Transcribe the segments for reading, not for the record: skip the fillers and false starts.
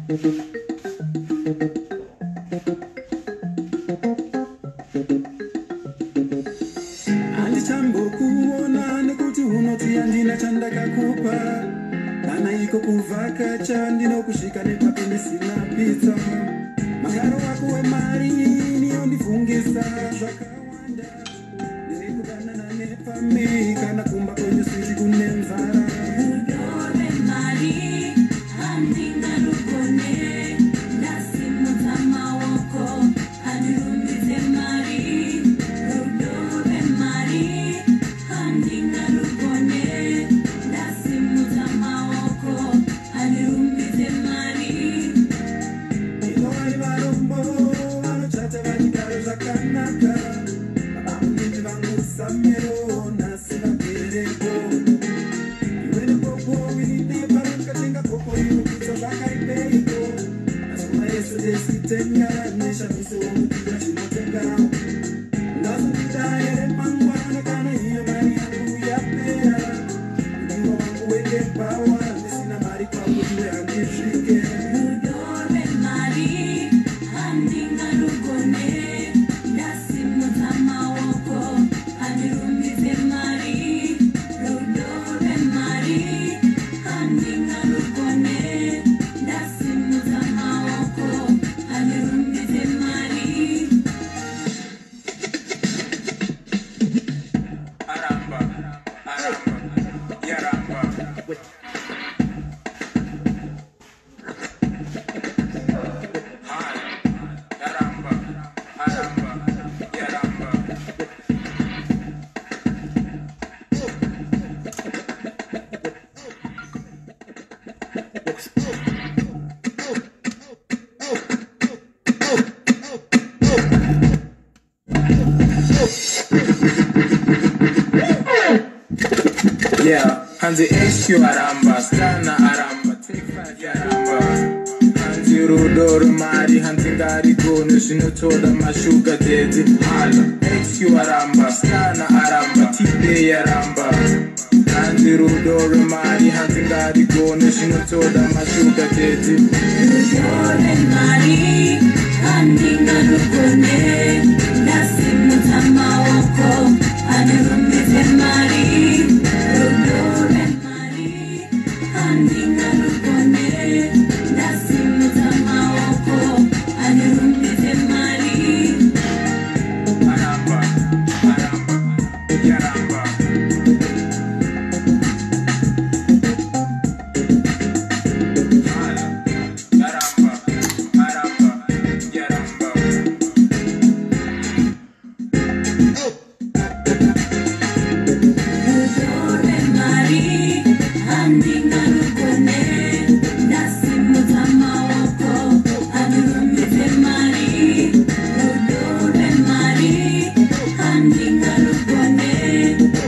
Handichambokuona nekuti unoti handina chandakakupa. Kana iko kuvhakacha ndinokusvika nepapi ndisina pizza. Makaro wako wemari niyondifungisa zvakawanda. Ndiri kudanana nepfambi kana kumba kwenyu switi kune nzara. Rudo rwemari handingarugone, ndasimudza maoko handirumbidze mari. Rudo rwemari handingarugone, ndasimudza maoko handirumbidze mari. Ino vari varombo vanochata vachigara zvakanaka. Babamunini vangu Samero nhasi vagereko. Iwe nepopo winine pano ndikatenga popo iwe pizza zvakaipeiko. Mazuva ese tesitenga neshamiso womupiwa chinotenga. Ndazondida here mangwana kana iyo mari yangu yapera. Mudiwa wangu wende pawa ndisina mari kwangu iwe handisvike. Rudo rwemari handingarugone, ndasimudza maoko handirumbidze mari. Rudo rwemari handingarugone, ndasimudza maoko handirumbidze mari. Aramba, aramba, yaramba. Hala, yaramba, aramba, yaramba. Yeah, hanzi HQ aramba, Stana aramba, Take 5 yaramba. Hanzi rudo rwemari, hanzi ngarigone zvinotoda mashuga daddy. Hala, HQ aramba, Stana aramba, T-Bay yaramba. Hanzi rudo rwemari, hanzi ngarigone zvinotoda mashuga daddy. Rudo rwemari handingarugone, ndasimudza maoko handirumbidze mari. Rudo rwemari handingarugone, ndasimudza maoko handirumbidze mari. Aramba, aramba, yaramba. Hala, yaramba, aramba, yaramba. Rudo rwemari handingarugone, ndasimudza maoko handirumbidze mari. Rudo rwemari handingarugone,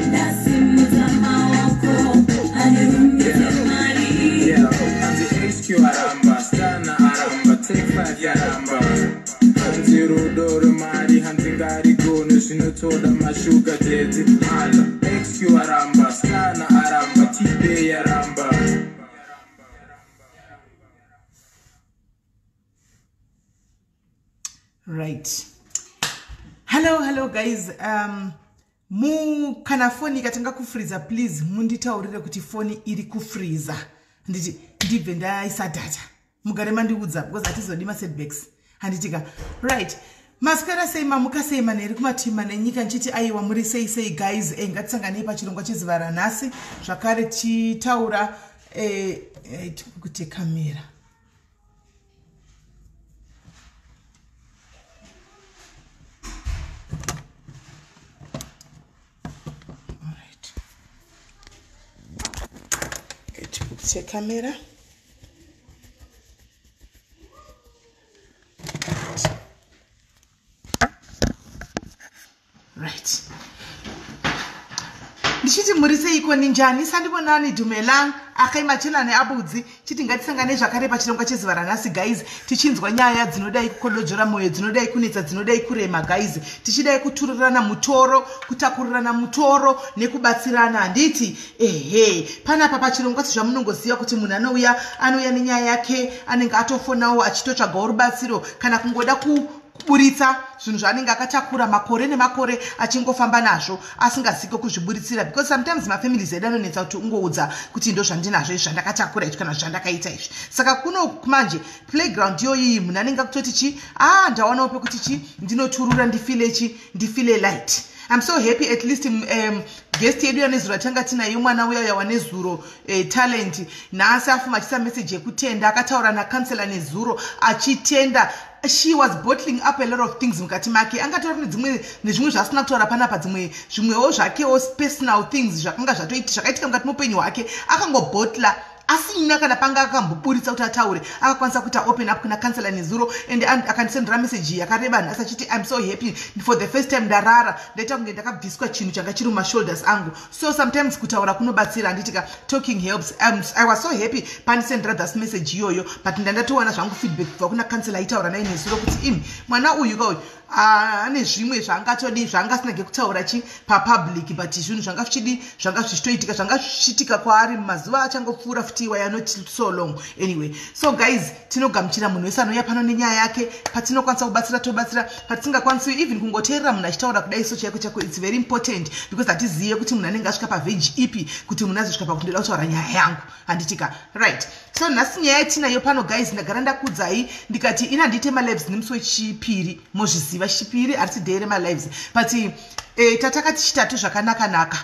ndasimudza maoko handirumbidze mari. Yeah, hanzi HQ aramba, Stana aramba, Take 5 yaramba. Hanzi rudo rwemari, hanzi ngarigone zvinotoda mashuga daddy. Hala, HQ aramba, Stana aramba, T-Bay yaramba. Right. Hello, hello guys. Kana foni ikatanga kufriza, please munditaurire kuti foni iri kufriza. Handiti ndibve ndaisa data. Mugare mandiudza because hatizodi masetbacks. Handitika. Right. Maswera sei, mamuka sei manheru kumativi mana enyika, nchiti aiwa muri sei sei guys. Ngatisanganei pachirongwa chezuva ranhasi zvakare tichitaura tikukute kamera. Alright. Tikukute kamera. Right. Ndichiti muri seiko Moloko, ninjani? Sanibonani, dumelang, ahee, machelane abudzi. Chiti ngatisangane zvakare pachirongwa chezuva ranhasi, guys, tichinzwa nyaya dzinodai kukododzora mwoyo, dzinodai kunetsa, dzinodai kurema, guys, tichidai kuturirana mutoro, kutakurirana mutoro nekubatsirana, handiti? Ehe, panapa pachirongwa, sezvamunongoziva kuti munhu anouya, anouya nenyaya yake, anenge atofonawo achitotsvagawo rubatsiro kana kungoda kuburitsa zvinhu zvaanenge akatakura makore nemakore achingofamba nazvo, asingaziki kuzviburitsira, because sometimes mafamilies edu anonetsa kuti ungoudza kuti ndo zvandinazvo izvi, zvandakatakura izvi, kana zvandakaita izvi. Saka kuno manje playground iyoyiyi, munhu anenge akutoti chi, a ndawanawo pekuti chi ndinoturura, ndifile chi, ndifile light. I'm so happy, at least guest yedu yanezuro yatanga tinayo, mwana uya uya wanezuro, Talent, nhasi afuma achiisa meseji yekutenda. Akataura nacounsellor nezuro achitenda. She was bottling up a lot of things mukati make. Angatori nedzimwe nezvimwe zvaasina kutaura panapa, dzimwe zvimwewo zvakewo personal things zvakanga zvakaitika mukati meupenyu hwake, akangobottla asina kana panga akamboburitsa kuti ataure. Akakwanisa kuita open up kuna counsellor nezuro and akandisendera meseji yakareba nhasi achiti, "I'm so happy. For the first time ndarara ndaita kunge ndakabviswa chinhu changa chiri mumashoulders angu." So sometimes kutaura kunobatsira, handitika? Talking helps. I was so happy pandisendera this message iyoyo, but ndandatowana zvangu feedback kubva kuna counsellor aitaura naye nezuro kuti imi, mwana uyu kauyu ane zvimwe zvaangatodi, zvaangasina kutaura chi papublic, but zvinhu zvanga zvichidi, zvanga zvichitoitika, zvanga zvichiitika kwaari mumazuva achangopfuura futi iwaya, not so long. Anyway, so guys, tinogamuchira munhu wese anouya pano nenyaya yake. Patinokwanisa kubatsira, tobatsira. Patisingakwanisi, even kungoteerera munhu achitaura kudai so chaiko chaiko, it's very important, because hatizive kuti munhu anenge asvika paverge ipi kuti munhu azosvika pakuti ndoda kutaura nyaya yangu, handitika? Right, so nhasi nyaya yatinayo pano, guys, ndagara ndakudzai ndikati ina handiite malives nemusi wechipiri. Mozviziva, chipiri harisi day remalives, but tatakati chitatu zvakanaka-naka.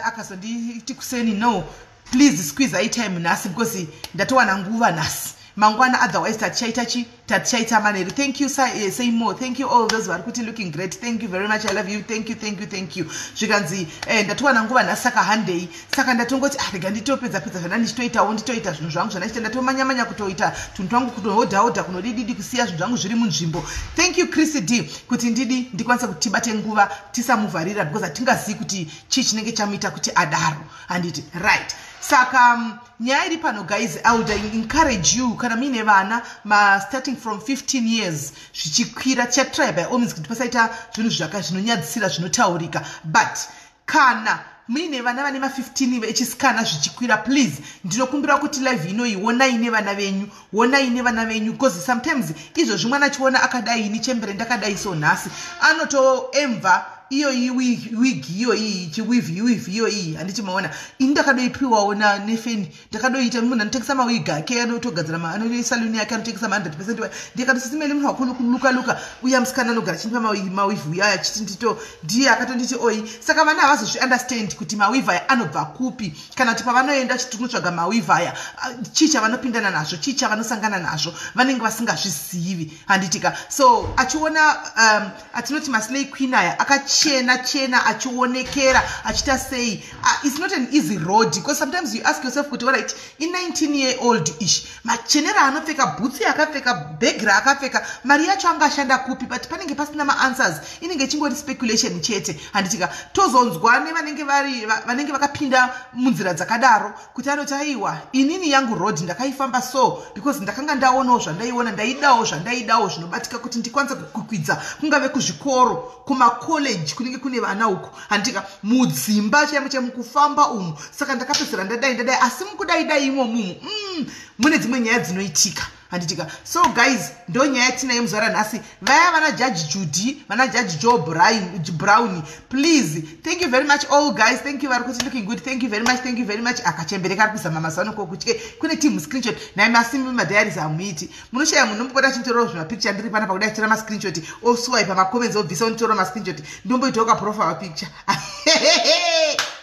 Akazonditi kuseni, "No, please squeeze time nhasi because ndatowana nguva nhasi, mangwana otherwise tatichaita chi, tatichaita manheru." Thank you, say more. Thank you all those vari kuti looking great. Thank you very much. I love you. Thank you, thank you, thank you. Zvikanzi ndatowana nguva nhasi, saka handei. Saka ndatongoti, ah, rega nditopedza pedza zvanda ndichitoitawo, nditoita zvinhu zvangu zvandachiita. Ndatomanyamanya kutoita tunhu twangu, kutohodhahodha, kunodididi, kusiya zvinhu zvangu zviri munzvimbo. Thank you, Chris D, kuti ndidi ndikwanise kuti tibate nguva, tisamuvharira, because hatingazivi kuti chii chinenge chamuita kuti adaro, handiti? Right, saka nyaya iri pano, guys, I would encourage you, kana muine vana ma starting from 15 years zvichikwira, tichatry by all means kuti pasaita zvinhu zvinonyadzisira zvinotaurika, but kana muine vana vane ma15 echisikana zvichikwira, please, ndinokumbira kuti live inoyi onai nevana venyu, onai nevana venyu, because sometimes izvozvi mwana achiona akadai, ini chembere ndakadai, so nhasi anotoemva iyoyi wig iyoyi, chiweave, weave iyoyi, handiti maona? Ini ndakadoipiwawo nefeni, ndakadoita munhu anotengesa mawig ake, anotogadzira, anosaluni yake, anotengesa ma100%. Ndikatosisimeli munhu wakuluka luka uya musikana anogara chindipa maweave uya, achiti ndito ndiye akatonditi oi. Saka vana havazozviunderstand kuti maweave aya anobva kupi, kana kuti pavanoenda chiti kunotsvaga maweave aya, chii chavanopindana nazvo, chii chavanosangana nazvo, vanenge vasingazvizivi, handitika? So achiona atinoti maslay queen aya akachena chena, achionekera, achiita sei, it's not an easy road, because sometimes you ask yourself kuti, alright, i19 year old ish, machenero anopfeka, bhutsi akapfeka, bhegi raakapfeka, mari yacho angashanda kupi? But panenge pasina maanswers, inenge ichingori speculation chete, handitika? Tozonzwa nevanenge vari vanenge vakapinda munzira dzakadaro kuti anoti, "Aiwa, inini yangu road ndakaifamba so because ndakanga ndaonawo zvandaiona, ndaidawo zvandaidawo zvinobatika kuti ndikwanise kukwikwidza, kungave kuzvikoro, kumacollege kunenge kune vana uku, handitika? Mudzimba chaimo chaimo, mukufamba umu, saka ndakapedzera ndadai ndadai." Asi mukudai dai imomumu, mune dzimwe nyaya dzinoitika, handitika? So guys, ndo nyaya yatinayo muzuva ranhasi. Vaya vana Judge Judy, vana Judge Joe Brown, please, thank you very much, all guys. Thank you vari kuti looking good. Thank you very much, thank you very much. Akachembereka ari kuzama mazano kokutye kune team screenshot naye masimbi madiaries hamuiti, munoshaya munhu nombopota achitorawo zvimapicture. Ndiri panapa kudai achitora mascreenshot, oswipe macomments, obvisa, onditora mascreenshot, ndomboitawo kaprofile picture.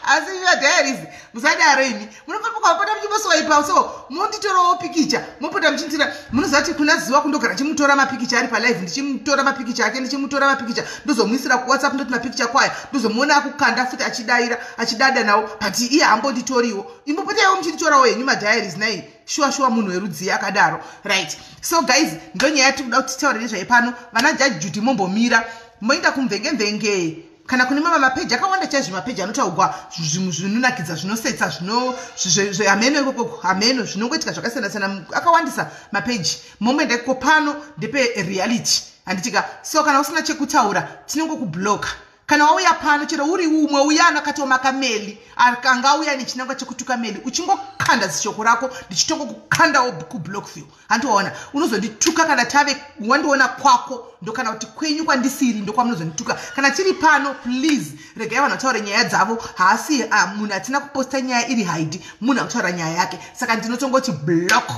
Asi madiaries, musadaro imi, munopota muchimboswipa so, monditorawo pikicha, mopota muchindira. Munoziva kuti kuna zuva kundogara chimutora mapikicha ari palive, ndichimutora mapikicha ake, ndichimutora mapikicha, ndozomuisira kuWhatsApp, ndoti mapikicha kwaya, ndozomuona akukanda futi, achidayira, achidada nawo, but iye hambonditoriwo. Imbopotaiwo muchinditorawo henyu madiaries nai. Shuwa shuwa, munhu werudzii akadaro? Right, so guys, ndo nyaya yatiri kuda kuti titaure nezvaipano. Vana Judge Judy, mombomira, moenda kumvenge mvenge. Kana kune mamwe mapeji akawanda chaizvo, mapeji anotaurwa zvinhu zvinonakidza, zvinosetsa, zvino hameno ikoko, hameno zvinongoitika zvakasiyana siyana, akawandisa mapeji. Momboenda ikoko. Pano ndepereality, handitika? So kana usina chekutaura, tinongokubloka. Kana wauya pano, chero uri umwe uyana akatomaka Meli, akanga auya nechinangwa chekutuka Meli, uchingokanda zishoko rako, ndichitongokukandawo kublockview, handiwaona? Unozondituka kana tave wandiona kwako, ndokana kuti kwenyu kwandisiri, ndokwamunozondituka. Kana tiri pano, please regai vanhu vataure nyaya dzavo. Haasi munhu atina kuposta nyaya iri haidi munhu akutaura nyaya yake, saka ndinotongoti block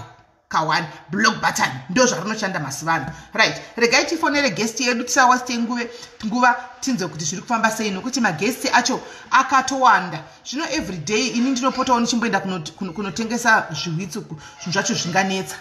ka1, block button, ndo zvarinoshanda mazuva ano. Right, regai tifonere guest yedu, tisawaste nguva, tinzwe kuti zviri kufamba sei, nokuti maguests acho akatowanda. Zvino everyday ini ndinopotawo ndichimboenda kunotengesa zviwitsi, zvinhu zvacho zvinganetsa.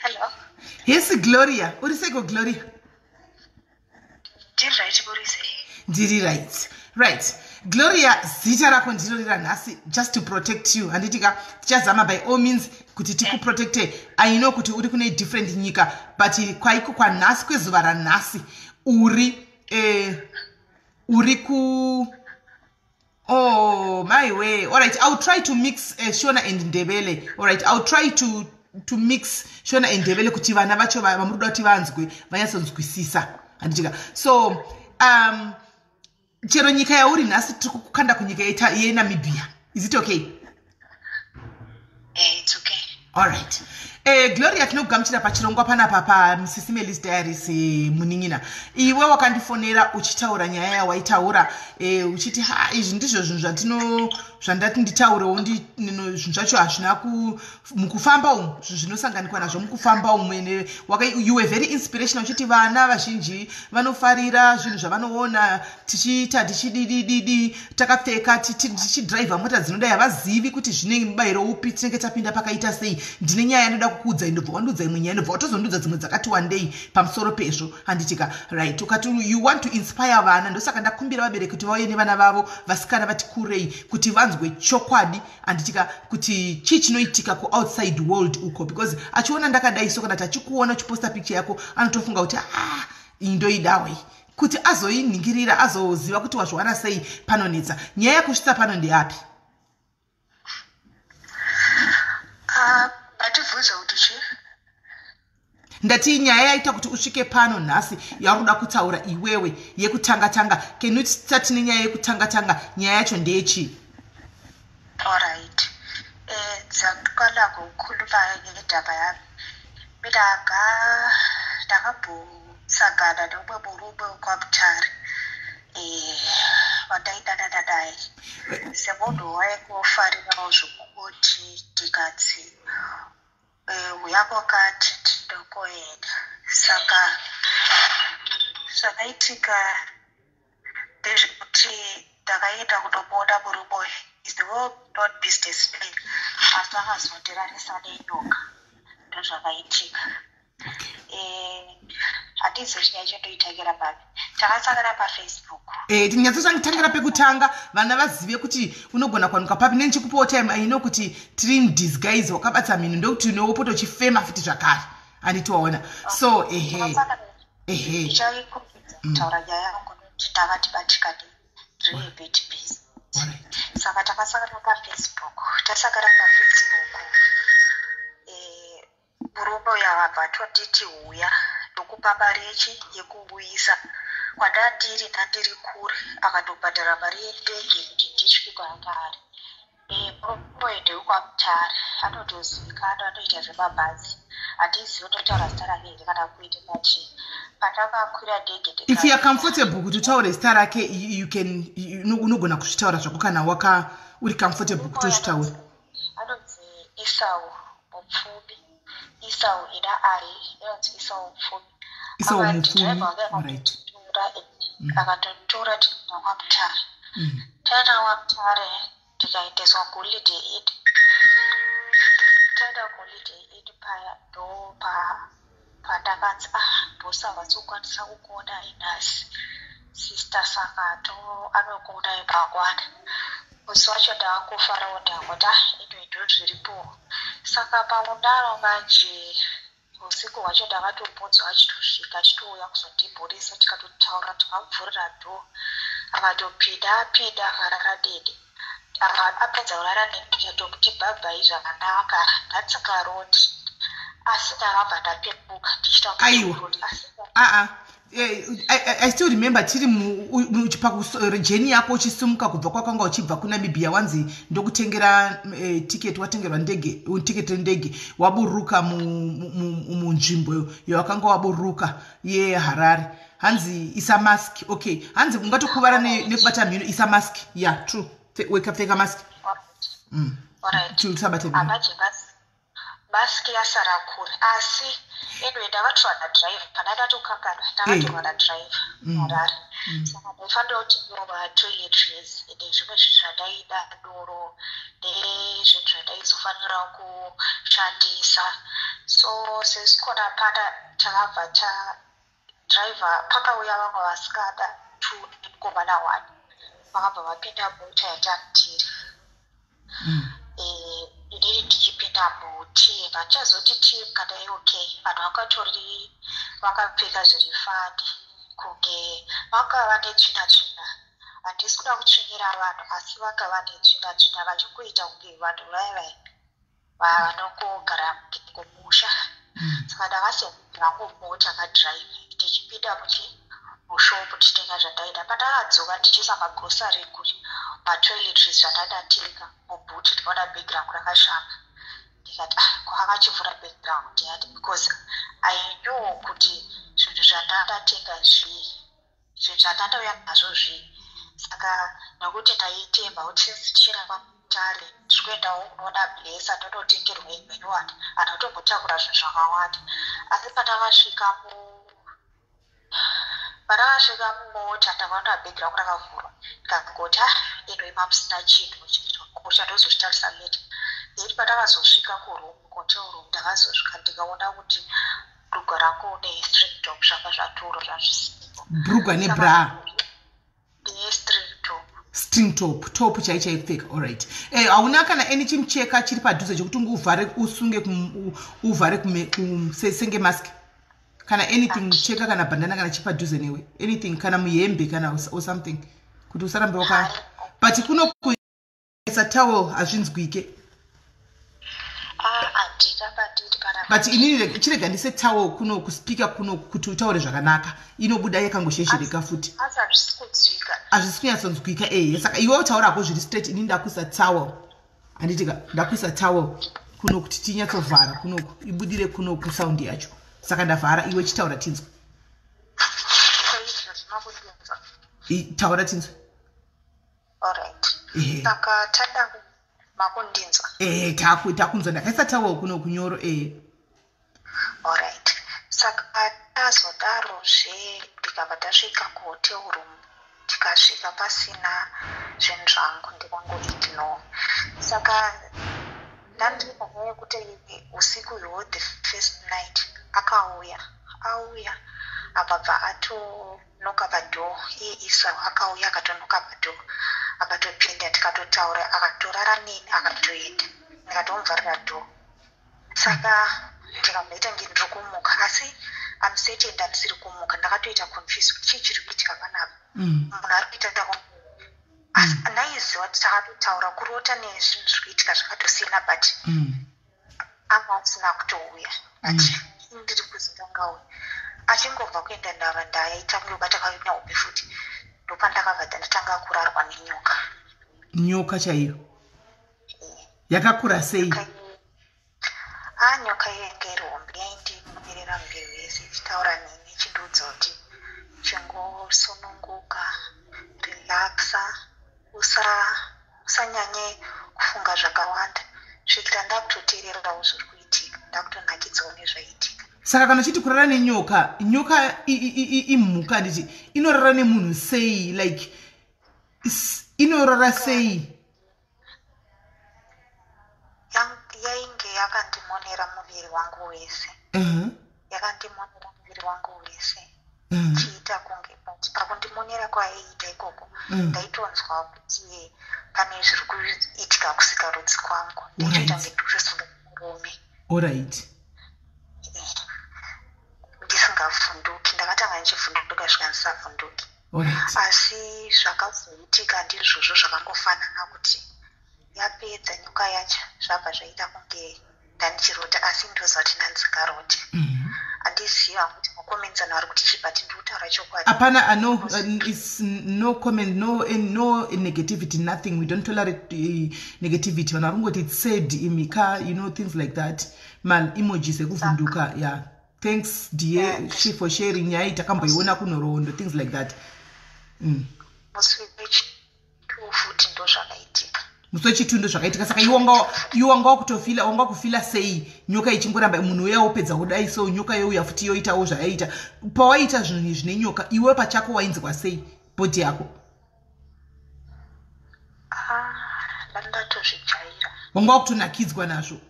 Hello. Yes, Gloria, uri seiko, Gloria? Ndiri right, uri sei? Ndiri right. Right, Gloria, zita rako ndiro rira nhasi, just to protect you, handitika? Tichazama by all means kuti tikuprotecte. I know kuti uri kune different nyika, but kwaiko kwanhasi, kwezuva ranhasi, uri ku, oh my way. All right, I'll try to mix Shona and Ndebele. All right, I'll try to mix Shona and Ndebele kuti vana vacho vamuri kuda kuti vanzwe vanyatsonzwisisa, handitika? So chero nyika yauri nhasi, tiri kukanda kunyika yeNamibia. Is it okay? Eh, it's okay. Alright. Gloria, tinokugamuchira pachirongwa panapa paMrs Melis Diaries. Munin'ina, iwe wakandifonera uchitaura nyaya yawaitaura, uchiti ha, izvi ndizvo zvinhu zvatino zvandati nditaurewo, zvinhu zvacho hazvina mukufamba umu, zvinhu zvinosanganikwa nazvo mukufamba umu. Ene you were very inspirational, uchiti vana vazhinji vanofarira zvinhu zvavanoona tichiita, tichididididi, takapfeka, tichidhiraivha mota dzinodai, havazivi kuti zvine mubayiro upi, tinenge tapinda pakaita sei. Ndine nyaya yandoda kukuudzai, ndobva wandiudza imwe nyaya, ndobva watozondiudza dzimwe dzakati wandei pamusoro pezvo, handitika? Right, ukati you want to inspire vana, ndosaka ndakumbira vabereki kuti vauye nevana vavo vasikana vati kurei, kuti vanzwe chokwadi, handitika, kuti chii chinoitika kuoutside world uko, because achiona ndakadai so, kana kuti achikuona uchiposta picture yako, anotofunga kuti, ah, iyi ndoidawei, kuti azoinhingirira, azoziva kuti wazviwana sei, panonetsa. Nyaya yekusvitsa pano ndeapi? Ah, atibvunze kuti chii? Ndati nyaya yaita kuti usvike pano nhasi, yauri kuda kutaura iwewe, yekutanga tanga, can you start nenyaya yekutanga tanga? Nyaya yacho ndeyechii? Alright. Ngizaqala ngokukhuluma ngendaba yami. Mina ndakambosangana nomumwe murume wekwaMutare. Wandaidanana naye. Semunhu waingofarirawo zvokuti ndikatsi uya kwakati ndinongoenda. Saka zvakaitika ndezvekuti ndakaenda kunomuona murume uyu. Is the well known businessman, asi akazondirarisa nenyoka. Ndozvakaitika. Handizivi nyaya yacho ndoitangira papi. Takasangana paFacebook. Tinyatsotangira pekutanga, vana vazive kuti unogona kuwanikwa papi. Nendichikupawo time, I know kuti tiri in disguise, wakabata mhino, ndokuti unewopota uchifema futi zvakare, handiti waona? So ehe. Ehe. Ndichaikumbidza kutaura nyaya yangu nekuti ndakati batikane, ndiri a bit busy. Saka takasangana paFacebook. Tasangana paFacebook, murume uyu akabva atonditi, "Huya, ndokupa mari yechi yekubuyisa kwandandiri." Ndandiri kure, akatobhadhara mari yendege kuti ndisvike kwaanga ari. Murume uyu ndewekwaMutare, anotozivikanwa, anoita zvemabhazi. Handizivi ndotaura zita rake here kana kuite, but pandakakwira ndege If you are comfortable kuti utaure zita rake, you can, unogona kuzvitaura zvako kana waka uri comfortable kutozvitaura. Anonzi Isau Mupfumi. Isau ina i, inonzi Isau Mupfumi. Isau Mupfumi, Akandidhiraivha wake alright. Akanditora. Akatonditora tikaenda kwaMutare. Taenda kwaMutare, ndikaendeswa kuHoliday Inn. Taenda kuHoliday Inn paya, ndo pandakanzi, "Ah, boss havasi kukuonai nhasi, sister, saka to anokuonai mangwana." Musi wacho ndakangofarawo, ndangoti, "Ah, anyway, ndo zviripo." Saka pakudaro manje, usiku hwacho ndakatombonzwa achitosvika, achitouya kuzondimhoresa, tikatotaura, tikamuvhurira door, akatopinda. Apinda, akarara neni. Apedza kurara neni, ndikatomuti, "Bye bye zvakanaka." Ndatsingaroti, asi ndakabva ndapepuka ndichita Aiwa. asi Aa, I still remember tiri journey yako uchisimuka kubva kwakanga uchibva kuNamibia, wanzi ndokutengera ticket, watengerwa ndege, ticket rendege, waburuka munzvimbo yawakanga waburuka yeHarare, hanzi isa mask. Okay, hanzi ungatokuvara nekubata mhino, isa mask. Yeah, true. Pfeka mask. Alright. Usabate mhino. Amanje mask yasara kure, asi anyway, ndakatorwa nadriver pana, ndatokanganwa, ndakatorwa nadriver Harare. Saka ndaifanira kutengerwa matoiletries nezvimwe zvinhu zvandaida, doro nezvinhu zvandaizofanira kushandisa. So sesikona pana takabva ta driver, pakauya vamwe vasikana two nemukomana one, vakabva vapinda mota yatandiri. Inini ndichipinda muteam, handichazoti team kana ok, vanhu vakatori vakapfeka zviri funny, kunge vanga vane tsvina tsvina. Handisi kuda kutsvinyira vanhu, asi vanga vane tsvina tsvina, vachingoita kunge vanhu vaya vaya vanongogara kumusha. Saka ndakasiya rangu mota kadriver, tichipinda mushop tichitenga zvandaida. Pandakadzoka ndichiisa magrocery, matoiletries zvandandatenga muboot, ndikaona bhegi rangu rakashama. Ndikati, "Ah, kwakachivhura bhegi rangu ndiyani?" Because I know kuti zvinhu zvandandatenga zvii, zvinhu zvandandauya nazvo zvii. Saka nokuti ndaitemba kuti since tichienda kwaMutare, ndiri kuendawo kunoona Blesser, ndonotengerwa imwe nyowani, handatombotakura zvinhu zvakawanda. Asi pandakasvika mumota, ndakaona bhegi rangu rakavhurwa. Ndikangoti, "Ah, ino mamusina chinhu chakosha, ndozozvitarisa later." Then pandakazosvika kuroom, hotel room, ndakazosvika ndikaona kuti bhurugwa rangu nestring top zvanga zvatorwa, zvazvisipo. Bhurugwa nebra? Nestring top. String top, top chai chai kupfeka. Alright. Hauna kana any chimucheka chiri padhuze chekuti unguvhare, usunge, uvhare senge mask kana anything, mucheka kana bandana kana chipadhuze newe, anything, kana muhembe kana or something, kuti usarambe waka? But kuno kuisa towel hazvinzwike. Ah, handina pandiri pana. But inini chirega ndise towel kuno kuspeaker kuno kuti utaure zvakanaka, inobuda yakangosheshereka futi. Asi hazvisi kunzwika. Hazvisi kunyatsonzwika, ehe. Saka iwe utaurako zviri straight, inini ndakuisa towel, handitika? Ndakuisa towel kuno kuti tinyatsovhara kunoku, ibudire kunoku sound yacho. Saka ndavhara, iwe chitaura tinzwe. Koizvo zvinokudinzwa? Taura tinzwe. Alright. Ehe. Saka tada makundinzwa? Ehe, takunzwa, ndakaisa towel kuno kunyoro, ehe. Alright, saka tazodarozve, ndikabva tasvika kuhotel room, tikasvika pasina zvinhu zvangu, ndikangoignore. Saka ndandiri panyaya yekuti usiku ihwo, the first night, akauya, auya akabva atonoka padoor. Iye Esau akauya, akatonoka padoor, akatopinda, tikatotaura, akatorara neni, akatoenda, ndikatomuvharira door. Saka ndikamboita nge ndiri kumuka, asi am certain ndandisiri kumuka. Ndakatoita confuse kuti chii chiri kuitika panapa. Munhu ari kuita, asi ndaiziva kuti takatotaura, kurota nezvinhu zviri kuitika zvakatosiyana, but anga asina kutouya, but ndiri kuziva ngauya. Achingobva kuenda, ndava ndaita kunge kubata kanyahope futi, ndopandakabva ndatanga kurarwa nenyoka. Nyoka chaiyo yakakura sei? A, nyoka yanga iri hombe, yaindimerera muviri wese, ichitaura neni, ichindiudza kuti chingosununguka, relaxa, usanyanye kufunga zvakawanda, svikira ndakutoteererawo zviri kuitika, ndakutonakidzawo nezvaiitika. Saka kana uchiti kurara nenyoka, nyoka imhuka, handiti? Inorara nemunhu sei? Like, inorara sei? Yainge yakandimonera muviri wangu wese. Yakandimonera muviri wangu wese, chiita kunge, but pakundimonera kwaiita ikoko, ndaitonzwa kuti pane zviri kuitika kusikarudzi kwangu. Ndaitoita nge ndikutosunga murume. Ndisingavhunduki. Ndakatanga ndichivhunduka, zvikandisavhunduki. Asi zvakazoitika ndizvozvo, zvakangofanana kuti yapedza nyoka yacho, zvabva zvaita kunge ndandichirota, asi ndoziva kuti ndandisingaroti. Handiziva kuti macomments anhu ari kuti chii, but ndikutaura chokwadi. Hapana, no, it's no comment, no, no negativity, nothing. We don't tolerate negativity. Vanhu vari kungoti it's sad, imika, things like that, maemojis ekuvhunduka. Yeah, thanks dear she for sharing. Nyaya iyi takamboiona kunhoroondo, things like that. Musi wechi2 futi ndo zvakaitika. Musi wechi2 ndo zvakaitika. Saka iwe wanga wakutofeela, wanga wakufeela sei nyoka ichingoramba? Munhu uya wopedza kudai, so nyoka youya futi, yoitawo zvayaita. Pawaita zvinhu izvi nenyoka, iwe pachako wainzwa sei, body yako? Ah, ndandatozvijaira. Wanga wakutonakidzwa nazvo?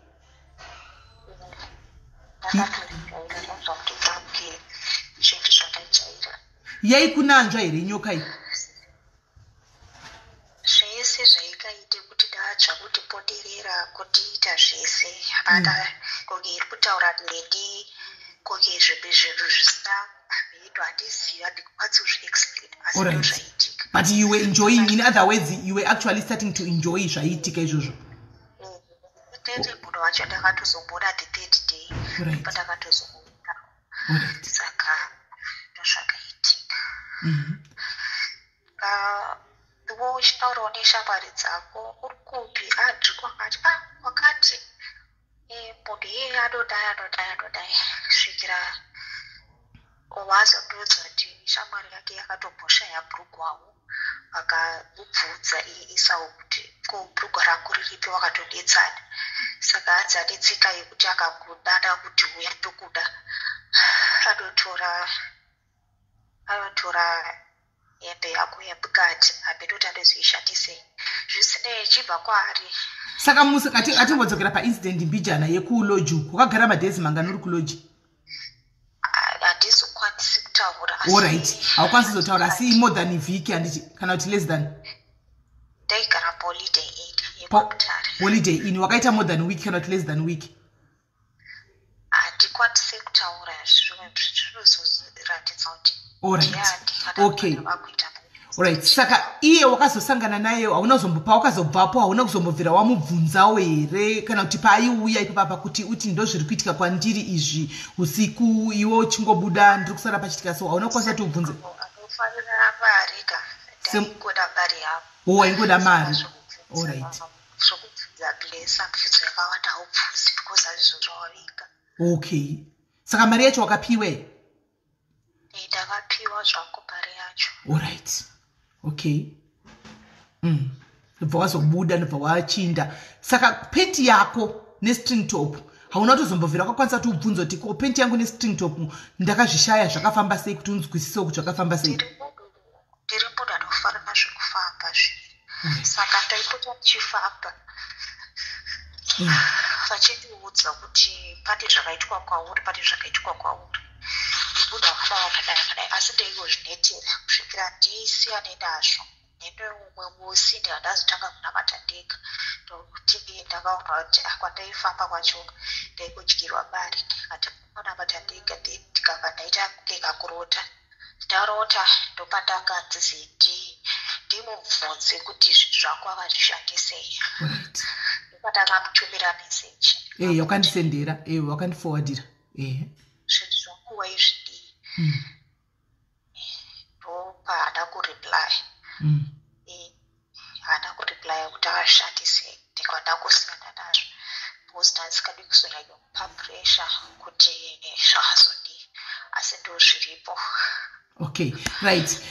Ndakatozvijaira, ndanzwa kuti kunge zvinhu zvakajaira. Yaikunanzva here nyoka iyi? Zvese zvaikaite kuti datsva, kuti poterera, kutiita zvese, hapana kunge iri kutaura neni, kunge zvimwe zvinhu zvisina hameno, handizivi, handikwanisi kuzviexplain, asi ndo zvaitika. But you were enjoying, in other words, you were actually starting to enjoy zvaiitika izvozvo? Tete, munhu wacho ndakatozomuona the third day. Pandakatozomuona. Saka ndozvakaitika. Ah, iwe uchitaurawo neshamwari dzako, uri kupi? Andiri kwakati, ah, kwakati. Munhu iyeye anodai, anodai, anodai, svikira wazondiudza kuti shamwari yake yakatomboshaya bhurugwawo, vakamubvunza iye Esau kuti ko bhurugwa rako riripi, wakatodetsana. Saka hanzi ane tsika yekuti akakudana kuti uya ndokuda, anotora hembe yako yemukati, hamene kuti anozoishandisei. Zvisinei, chibva kwaari. Saka musi atimbodzokera paincident mbijana yekulodge uku, wakagara madays mangani uri kulodge? Handizokwanisi kutaura, asi Alright, haukwanisi kuzotaura, asi more than vhiki, handiti, kana kuti less than? Ndaigara Holiday Inn yekuMutare. Holiday Inn. Wakaita more than week kana kuti less than week? Handikwanisi kutaura, zvimwe zvinozoratidza kuti ndiani kana vakuita. Alright, saka iye wakazosangana naye, hauna kuzombopa, wakazobvapo, hauna kuzombobvira wamubvunzawo here, kana kuti paaiuya ipapapa kuti uti ndo zviri kuitika kwandiri izvi usiku, iwe uchingobuda, ndiri kusara pachitika, so hauna kukwanisa kuti ubvunze? Anofarira mari ka. Ndaingoda mari yangu. O, waingoda mari. Zvokubvunza blesa mibvunzo yakawanda haubvunzi, because hazvizvo zvawavinga. Okay, saka mari yacho wakapiwe? Ndakapiwa zvangu mari yacho. Alright, okay. Ndobva wazobuda, ndobva wachinda. Saka penti yako nestring top, hauna kutozombobvira wakakwanisa kuti ubvunze kuti ko penti yangu nestring top ndakazvishaya, zvakafamba sei, kuti unzwisisewo kuti zvakafamba sei? Ndiri munhu anofarira zvekufamba zviri, saka ndaipota ndichifamba, vachindiudza kuti pane zvakaitwa kwauri, pane zvakaitwa kwauri, ndimunhu akadai, akadai, akadai, asi ndaingozvinetera kusvikira ndisiyane nazvo. Nene umwe musi ndikandazotanga kunamata ndega, ndokuti ndakaona kuti, ah, kwandaifamba kwacho ndaingodyirwa mari. Ndikati kunamata ndega, then ndikabva ndaita kunge kakurota. Ndarota, ndopandakanzi ndimubvunze kuti zvinhu zvangu akazvishandisei. Ndopandakamutumira meseji. Wakandisendera, wakandiforwardira, ehe. Zvinhu zvangu waizvidii? Ndopaana kureply. Haana kureplya kuti akazvishandisei. Ndikada kusiyana nazvo because ndandisingadi kuzonyanya kupa pressure kuti zvakazodii, asi ndo zviripo. Okay, right.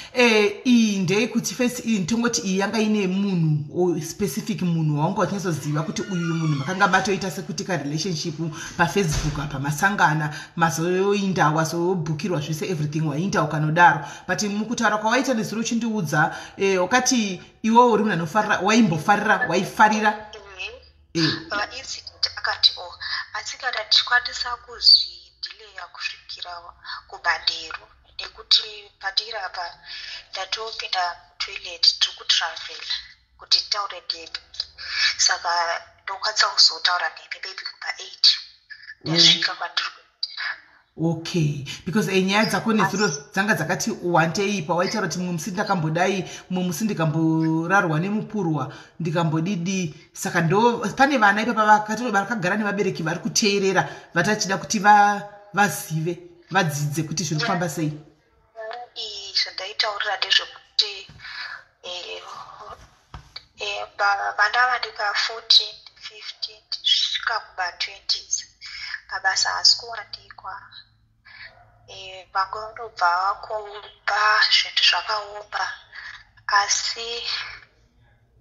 Iyi ndeyekuti first, iyi tongoti iyi yanga ine munhu specific, munhu waunga uchinyatsoziva kuti uyu munhu makanga matoita sekuti karelationship paFacebook apa, masangana, mazoinda, wazobhukirwa zvese, everything, wainda ukanodaro. But mukutaura kwawaita nezuro uchindiudza, wakati iwewo uri munhu anofarira, waimbofarira, waifarira. Vaincident akati o asi kana tichikwanisa kuzvidhileya kusvikira kumanheru, nekuti patiri apa ndatopinda mutoilet, tiri kutravhela kuti titaure nemi, saka ndokwanisa kuzotaura nemi maybe kuma8 ndasvika kwandiri kuenda. Okay, because nyaya dzako nezuro dzanga dzakati wandei, pawaitaura kuti mumwe musi ndakambodai, mumwe musi ndikamborarwa nemupurwa, ndikambodidi. Saka ndo pane vana ipapa vakagara nevabereki vari kuteerera, vatachida kuti vazive, vadzidze kuti zviri kufamba sei. Iyi zvandaitaurira ndezvekuti vana vane pa14, 15 tisvika kuma20s, mabasa haasi kuwanikwa. Vamwe vanobva vakuba zvinhu zvakaoma, asi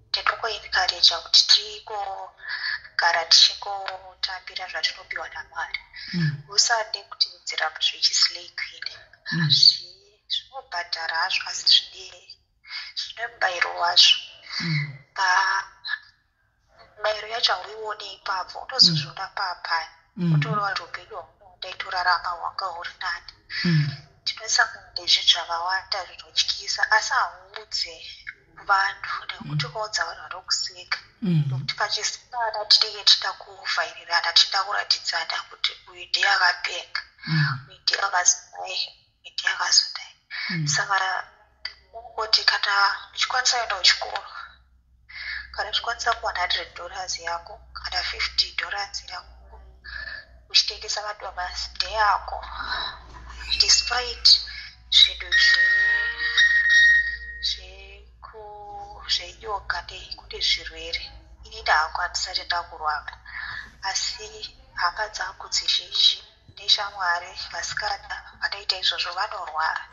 ndinokuencouraja kuti tingogara tichingotambira zvatinopiwa naMwari. Usade kutevedzera zvechislay queen. Zvinobhadhara hazvo, asi zvine mubayiro wazvo. Mibayiro yacho hauioni ipapo, unozozviona paapaya. Utorova kuti upenyu hwaunoda hwanga huri nani. Tinosangana nezvinhu zvakawanda zvinotyisa, asi hauudze vanhu, nekuti ukaudza vanhu vanokuseka. Nekuti pachisikana tinenge tida kuvhairirana, tida kuratidzana kuti uyu ndiye akapenga, uyu ndiye akazodai, uyu ndiye akazodai. Saka ungoti kana uchikwanisa kuenda kuchikoro, kana uchikwanisa kuwana $100 yako kana $50 yako uchitengesa madomasi, ndeyako, despite zvinhu zvenyoka kune zvirwere. Inini hangu handisati ndakurwara, asi hama dzangu dzizhinji neshamwari, vasikana vanoita izvozvo vanorwara.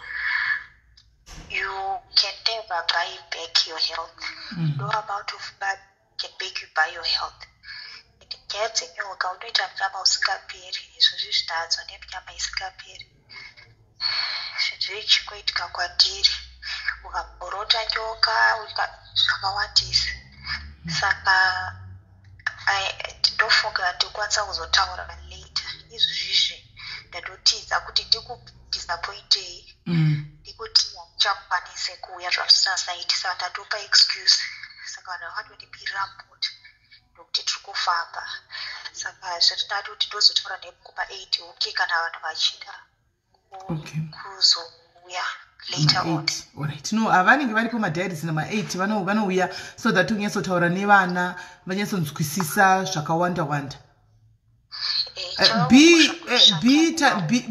You can never buy back your health. No amount of money can make you buy your health. Nyaya dzenyoka, unoita munyama usingaperi. Izvozvi zvinanzwa neminyama isingaperi, zvinhu zvichingoitika kwandiri, ukamborota nyoka, zvakawandisa. Saka ndinofunga ndikwanisa kuzotaura later. Izvozvizvi ndatotiza kuti ndikudisappointei, ndikuti handichakwanise kuuya zvazvisasaiti, saka ndatopa excuse. Saka vanhu vakatondibirira mota nokuti tiri kufamba, saka zviri nani kuti ndozotaura nemukuma8. Okay, kana vanhu vachida kuzouya later on. Alright, no, havanenge varipo madiaries nama8 vanouya so that unyatsotaura nevana, vanyatsonzwisisa zvakawanda wanda.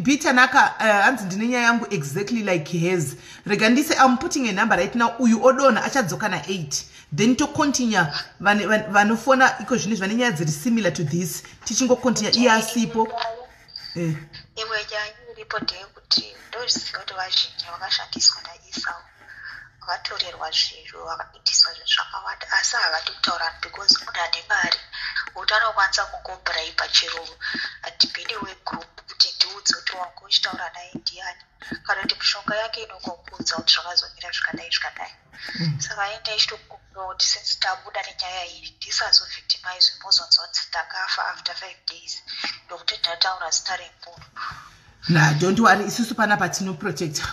B Tanaka, hanzi ndine nyaya yangu exactly like hers. Rega ndise, I'm putting a number right now. Uyu odonha achadzoka na8, then tocontinue. Vanofona iko zvino vane nyaya dziri similar to this, tichingocontinue iye asipo. Imwe nyaya iripo ndeyekuti ndoziva kuti vazhinji vakashandiswa naEsau, vakatorerwa zvinhu, vakaitiswa zvinhu zvakawanda, asi havadi kutaura because munhu ane mari wekuti anokwanisa kungobraiba chero admin wegroup kuti ndiudze kuti wanga uchitaura naye ndiani, kana kuti mishonga yake inongokuudza kuti zvakazomira zvikadai zvikadai. Saka enda ichitokumbira kuti since tabuda nenyaya iyi, ndisazovictimizwe, mozonzwa kuti ndakafa after 5 days nokuti ndataura zita remunhu. Na, don't worry, isusu panapa tinoprotecta.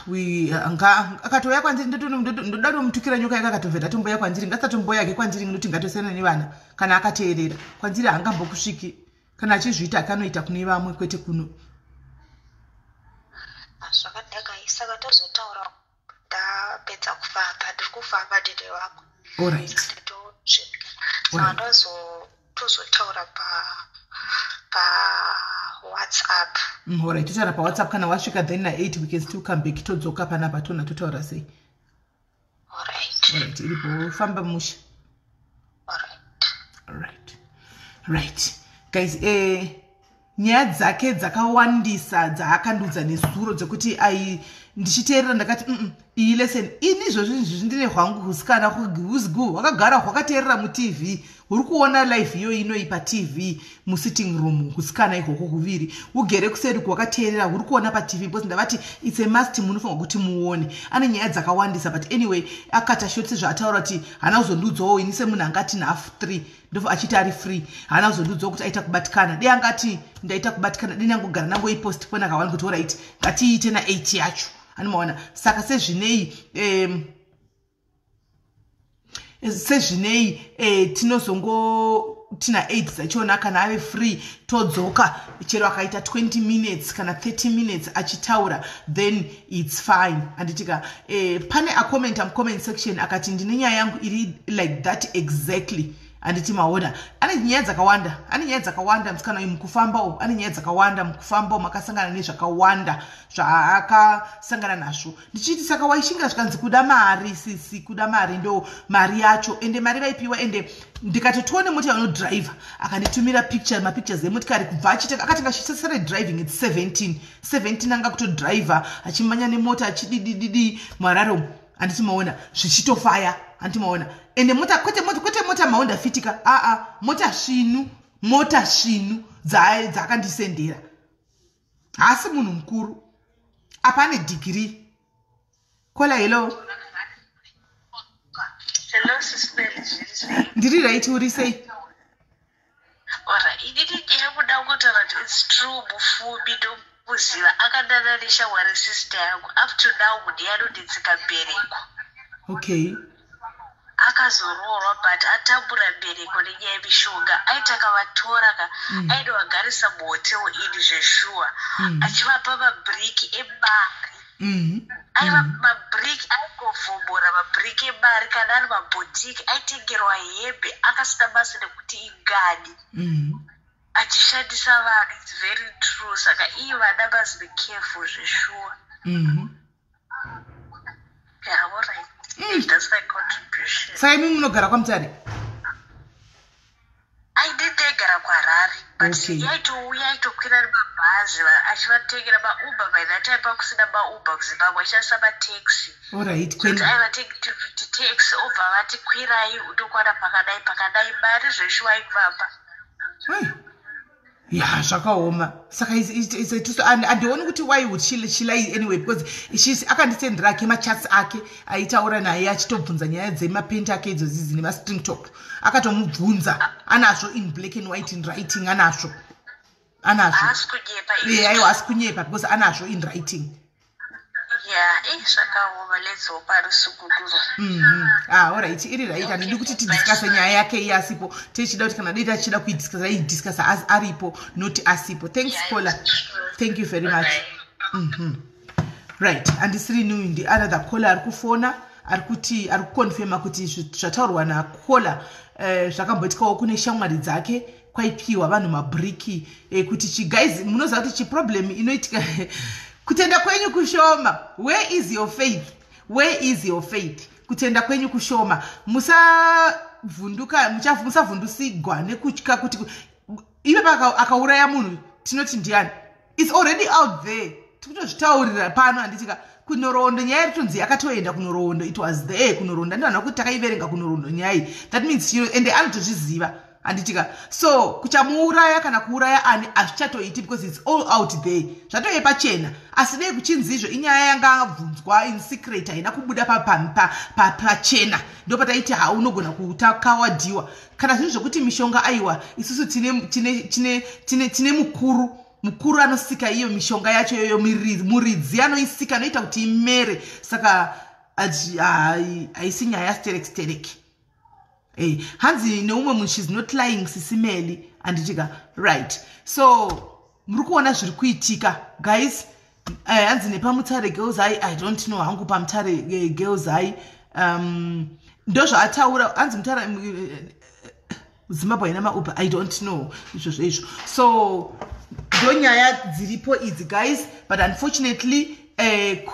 Akatouya kwandiri, ndoda tomutukira nyoka yake. Akatobva ndatomboya kwandiri, ngasatomboyake kwandiri, noti ngatosiyana nevana. Kana akateerera kwandiri, haangambokusviki. Kana achizviita, akanoita kune vamwe, kwete kuno. Zvakanaka. Saka tozotaura ndapedza kufamba, ndiri kufamba ndine vamwe. Alright. Saka tozotaura paWhatsApp. Alright, totaura paWhatsApp kana wasvika. Then na8 we can still come back, todzoka panapa, tona totaura sei. Alright. Alright, iripo, famba musha. Alright. Alright, right guys, Nyaya dzake dzakawandisa dzaakandiudza nezuro dzekuti ai ndichiteerera ndakati, iyi lesson." Ini izvozvi izvi ndine hwangu husikana huzgu hwakagara hwakateerera muTV, huri kuona live iyo inoi paTV musitting room. Husikana ihwoko huviri hugere kuseri hwakateerera, huri kuona paTV, because ndavati it's a must, munofanirwa kuti muone. Ane nyaya dzakawandisa, but anyway akata short sezvaataura kuti haana kuzondiudzawo. Ini semunhu angati na3:30 ndobva achiti ari free, haana kuzondiudzawo kuti aita kubatikana. Dei angati ndaita kubatikana, dei ndangogara nangoipostpona kawani kuti alright, ngatiite na8 yacho, anomaona. Saka sezvinei tinozongo tina 8 dzachona kana ave free todzoka. Chero akaita 20 minutes kana 30 minutes achitaura, then it's fine, handitika? Pane akomenta mucomment section akati, "Ndine nyaya yangu iri like that exactly," handiti maona? Ane nyaya dzakawanda, ane nyaya dzakawanda musikana uyu mukufamba umu. Ane nyaya dzakawanda mukufamba umu, akasangana nezvakawanda zvaakasangana nazvo. Ndichiti saka waishinga, zvikanzi kuda mari sisi, kuda mari, ndo mari yacho. Ende mari vaipiwa. Ende ndikati tione mota yaunodhiraivha, akanditumira picture, mapictures emotikari kubva achite akatenga. Started driving at 17, 17 anga kutodhiraivha achimanya nemota achididididi muHarare umu, handiti maona? Zvichitofaya, handiti maona? Ende mota, kwete mota, kwete mota maHonda Fit ka, aa, mota svinu, mota svinu dzaakandisendera. Haasi munhu mukuru apa, ane dhigiri. Caller, hello. Hello, Sis Melly, zviri sei? Ndiri right, uri sei? Ora, inini ndinokuda kutaura kuti it's true, mufumi ndomuziva, akadana neshamwari sister yangu. Up to now munhu anonditsika mbereko. Akazoroorwa, but atambura mbereko nenyaya yemishonga. Aiti akavatora ka, aidovagarisa muhotel ini zveshuwa, achivapa mabhiriki emari. Aiva mabhiriki, aingovhomora mabhiriki emari. Kana ari mabhotiki, aitengerwa hembe akasina basa nekuti ingani, achishandisa vanhu. It's very true. Saka iye vana must be careful zveshuwa. Yeah, alright. That's my contribution. Saka imi munogara kwaMutare? Aindindegara kuHarare, but yaitouya, aitokwira nemabhazi achivatengera maUber. By that time pakusina maUber kuZimbabwe, achishandisa mataxi. Kuti aivateki taxi, obva vati, "Kwirai, undokwana pakadai pakadai." Mari zveshuwa aivapa. Ai. Ya, zvakaoma. Saka handioni kuti why would she lie anyway, because akandisendera ake machats ake aitaura naye achitobvunza nyaya dzemapenti ake idzodzidzi nemastring top. Akatomubvunza, anazvo in black and white, in writing, anazvo, anazvo. Haasi kunyepa. Aiwa, asi kunyepa, because anazvo in writing. Yeah, zvakaoma. Let's hope anosungurwa. Ah, alright, iri right. Handidi kuti tidiscuse nyaya yake iye asipo. Tichida kuti kana dei tachida kuidiscusa, aidiscusa aripo, not asipo. Thanks, Yeah, caller. it's true. Thank you very much. Bye. Right, handisiri new, ndi another caller ari kufona, ari kuti ari kuconfirma kuti zvataurwa nacaller zvakamboitikawo kune shamwari dzake, kwaipiwa vanhu mabhiriki kuti guys, munoziva kuti chiproblem inoitika, kutenda kwenyu kushoma. Where is your faith? Where is your faith? Kutenda kwenyu kushoma. Musavhunduka, musavhundusigwa nekutya kuti ive akauraya munhu tinoti ndiani. It's already out there, tikutozvitaurira pano, handitika? Kunhoroondo nyaya iritonzi yakatoenda kunhoroondo. It was there kunhoroondo, andivana kuti takaiverenga kunhoroondo nyaya iyi. That means ende anotozviziva, handitika? So kuchamuuraya kana kuuraya ani hazvichatoiti, because it's all out there, zvatove pachena. Asi dei kuchinzi izvo inyaya yanga abvunzwa in secret, haina kubuda pachena, ndo pataiti haunogona kutakawadhiwa. Kana zvinhu zvokuti mishonga, aiwa, isusu tine mukuru mukuru anosika iyo mishonga yacho iyoyo, muridzi anoisika, anoita kuti imere. Saka haisi nyaya sterek sterek. Hanzi neumwe munhu, "She's not lying, Sis Melly," handitika? Right, so muri kuona zviri kuitika, guys. Hanzi nepaMutare Girls High. I don't know hangu paMutare Girls High. Ndozvaataura, hanzi Mutare, Zimbabwe haina maUber. I don't know izvozvo izvo. So ndonyaya dziripo idzi, guys, but unfortunately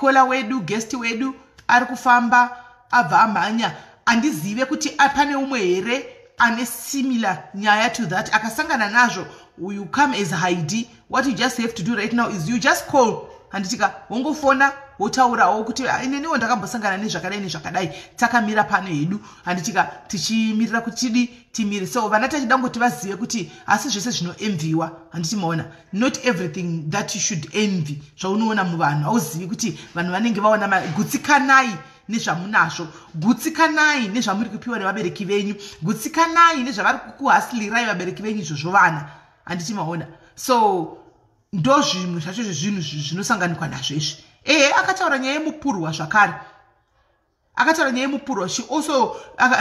caller wedu, guest wedu ari kufamba, abva amhanya. Handizive kuti pane umwe here. ane similar nyaya to that, akasangana nazvo, you come as Heidi. What you just have to do right now is you just call, handitika, wongofona wotaurawo kuti ineniwo ndakambosangana nezvakadai nezvakadai, takamira pano hedu, handitika, tichimirira kuti tidi timire. So vana tachida kungoti vazive kuti asi zvese zvinoenviwa, handiti maona, not everything that you should envy zvaunoona muvanhu. Hauzivi kuti vanhu vanenge vaona. Gutsikanai nezvamunazvo, gutsikanai nezvamuri kupiwa nevabereki venyu, gutsikanai nezvavari kukuhasilirai vabereki venyu izvozvo vana, handiti maona. So ndo zvimwe zvacho zvezvinhu zvinosanganikwa nazvo izvi. Ehe, akataura nyaya yemupurwa zvakare, akataura nyaya yemupurwa. She also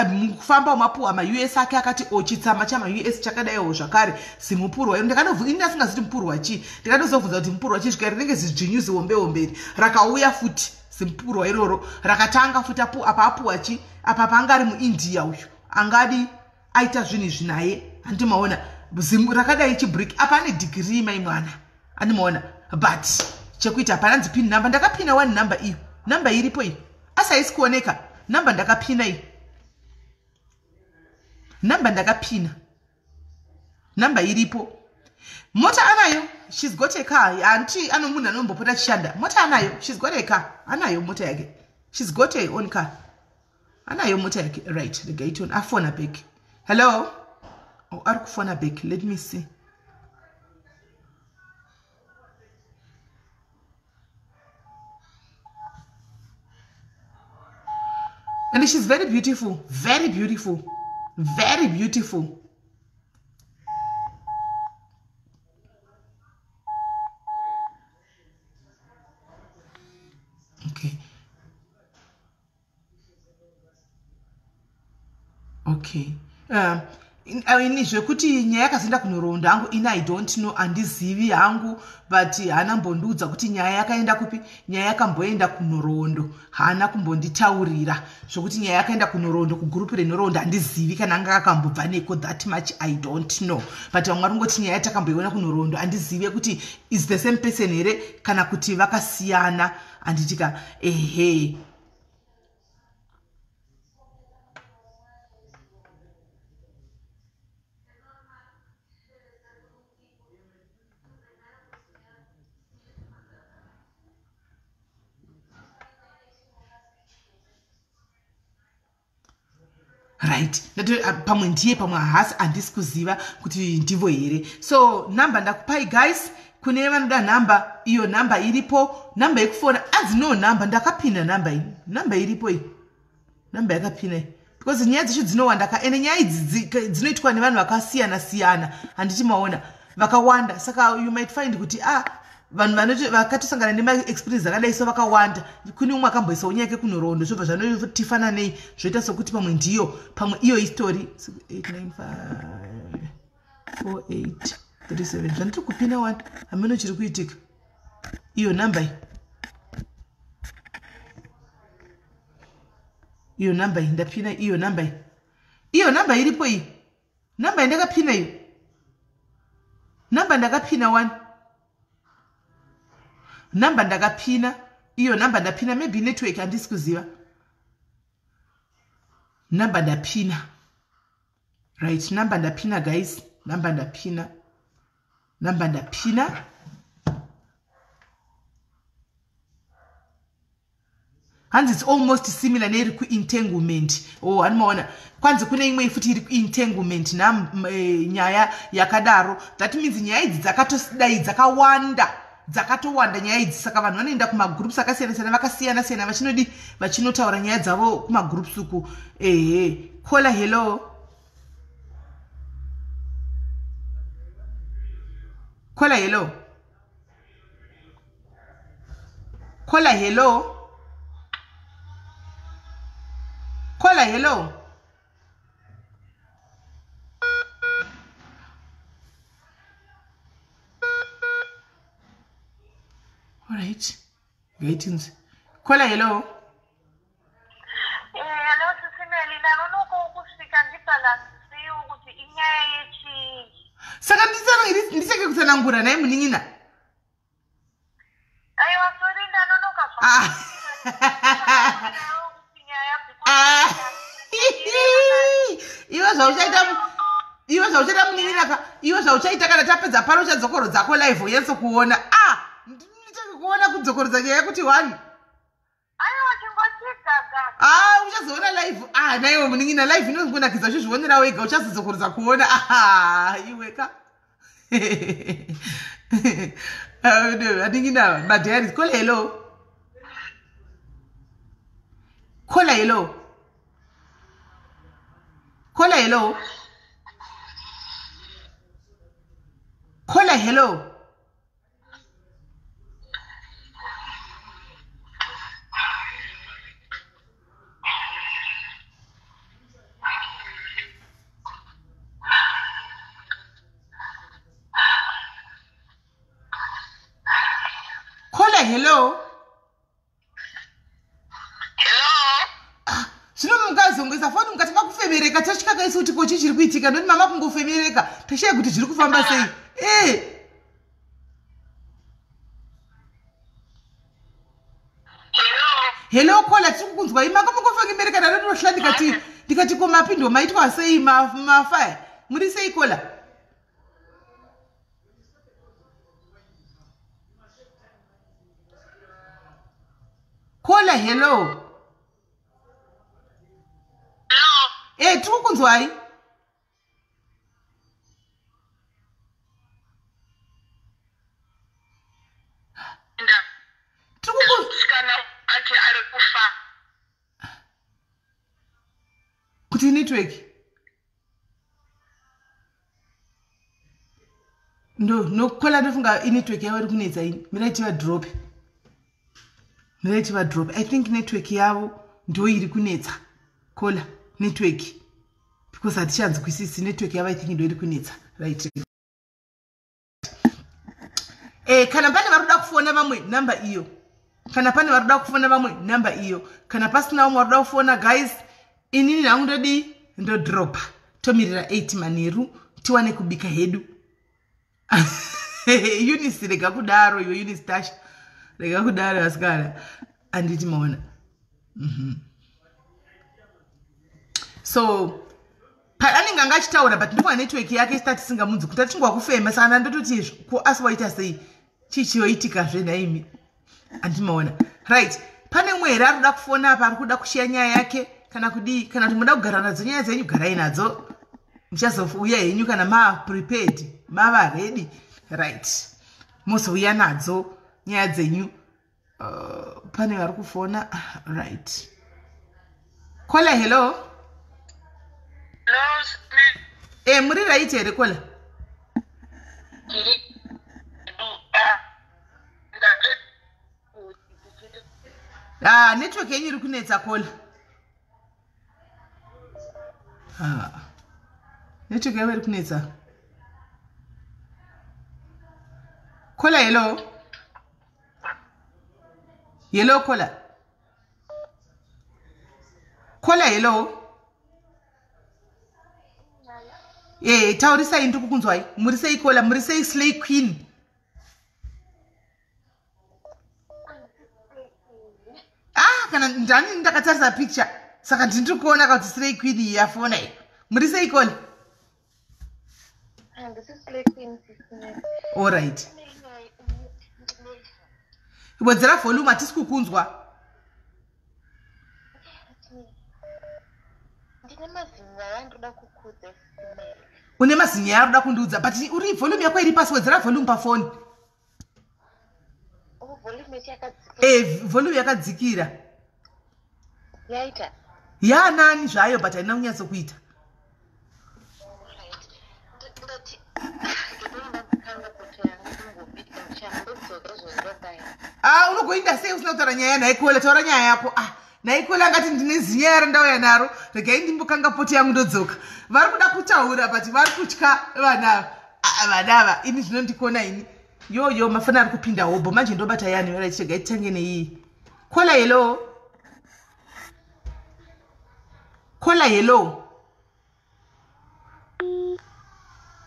mukufamba wemapuwa maUS ake akati o chitsama chamaUS chakadaiwo zvakare zimupurwa iro. Ini asingaziti mupurwa chii, ndikatozobvunza kuti mupurwa chii, zvikai rinenge zidzvinyu zihombe homberi rakauya futi zimupurwa iroro rakatanga futi apa apuwa chi apa paanga ari muIndia uyu angadi aita zvinhu izvi naye, handiti maona, rakadai chibrick apa ane degree mai mwana, handiti maona. But chekuita hapana, nzi pin number, ndakapina one number iyo, namba iripo iyo asi haisi kuoneka. Namba ndakapina iyo, namba ndakapina, namba iripo. Mota anayo, she's got a car, hanti ano munhu anombopota achishanda, mota anayo, she's got a car, anayo mota yake, she's got a own car, anayo mota yake. Right, regai tione afona back. Hello, oh, ari kufona back, let me see. And she's very beautiful, very beautiful, very beautiful. Okay. Okay. Ini zvekuti nyaya yakazoenda kunhoroondo hangu ini I don't know, handizivi hangu, but haana mbondiudza kuti nyaya yakaenda kupi. Nyaya yakamboenda kunhoroondo haana kumbonditaurira zvokuti nyaya yakaenda kunhoroondo kugurupu renhoroondo, handizivi kana anga akambobva neko, that much I don't know. But vamwe vari kungoti nyaya takamboiona kunhoroondo, handizivi kuti is the same person here kana kuti vakasiyana, handitika. Ehe, right, pamwe ndiye pamwe haasi, handisi kuziva kuti ndivo here. So namba ndakupai guys, kune vanoda namba iyo, namba iripo, namba yekufona anzi no namba ndakapinda, namba iyi, namba iripo iyi, namba yakapinda iyi, because nyaya dzacho dzinowanda ka, ende nyaya idzi dzinoitwa nevanhu vakasiyana siyana, handiti maona, vakawanda. Saka you might find kuti vanhu vakatosangana nemaexperience akadai so vakawanda. Kune umwe akamboisawo nyaya yake kunhoroondo, zvobva zvanotifananei, zvoita sokuti pamwe ndiyo, pamwe iyo history. 8954837 zvandiri kupina wani, hameno chiri kuitika. Iyo namba iyi, iyo namba iyi ndapina, iyo namba iyi, iyo namba iripo iyi, namba yandakapina iyo, namba ndakapina wani, namba ndakapina iyo, namba ndapina, maybe network handisi kuziva, namba ndapina. Right, namba ndapina guys, namba ndapina, namba ndapina. Hanzi it's almost similar neiri kuentanglement. Oh, hanimaona kwanzi kune imwe futi iri kuentanglement nyaya yakadaro. That means nyaya idzi dzakatodai dzakawanda, dzakatowanda nyaya idzi. Saka vanhu vanoenda kumagroups akasiyana siyana, vakasiyana siyana, vachinodi vachinotaura nyaya dzavo kumagroups uku. Ehe, caller, hello, caller, hello, caller, hello, caller, hello. All right, ngaitinzi caller, hello. Hello Sisimeli, ndanonoka kusvika ndibhalansiwo kuti inyaya yechii. Saka ndiseke kutsanangura naye munin'ina. Aiwa, sorry, ndanonoka. Iwe zvauchaita Iwe zvauchaita munin'ina ka, iwe zvauchaita kana tapedza pano uchadzokorodzako live unyatso kuona. Ah, nditake kuona kudzokorodza nyaya yekuti one. Aiwa, chingotigaga. Ah, uchazoona live. Ah, naiwe munin'ina, live inongonakidza uchizvionera wega, uchazodzokorodza kuona. Ah, iwe ka. Anin'ina, madiaries. Call hello. Call hello. Call hello. Call hello. Caller, hello. Hello. Zvino mukazongoisa foni mukatanga kufemereka, tasvika kaisi kuti kochi chiri kuitika, ndoti mama kungofemereka tashaya kuti zviri kufamba sei. Eh. Hello. Hello caller, tiri kukunzwai. Manga mungofemereka ndatotohla ndikati ko mapindo maitwa sei mafa? Muri sei caller? Caller, hello. Hello. Eh, tiri kukunzwai. Tiri kuku Kana ati ari kufa. Kuti network. Ndo nokola ndofunga inetwork yavo iri kunetsa ini. Mirai tivadrope. Mirai tivadrope. I think network yavo ndo iri kunetsa. Kola network. Because hatichanzwisisi network yavo, I think ndo iri kunetsa. Right. Eh, kana pane vari kuda kufona vamwe, namba iyo. Kana pane vari kuda kufona vamwe, namba iyo. Kana pasina vamwe vari kuda kufona, guys, inini hangu ndodii, ndodropa. Tomirira 8 manheru tiwane kubika hedu. Eunice, rega kudaro iwe. Eunice Tasha, rega kudaro asikana. Anditi maona. So anenge anga achitaura, but ndikuva network yake isati tisingamunzi kuti atingwa kufema, saka ndototi izvo ko asi waita sei, chii chiyoitikazve nhaimi? Andimaona. Right, pane umwe here ari kuda kufona apa, ari kuda kushiya nyaya yake kana kudii? Kana kuti muda kugara nadzo nyaya dzenyu, garai nadzo, muchazouya henyu kana maprepared, mava ready. Right, mozouya nadzo nyaya dzenyu. Pane vari kufona. Right, caller, hello. Hello. E, muri right here, caller? Tiri. Ah, network yenyu iri kunetsa, caller. Ah, network yavo iri kunetsa. Caller, hello. Hello, caller. Caller, hello. E, taurisai, ndiri kukunzwai. Muri sei, caller? Muri sei, slay queen? Ah, kana ndani ndakatarisa picture, saka ndindiri kuona kuti slay queen iyi yafona iyi. Muri sei, caller? Handisi slay queen, sisine. Allright, wedzera volume, hatisi kukunzwa. Ndine mazinyaya andoda kukudza, sisimele. Une mazinyaya ari kuda kundiudza, but uri volume yako iri pasi. Wedzera volume pafoni. Volume yacho yakadzika. E, volume yakadzikira. Yaita? Yaanani zvayo, but haina kunyatsokuita. Right, ndati ndinoda poto yangu kungobika ndodzoka izvozvo. Ah, unogoinda sei usina kutaura nyaya nhai caller? Taura nyaya yako. Ah, nhai caller, angati ndine zinyaya randauya naro, regai ndimbokanga poto yangu ndodzoka. Vari kuda kutaura but vari kutya vana. Ah, vana ava ini zvinondikona ini yoyo. Mafana ari kupinda hobho manje, ndobata yani. Right, regai titange neiyi. Caller, hello. Caller, hello.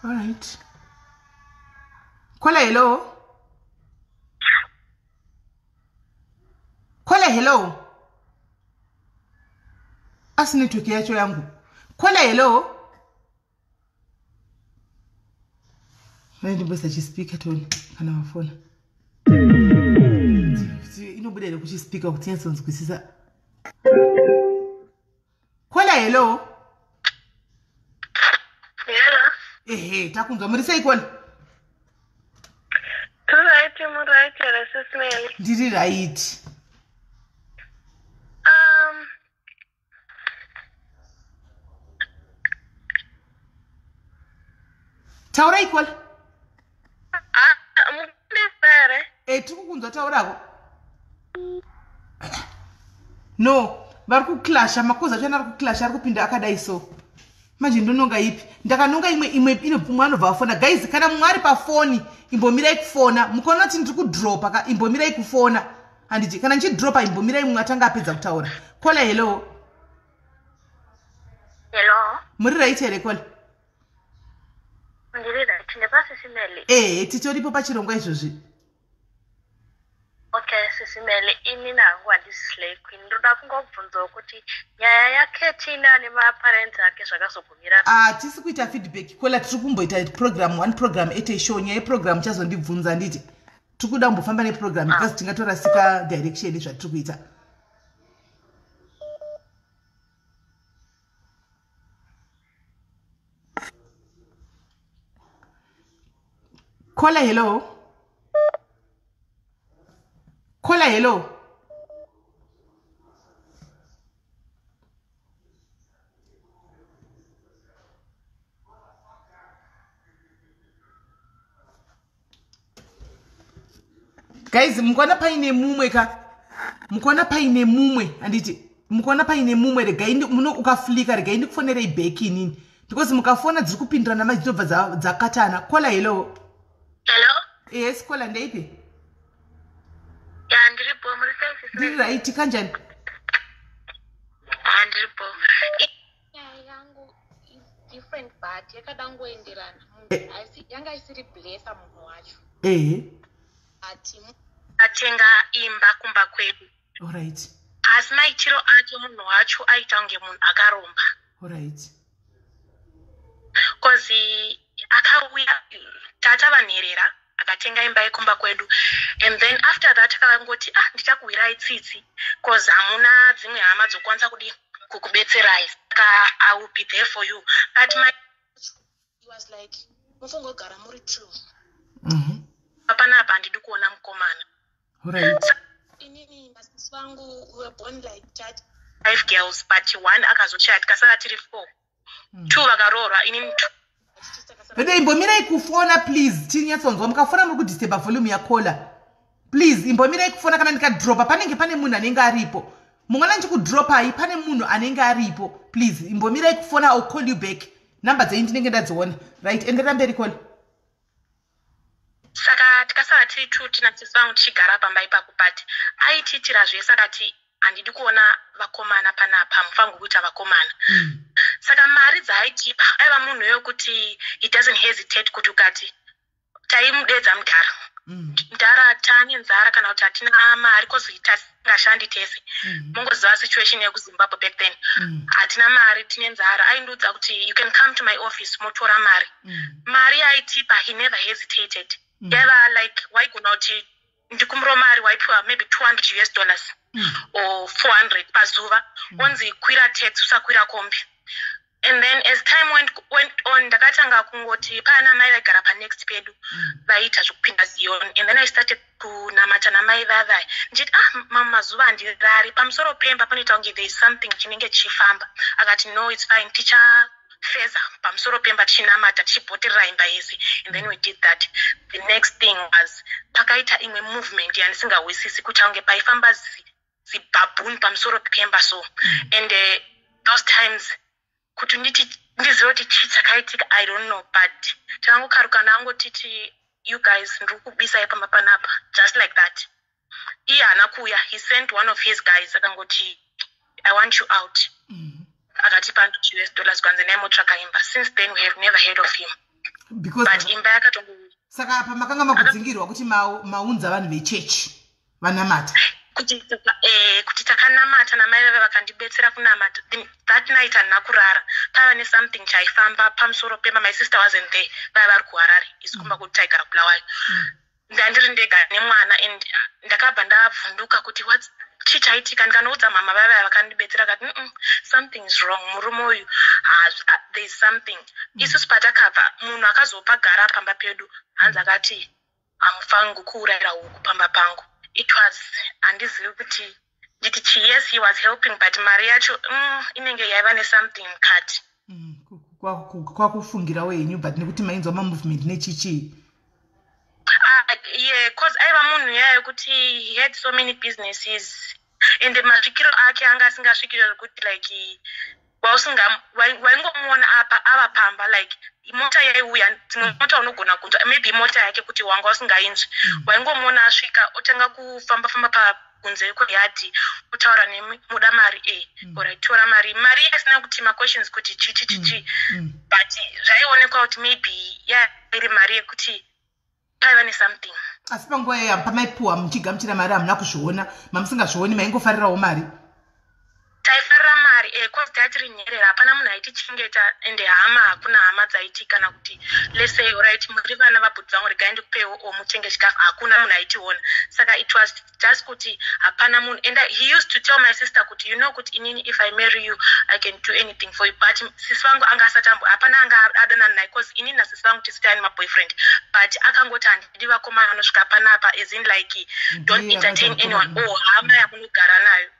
Alright, caller, hello. Caller, hello. Asi network yacho yangu. Caller, hello. Mai ndimboisa chispeaker tone kana mafona. Inobuda here kuchispeaker kuti nyatsonzwisisa? Caller, hello. Hello. Ehe, takunzwa. Muri sei, caller? Right, muright here, Sis Melly? Ndiri right. Taurai, caller. Ah, mukundizere. E, tiri kukunzwa, taurako. No, vari kuclasha makozi acho, ari kuclasha, ari kupinda akadai. So manje ndononga ipi? Ndakanonga imwe, imwe mumwe anobva afona. Guys, kana mumwe ari pafoni, imbomirai kufona. Mukaona kuti ndiri kudropa ka, imbomirai kufona, handiti? Kana ndichidropa, imbomirai mumwe atanga apedza kutaura. Caller, hello. Hello. Muri right here, caller? Ndiri right, ndepasisi Melly? Ehe, titoripo pachirongwa izvozvi. Okay, Sisi Melly, ini nangu handisi slay queen. Ndoda kungobvunzawo kuti nyaya yaketina nemaparents ake zvakazogumira. Hatisi kuita feedback, caller. Tiri kumboita program, one program at a show. Nyaya yeprogram chazondibvunza, handiti? Tiri kuda kumbofamba neprogram because tingatorasika direction zvatiri kuita. Caller, hello. Caller, hello. Guys, mukaona paine mumwe ka, mukaona paine mumwe, handiti? Mukaona paine mumwe, regai muno ukaflika, regai ndikufonerei back inini, because mukafona dziri kupindirana mai, dzinobva dzakatana. Caller, hello. Hello. Yes, caller, ndeipi? Ya, ndiripo. Muri sei, Sisi? Ndiri right, kanjani? Ah, ndiripo. Nyaya yangu is different, but yakada ngoenderana. Eh. Asi yanga isiri blesser munhu wacho. But Atenga imba kumba kwedu. Alright. Asi maitiro ake munhu wacho aita kunge munhu akaromba. Alright. 'Cause akauya, tata vanherera, akatenga imba yekumba kwedu, and then after that akangoti, "Ah, ndichakuhwirai tsitsi 'cause hamuna dzimwe hama dzokwanisa kudi kukubetserai, saka I will be there for you." But my He was like, "Mufungogara muri two." Panapa handidi kuona mukomana. Alright. Inini masisi vangu, we were born like that. Five girls, but one akazochaya, tikasara tiri four. Two vakaroorwa, inini two. Vede, imbomirai kufona please, tinyatsonzwa. Mukafona muri kudisturba volume yacaller. Please imbomirai kufona. Kana ndikadropa, panenge pane munhu anenge aripo. Mungona ndichikudropai, pane munhu anenge aripo. Please imbomirai kufona. I'll call you back, namba dzenyu ndinenge ndadziona. Right, enderera mberi, caller. Saka tikasara tiri two, tina sisi vangu, tichigara pamba ipapo, but aitiitira zvese. Akati, "Handidi kuona vakomana panapa, hamufangi kuita vakomana." Saka mari dzaaitipa, aiva munhu wekuti he doesn't hesitate kuti ukati, taimudedza mudhara, "Mudhara, tane nzara," kana kuti, "Hatina mari," 'cause tasingashandi tese. Mungoziva situation yekuZimbabwe back then. "Hatina mari, tine nzara." Aindiudza kuti, "You can come to my office, motora mari." Mari yaitipa, he never hesitated. Yaiva like waigona kuti ndikumuro mari, waipiwa maybe 200 US dollars or 400 pazuva, onzi kwira taxi, usakwira kombi. And then as time went on, ndakatanga kungoti pana mai vaigara panext pedu vaiita zvekupinda Zion, and then I started kunamata namai vavaya ndichiti, "Ah, mamwe mazuva handirari, pamusoro pemba panoita kunge there is something chinenge chichifamba." Akati, "No, it's fine, tichafeza pamusoro pemba tichinamata, tichibhoterera imba yese." And then we did that. The next thing was pakaita imwe movement yandisingahwisisi, kuita kunge paifamba zibhabhuni pamusoro pemba. So and those times, kuti nditi ndizive kuti chii chakaitika, I don't know, but takangokarukana, angotiti, "You guys, ndiri kubisai pamba panapa," just like that. Iye haana kuuya, he sent one of his guys, akangoti, "I want you out." Akatipa US dollars, kwanzi naimotsvaka imba. Since then we have never heard of him. Because But imba yakatongo Saka apa makanga makudzingirwa kuti maunza vanhu vechechi vanamata? Kuti takanamata namai vave vakandibetsera kunamata. That night handina kurara, paiva nesomething chaifamba pamusoro pemba. My sister wasn't there, vaiva vari kuHarare, isi kumba kuti taigara Bulawayo. Ndandiri ndega nemwana and ndakabva ndavhunduka kuti what, chii chaitika. Ndikanoudza mama vaiva vakandibetsera kati, something is wrong, murume uyu there is something." Isusu patakabva, munhu akazopagara pamba pedu, hanzi akati, "Hamufangi kuurayira huku pamba pangu." It was, handizivi kuti nditi chi. Yes, he was helping, but mari yacho inenge yaiva nesomething mukati. Kwakufungirawo henyu, but nekuti mainzwa mamovement nechichii. Ah, yeah, cause aiva munhu yaya yekuti he had so many businesses and masvikiro ake anga asingasvikiro zvekuti like waingomuona apa ava pamba, like mota yaiuya, dzimwe mota unogona kunzwa, maybe mota yake kuti wanga usingainzwi. Waingomuona asvika, otanga kufamba famba pakunze kweyadhi, otaura nemi, "Muda mari e? Alright, tora mari." Mari isina kuti maquestions kuti chichi chichi, but zvaionekwa kuti maybe yairi mari yekuti paiva nesomething. Asi panguva iya pamaipuwa muchigamuchira mari, hamuna kuzviona, mamusingazvioni, maingofarirawo mari? Taifarira mari cause taitiri nherera, hapana munhu aitichengeta ende hama, hakuna hama dzaiti kana kuti let's say, "Alright, muri vana vabhudzi vangu, regai ndikupewo o mutenge chikafu." Hakuna munhu aitiona, saka it was just kuti hapana munhu. And he used to tell my sister kuti, "You know kuti inini if I marry you, I can do anything for you." But sisi vangu anga asati ambo, hapana anga adanana naye, cause inini nasisi vangu tisi taine maboyfriend, but akangoti, "Handidi vakomana vanosvika panapa," as in like don't Ndiye entertain akaita anyone mukomana. or hama yamunogara nayo.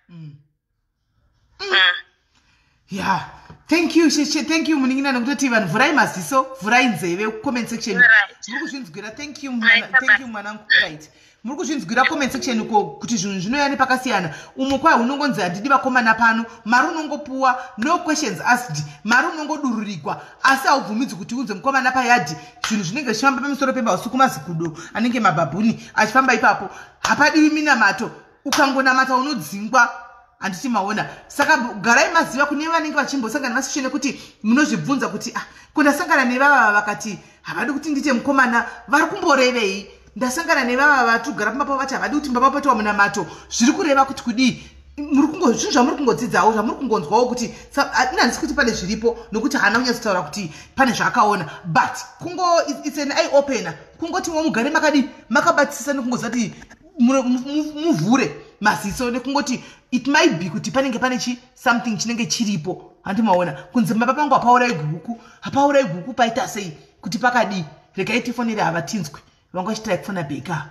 Yeah, thank you, sheshe, thank you munin'ina, nekutoti vanhu vhurai maziso, vhurai nzeve. Comment section muri kuzvinzwira. Thank you, Right, thank you mwanangu. Right, muri kuzvinzwira comment section uko kuti zvinhu zvinoya nepakasiyana. Umwe kwai unongonzi, "Handidi vakomana pano." Mari unongopuwa, no questions asked, mari unongodururigwa, asi haubvumidzwi kuti unze mukomana payadhi. Zvinhu zvinenge zvichifamba pamusoro pemba usiku, mazikudo anenge mabhabhuni achifamba ipapo. Hapadiwi minamato, ukangonamata unodzingwa, handiti maona? Saka garai maziva, kune vanenge vachimbosangana masituation ekuti munozvibvunza kuti, "Ah, ko ndasangana nevava vakati havadi kuti ndiite mukomana, vari kumborevei? Ndasangana nevava vatugara pamba pavo vati havadi kuti mbamba patiwa munamato, zviri kureva kuti kudii?" Muri kungo zvinhu zvamuri kungodzidzawo, zvamuri kungonzwawo kuti ina handisi kuti pane zviripo, nokuti haana kunyatsotaura kuti pane zvaakaona, but kungo it's an eye opener, kungotiwo mugare makadi makabatisisa, nekungoziva kuti muvhure maziso, nekungoti it might be kuti panenge pane chi something chinenge chiripo, handimaona? Kunzi maba pangu hapaurai guku, hapaurai guku, paita sei kuti pakadii? Regai tifonere, havatinzwi, vanga vachitirai kufona bheka.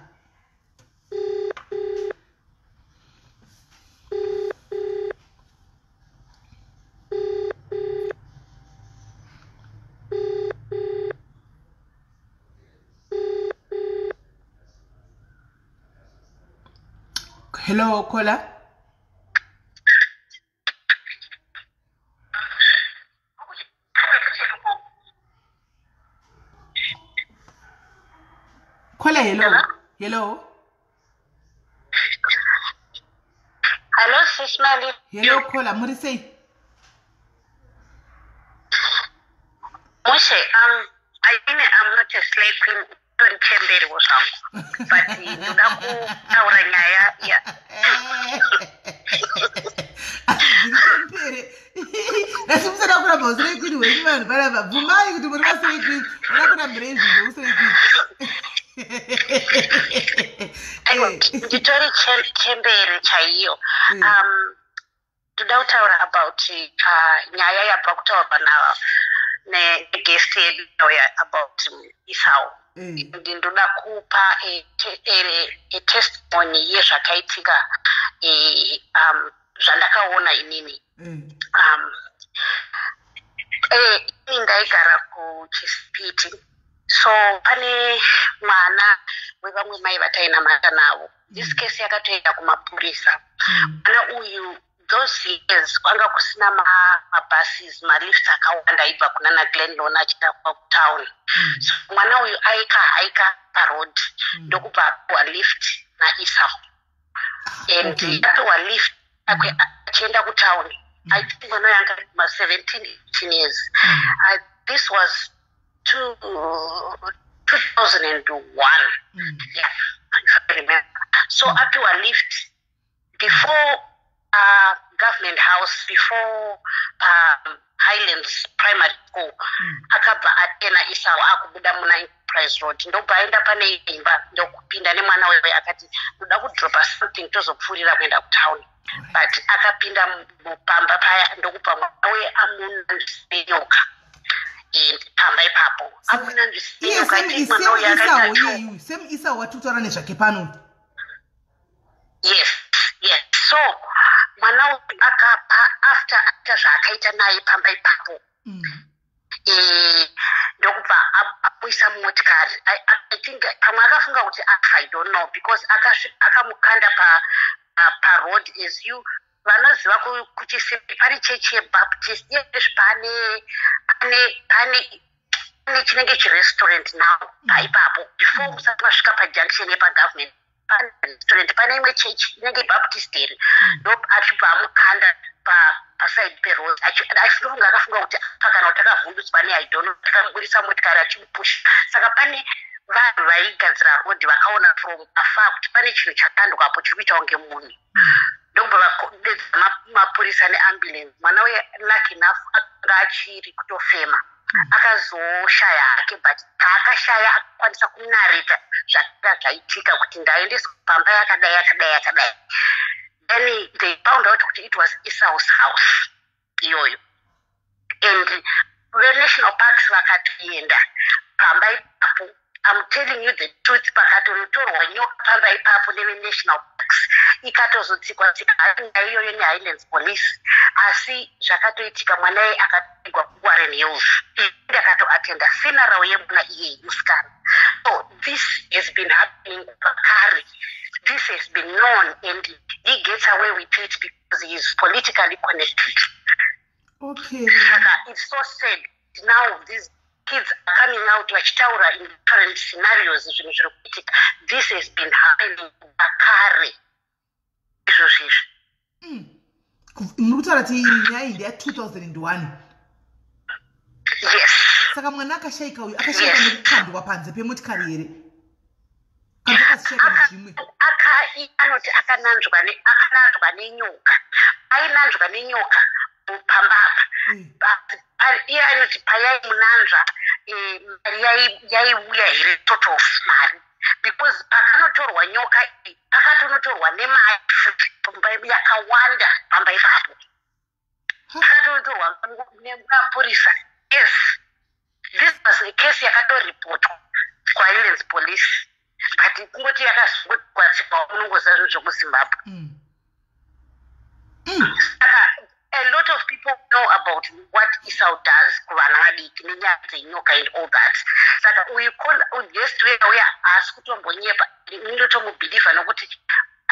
Hello, caller. Caller, hello. Hello. Hello, Sis Mali. Hello, caller, muri sei? Mushe, I mean, I'm not a slave queen, tori chemberiwo zvangu. But ndoda kutaura nyaya ya Ndiri chembere, asi musada kuramba uslay queen hwenyu. Vanhu panapa, bvumai kuti muri maslay queen. Uda kurambirei zvinhu uslay queen? Aiwa, nditori chembere chaiyo. Ndoda kutaura about nyaya yabva kutaurwa na neguest yedu ya about Esau. Ndinoda kupa a testimony yezvakaitika, zvandakaona inini. Ini ndaigara kuChisipiti, so pane mwana wevamwe mai vatainamata navo. This case yakatoenda kumapurisa. Mwana uyu, those years kwanga kusina mabuses, malifts akawanda aibva kunana Glen Lorne achienda kutown. So mwana uyu aika haika paroad, ndokubva apiwa lift naEsau, and apiwa lift akwe achienda kutown. I think mwana uyu anga ma17 18 years. This was 2001, yeah, if I remember. So apiwa lift. Before Government House, before Highlands Primary School, akabva atena Esau akubuda muna Enterprise Road, ndobva aenda pane imba, ndokupinda nemwana wewe. Akati, "Ndoda kudropa something, tozopfuurira kuenda kutown." But akapinda mupamba paya, ndokubva mwana we amunanzvisenyoka pamba ipapo, amunanzvisenyoka. Mwana uyu akaita iyeyu, same Esau watiri kutaura nezvake pano? Yes. So mwana uyu akapa, after aita zvaakaita naye pamba ipapo, ndokubva amuisa mumotikari. I think pamwe akafunga kuti afa, I don't know, because akamukanda paroad. As you vanoziva, kuChisimbi pane chechi yeBaptist yezvi, pane chinenge chirestaurant now paipapo. Before musati masvika pajunction yepagovernment, pane restaurant, pane imwe chechi inenge Baptist here. Ndo achibva amukanda paside peroad. Achifunga, akafunga kuti afa kana kuti akavhundutswa ne, I don't know. Akamubudisa motikari achimupusha. Saka pane vanhu vaigadzira road vakaona from afar kuti pane chinhu chakandwapo chiri kuita kunge munhu, ndokubva vadedza mapurisa neambulance. Mwana uye, lucky enough, akanga achiri kutofema. Akazoshaya hake, but paakashaya akakwanisa kunareta zvakanga zvaitika, kuti ndaendeswa pamba yakadai, yakadai, yakadai. Then they found out kuti it was Esau's house iyoyo, and veNational Parks vakatoenda pamba ipapo. I'm telling you the truth, pakatonotorwa nyoka pamba ipapo neveNational Parks, ikatozotsikwa tsika nyaya iyoyo neHighlands Police. Asi zvakatoitika, mwana iye akatigwa kuWarren Hills. Ndakatoatenda funeral yemwana iyeye musikana. So this has been happening kare. This has been known, and he gets away with it because he is politically connected. Saka it's so sad, now these kids are coming out vachitaura in different scenarios zvinhu zviri kuitika. This has been happening kare izvozvizvi. Muri kutaura kuti nyaya iyi ndeya2001? Yes. Saka mwana akashayika uyu akashayika nekukandwa panze pemotikari here, kana akazishayika nezvimwe? Anoti akananzwa nenyoka, ainanzwa nenyoka pamba apa. Iye anoti payaimunanzva, mari yaiuya here, sort of mari, because pakanotorwa nyoka iyi pakatonotorwa nemari futi yakawanda pamba ipapo, pakatonotorwa nemapurisa. Yes, this was a case yakatoripotwa kuHighlands Police, but kungoti yakazongotwatsikwa, munongoziva zvinhu zvomuZimbabwe. Saka a lot of people know about what Esau does kuvana vadiki nenyaya dzenyoka and all that. Saka uyu guest uya haasi kutombonyepa, indotomubhilivha nokuti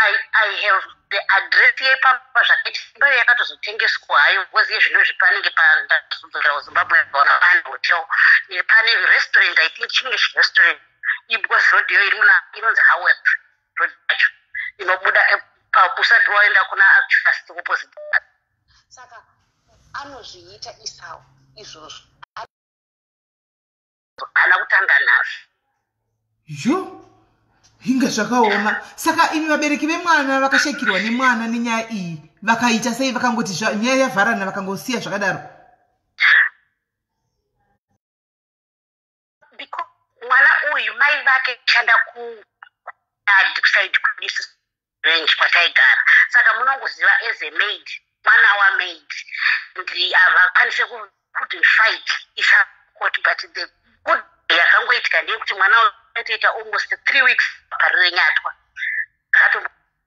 I have the address yepamba zvakaita. Imba yakatozotengeswa hayo, because yezvinozvi panenge pandazodzokera kuZimbabwe, ona pane hotel, pane restaurant, I think chinenge chirestaurant, because road iyo iri muna inonzi Howard Road yacho inobuda usati waenda kuna Actual opposite. Saka anozviita Esau izvozvo, haana kutanga nazvo. Yo, inga zvakaoma. Saka imi vabereki vemwana vakashayikirwa nemwana nenyaya iyi vakaita sei? Vakangoti nyaya yavharana, vakangosiya zvakadaro? Because mwana uyu mai vake shanda kuside range kwataigara. Saka munongoziva, as a maid, mwana wamaid, havakwanise couldn't fight Esau court. But the good yakangoitika ndeyekuti mwana uyu atoita almost 3 weeks Parirenyatwa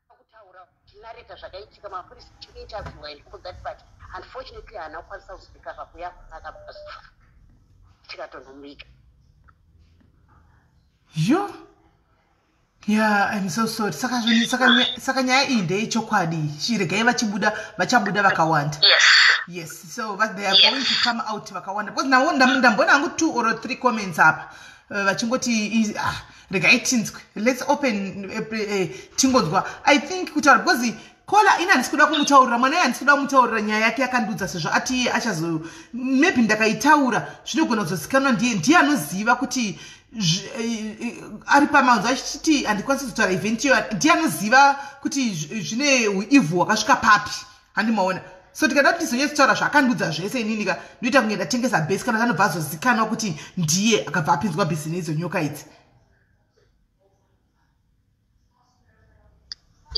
kutaura, tinareta zvakaitika, mapurisa chiinterview and all that, but unfortunately haana kukwanisa kuzorikavha kuya, akabva tikatonomika. Yo, yeah, I'm so sorry. Saka zvoni saka nyaya iyi ndeyechokwadi. Chiregai vachibuda, vachabuda vakawanda. Yes. Yes, so but they are going to come out vakawanda, because navo ndambona hangu two or three comments apa, vachingoti, ah, regai tinzwe, let's open, tingonzwa. I think kutaura, because caller ini handisi kuda kumutaurira mwana iye, handisi kuda kumutaurira nyaya yake yakandudza, sezvo ati iye achazo, maybe ndakaitaura zvinogona kuzozikanwa. Ndiye anoziva kuti Ari pamanzwa achiti handikwanisi kuzotaura event iyo, ndiye anoziva kuti zvine uivhu hwakasvika papi, handimaona. So tikada kuti tizonyatsotaura zvaakandudza zvese inini ka, ndoita kunge ndatengesa bhesi, kana anobva azozikanwa kuti ndiye akabva apinzwa bhisi neidzo nyoka idzi.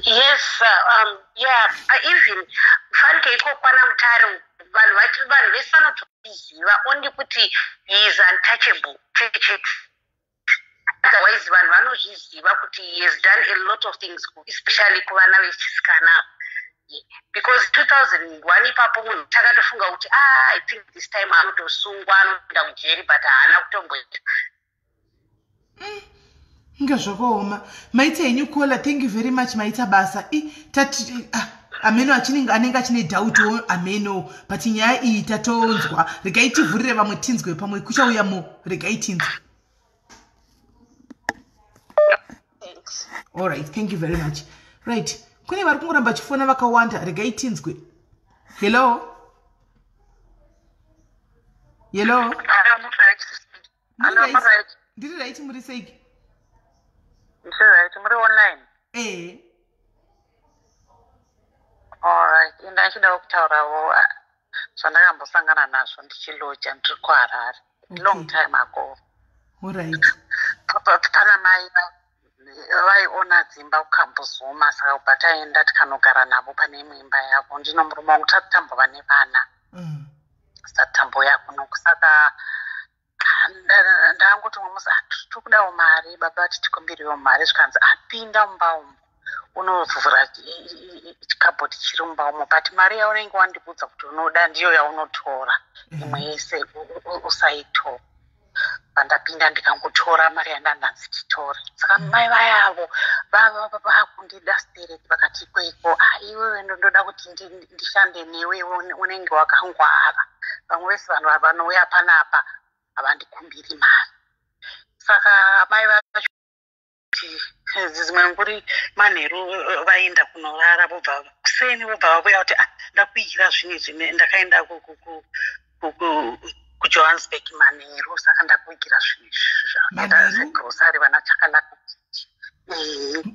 Yes, yeah, even fanike ikokwana Mutare, vanhu vanhu vese vanotoziva only kuti he is untouchable chete. Otherwise vanhu vanozviziva kuti he has done a lot of things, especially kuvana vechisikana, because 2001 ipapo munhu takatofunga kuti, ah, I think this time anotosungwa, anoenda kujeri, but haana kutomboita. Inga zvakaoma. Maita henyu caller, thank you very much, maita basa. I tati, ah, ameno achinenge anenge achine dhautiwo ameno, but nyaya iyi tatonzwa. Regai tivhurire vamwe tinzwe, pamwe kuchauya mo. Regai tinzwe. Thanks. Alright, thank you very much. Right, kune vari kungoramba chifona vakawanda. Regai tinzwe. Hello, hello. Muri right? Ndiri right, muri seiki? Ndiri right, muri online? Ee. Alright, ndachidawo kutaurawo zvandakambosangana nazvo ndichiloja ndiri kuHarare long time ago. Alright. Pana mai vaiona dzimba kuKambuzuma, saka kubva taenda tikanogara navo pane imwe imba yavo. Ndino murume wangu, tati tambova nevana sati tambouya kuno. Saka ndangoti mumwe musi, "Ah, tiri kudawo mari baba, titikumbiriwo mari." Zvikanzi, "Apinda mumba umu, unovhura chikabhoti chiri mumba umo, but mari yaunenge wandibudza kuti unoda ndiyo yaunotora, imwe yese usaitora." Pandapinda ndikangotora mari yandandanzi titore. Saka mai vayavo vakundida stereki, vakati ikweiko, "Ah, iwewe ndoda kuti ndishande newe, iwe unenge wakangwara. Vamwe vese vanhu vanouya panapa havandikumbiri mari." Saka mai vacho kuti dzimwe nguri manheru vaenda kunorara, vobva kuseni vobva vavuya kuti, "Ah, ndakuigira zvinhu izvi, ndakaenda kuJohannesburg manheru, saka ndakuigira zvinhu izvi zvakaita Manheru? segrosari, vana chakalaka."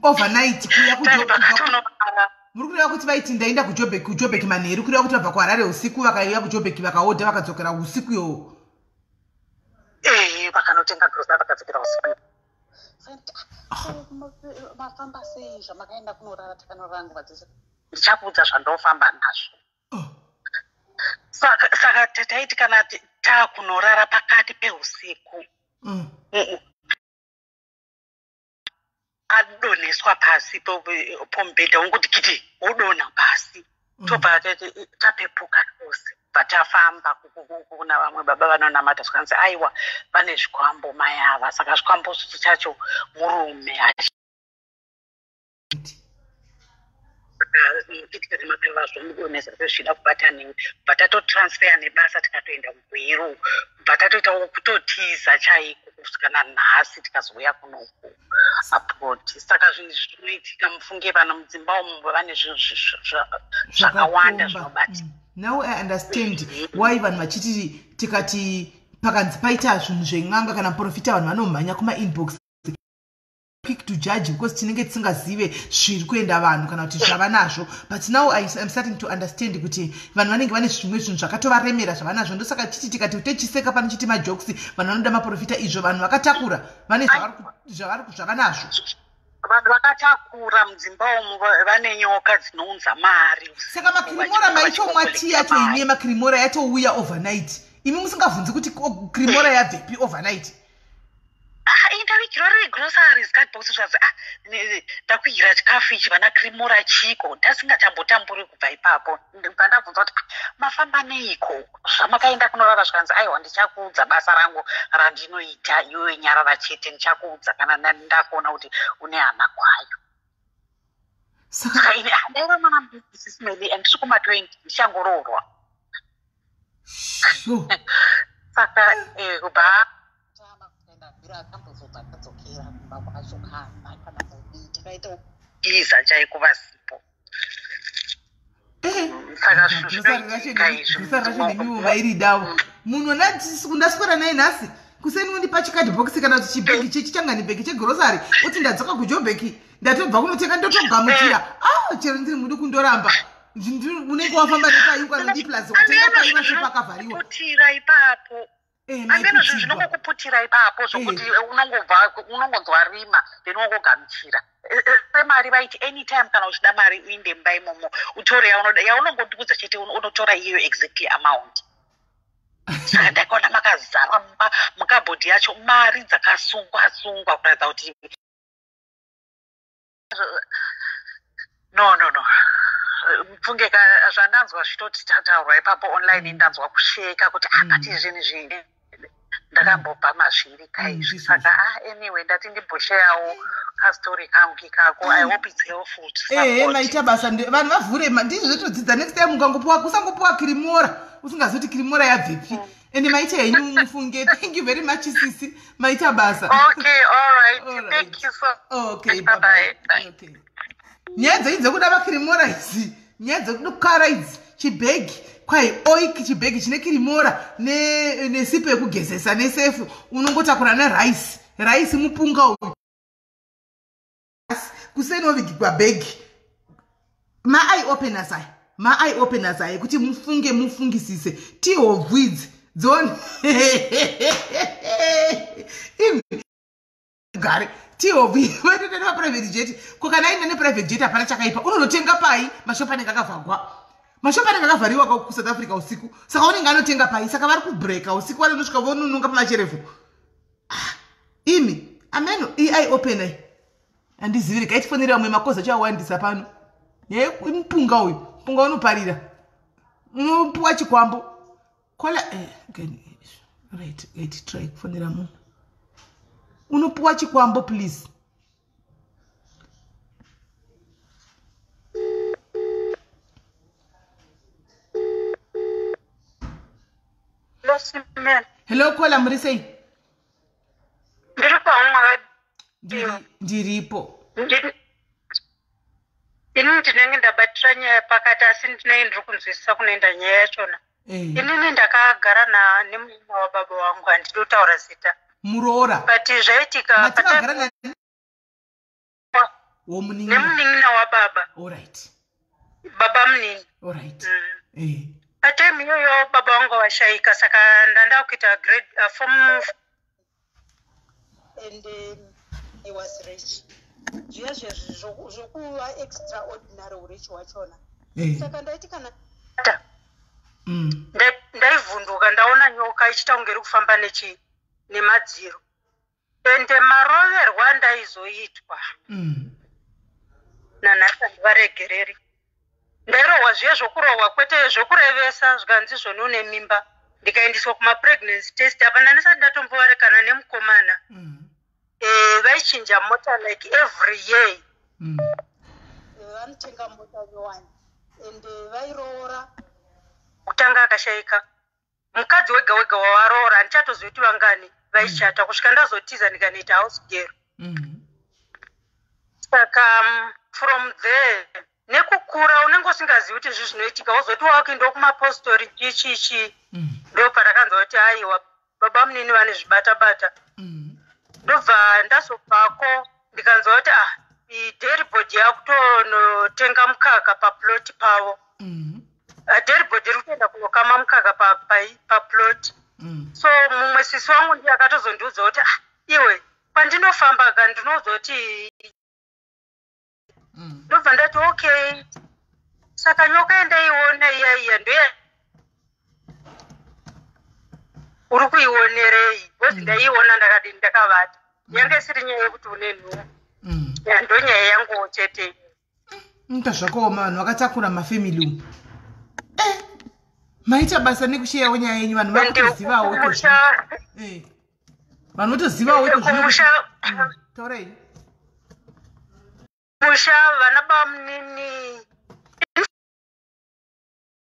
Overnight kuya Vakatonorara. Muri kureva kuti vaiti ndaenda kuJobek manheru, kureva kuti vabva kuHarare usiku, vakauya kuJobek, vakaodha, vakadzokera usiku iyowo? Ee, vakanotenga grosari, vakadzokera usiku. "Mafamba sei zvamakaenda kunorara? Takanorara nguva dzese." "Ndichakuudza zvandofamba nazvo." Oh. Saka taiti kana taakunorara pakati peusiku, adonheswa pasi pomubhedha, wongoti kiti, wodonha pasi. Tobva tapepuka tose, bva tafamba kuna vamwe baba vanonamata. Zvikanzi, "Aiwa, vane zvikwambo mai ava." Saka zvikwambo chacho murume. Makava zvomudonhesa zvichida kubata newe. Bva tatotransfer nebasa, tikatoenda kuGweru, bva tatoitawo kutotiza chaiko kusvika nanhasi, tikazouya kunoku abroad. Saka zvinhu izvi zvinoitika, mufunge vanhu mudzimba umu vane zvinhu zvakawanda Zvakakomba. zvinobatika. Now I understand why vanhu vachiti tikati pakanzi paita zvinhu zven'anga kana muprofita, vanhu vanomhanya kumainbox, quick to judge, because tinenge tisingazive zviri kuenda vanhu kana kuti zvava nazvo. But now I'm starting to understand kuti vanhu vanenge vane zvimwe zvinhu zvakatovaremera zvavanazvo. Ndosaka chiti tikati techiseka pano chiti majokes, vanhu vanoda maprofita, izvo vanhu vakatakura vane zvavanazvo. Vanhu vakatakura mudzimba umu, vane nyoka dzinounza mari usiku, Saka makirimora maitomwa tii yacho mari. imi yemakirimora yatouya overnight, imi musingabvunzi kuti kirimora yabvepi overnight? Ah, ndakuigira riri groceries cardbox. Zvanzi, "Ah, ndakuigira chikafu ichi, vana kirimora chiko?" Ndasingachambotamburi kubva ipapo. Ndibva ndabvunza kuti, "Ah, mafamba neiko zvamakaenda kunorara?" Zvikanzi, "Aiwa, ndichakuudza basa rangu randinoita, iwewe nyarara chete, ndichakuudza kana ndakuona kuti une hana kwayo." Saka Saka ini, ah, ndaiva mwana mudiki, andiri kuma20, ndichangoroorwa. Sure. Saka kubva akambozobva tadzokera kumba kwacho, kana kudii, takaita tiza chaiko vasipo. Saka zvinhu zvinoitika izvi. Grosari racho nemiwo vairidawo munhu ndaswera naye nhasi. Kuseni undipa chikadhibhokisi kana kuti chibhegi chechichangani bhegi chegrosary, uti ndadzoka kujobheki, ndatobva kunotenga, ndotogamuchira. Ah, chero ndiri muduku ndoramba. Unenge wafamba nepai ukanodi plus watenga pai mashopu akavhariwa. Putira ipapo. Eh, Ameno zvinhu maiputirwa. zvinongokuputira ipapo zvokuti unongobva unongonzwa rima, then wongogamuchira. Semari vaiti anytime kana uchida mari uinde mumba imomo utore yaunoda, yaunongondiudza chete, unotora iyoyo exactly amount. Saka ndakaona makazara mumba mukabhodhi yacho mari dzakasungwa sungwa kuratidza kuti no, no, no. Mupfunge ka zvandanzwa zvitoti tataurwa ipapo online, ndanzwa kusheka kuti akati zvinhu izvi ndakambobva mazviri kaizvi. Ndizvozvo. Saka ah, anyway, ndati ndimboshayawo kastori kangu ikako. I hope it's helpful to Ehe, somebody. maita basa. Vanhu vavhure ndizvo zvotodzidza. Next time ukangopuwa, usangopuwa kirimora usingazoti kirimora yabvepi. Ende maita henyu, mufunge. Thank you very much, sisi, maita basa. Okay, all right. All right. Thank you so Okay. Bye bye. Bye-bye. Okay, nyaya dzenyu dzekuda vakirimora idzi, nyaya dzekudokara idzi, chibhegi kwai oik, chibhegi chine kirimora nesipo yekugezesa nesefu, unongotakura nerice, raisi mupunga uyu, kuseni wovigigwa bhegi. Ma-eye openers aya, ma-eye openers aya ekuti mufunge, mufungisise. Tihobvu idzi dzone Imi, gare tihobvu vaitoenda nepaprivate jet. Ko kana aenda neprivate jet, hapana chakaipa. Unonotenga pai? Mashopu anenge akavhagwa, mashopu anenge akavhariwa kuSouth Africa usiku, saka unenge anotenga pai? Saka vari kubreka usiku, vanonosvika vonononga pamacherefu. Ah, imi, ameno eye opener handizivi. Regai tifonere vamwe, makozi acho awandisa pano. Nyaya mupunga uyu, mupunga unoparira, unopuwa chikwambo. Kola okay, right, right, try kufonera munhu unopuwa chikwambo, please. Hello caller, muri sei? Ndiri pamwe. Ndiripo. Inini ndinenge ndabatira nyaya pakati, asi ndinenge ndiri kunzwisisa kunoenda nyaya yachona. Inini ndakagara nemurume wababa wangu, handidi kutaura zita. Muroora? But zvaitika Matinogara na womunin'ina? Nemunin'ina wababa. Allright. Baba munini. Allright. Patime iyoyo baba vangu vashayika, saka ndanda kuita grade form And he was rich zviya zvezvi zvokuva extraordinary urich hwachona. Saka ndaiti kana Ndaivhunduka ndaona nyoka ichiita kunge iri kufamba nechi nemadziro, ende maroverwa andaizoitwa nanhasi handivaregereri. Ndairohwa zviye zvokurohwa, kwete zvokurevesa. Zvikanzi zvoni une mimba, ndikaendeswa kumapregnancy test. Apa ndandisati ndatombovarekana nemukomana. Vaichinja mota like every year. Vanotenga mota nyowani and vairoora. Kutanga akashayika, mukadzi wega wega wawaroora, handichatozivi kuti vangani vaichata, kusvika ndazotiza ndikanoita house girl. Saka from there nekukura unenge usingazivi kuti izvi zvinoitika, wozoti wakuendawo kumapostori, chii chii chii. Ndo pandakanzwa kuti aiwa, baba munini vane zvibata bata. Ndobva ndazobvako ndikanzwa kuti ah, dairboard yakutonotenga mukaka paplot pavo. Dairboard iri kutoenda kunokama mukaka paplot. So mumwe sisi wangu ndiye akatozondiudza kuti ah, iwe, pandinofamba ka ndinoudza kuti. Ndobva ndati okay, saka nyoka yandaiona iya iya ndoya uri kuionerei? Because ndaiona ndakadini, ndakavata, yanga isiri nyaya yekuti une nhumbu. Ya, ndo nyaya yanguwo chete. Inga zvakaoma, vanhu vakatakura mafamily umu. Maita basa nekusheyawo nyaya yenyu, vanhu vakutozivawo. Vanhu votozivawo. Kumusha Taurai. Musha vana bamunini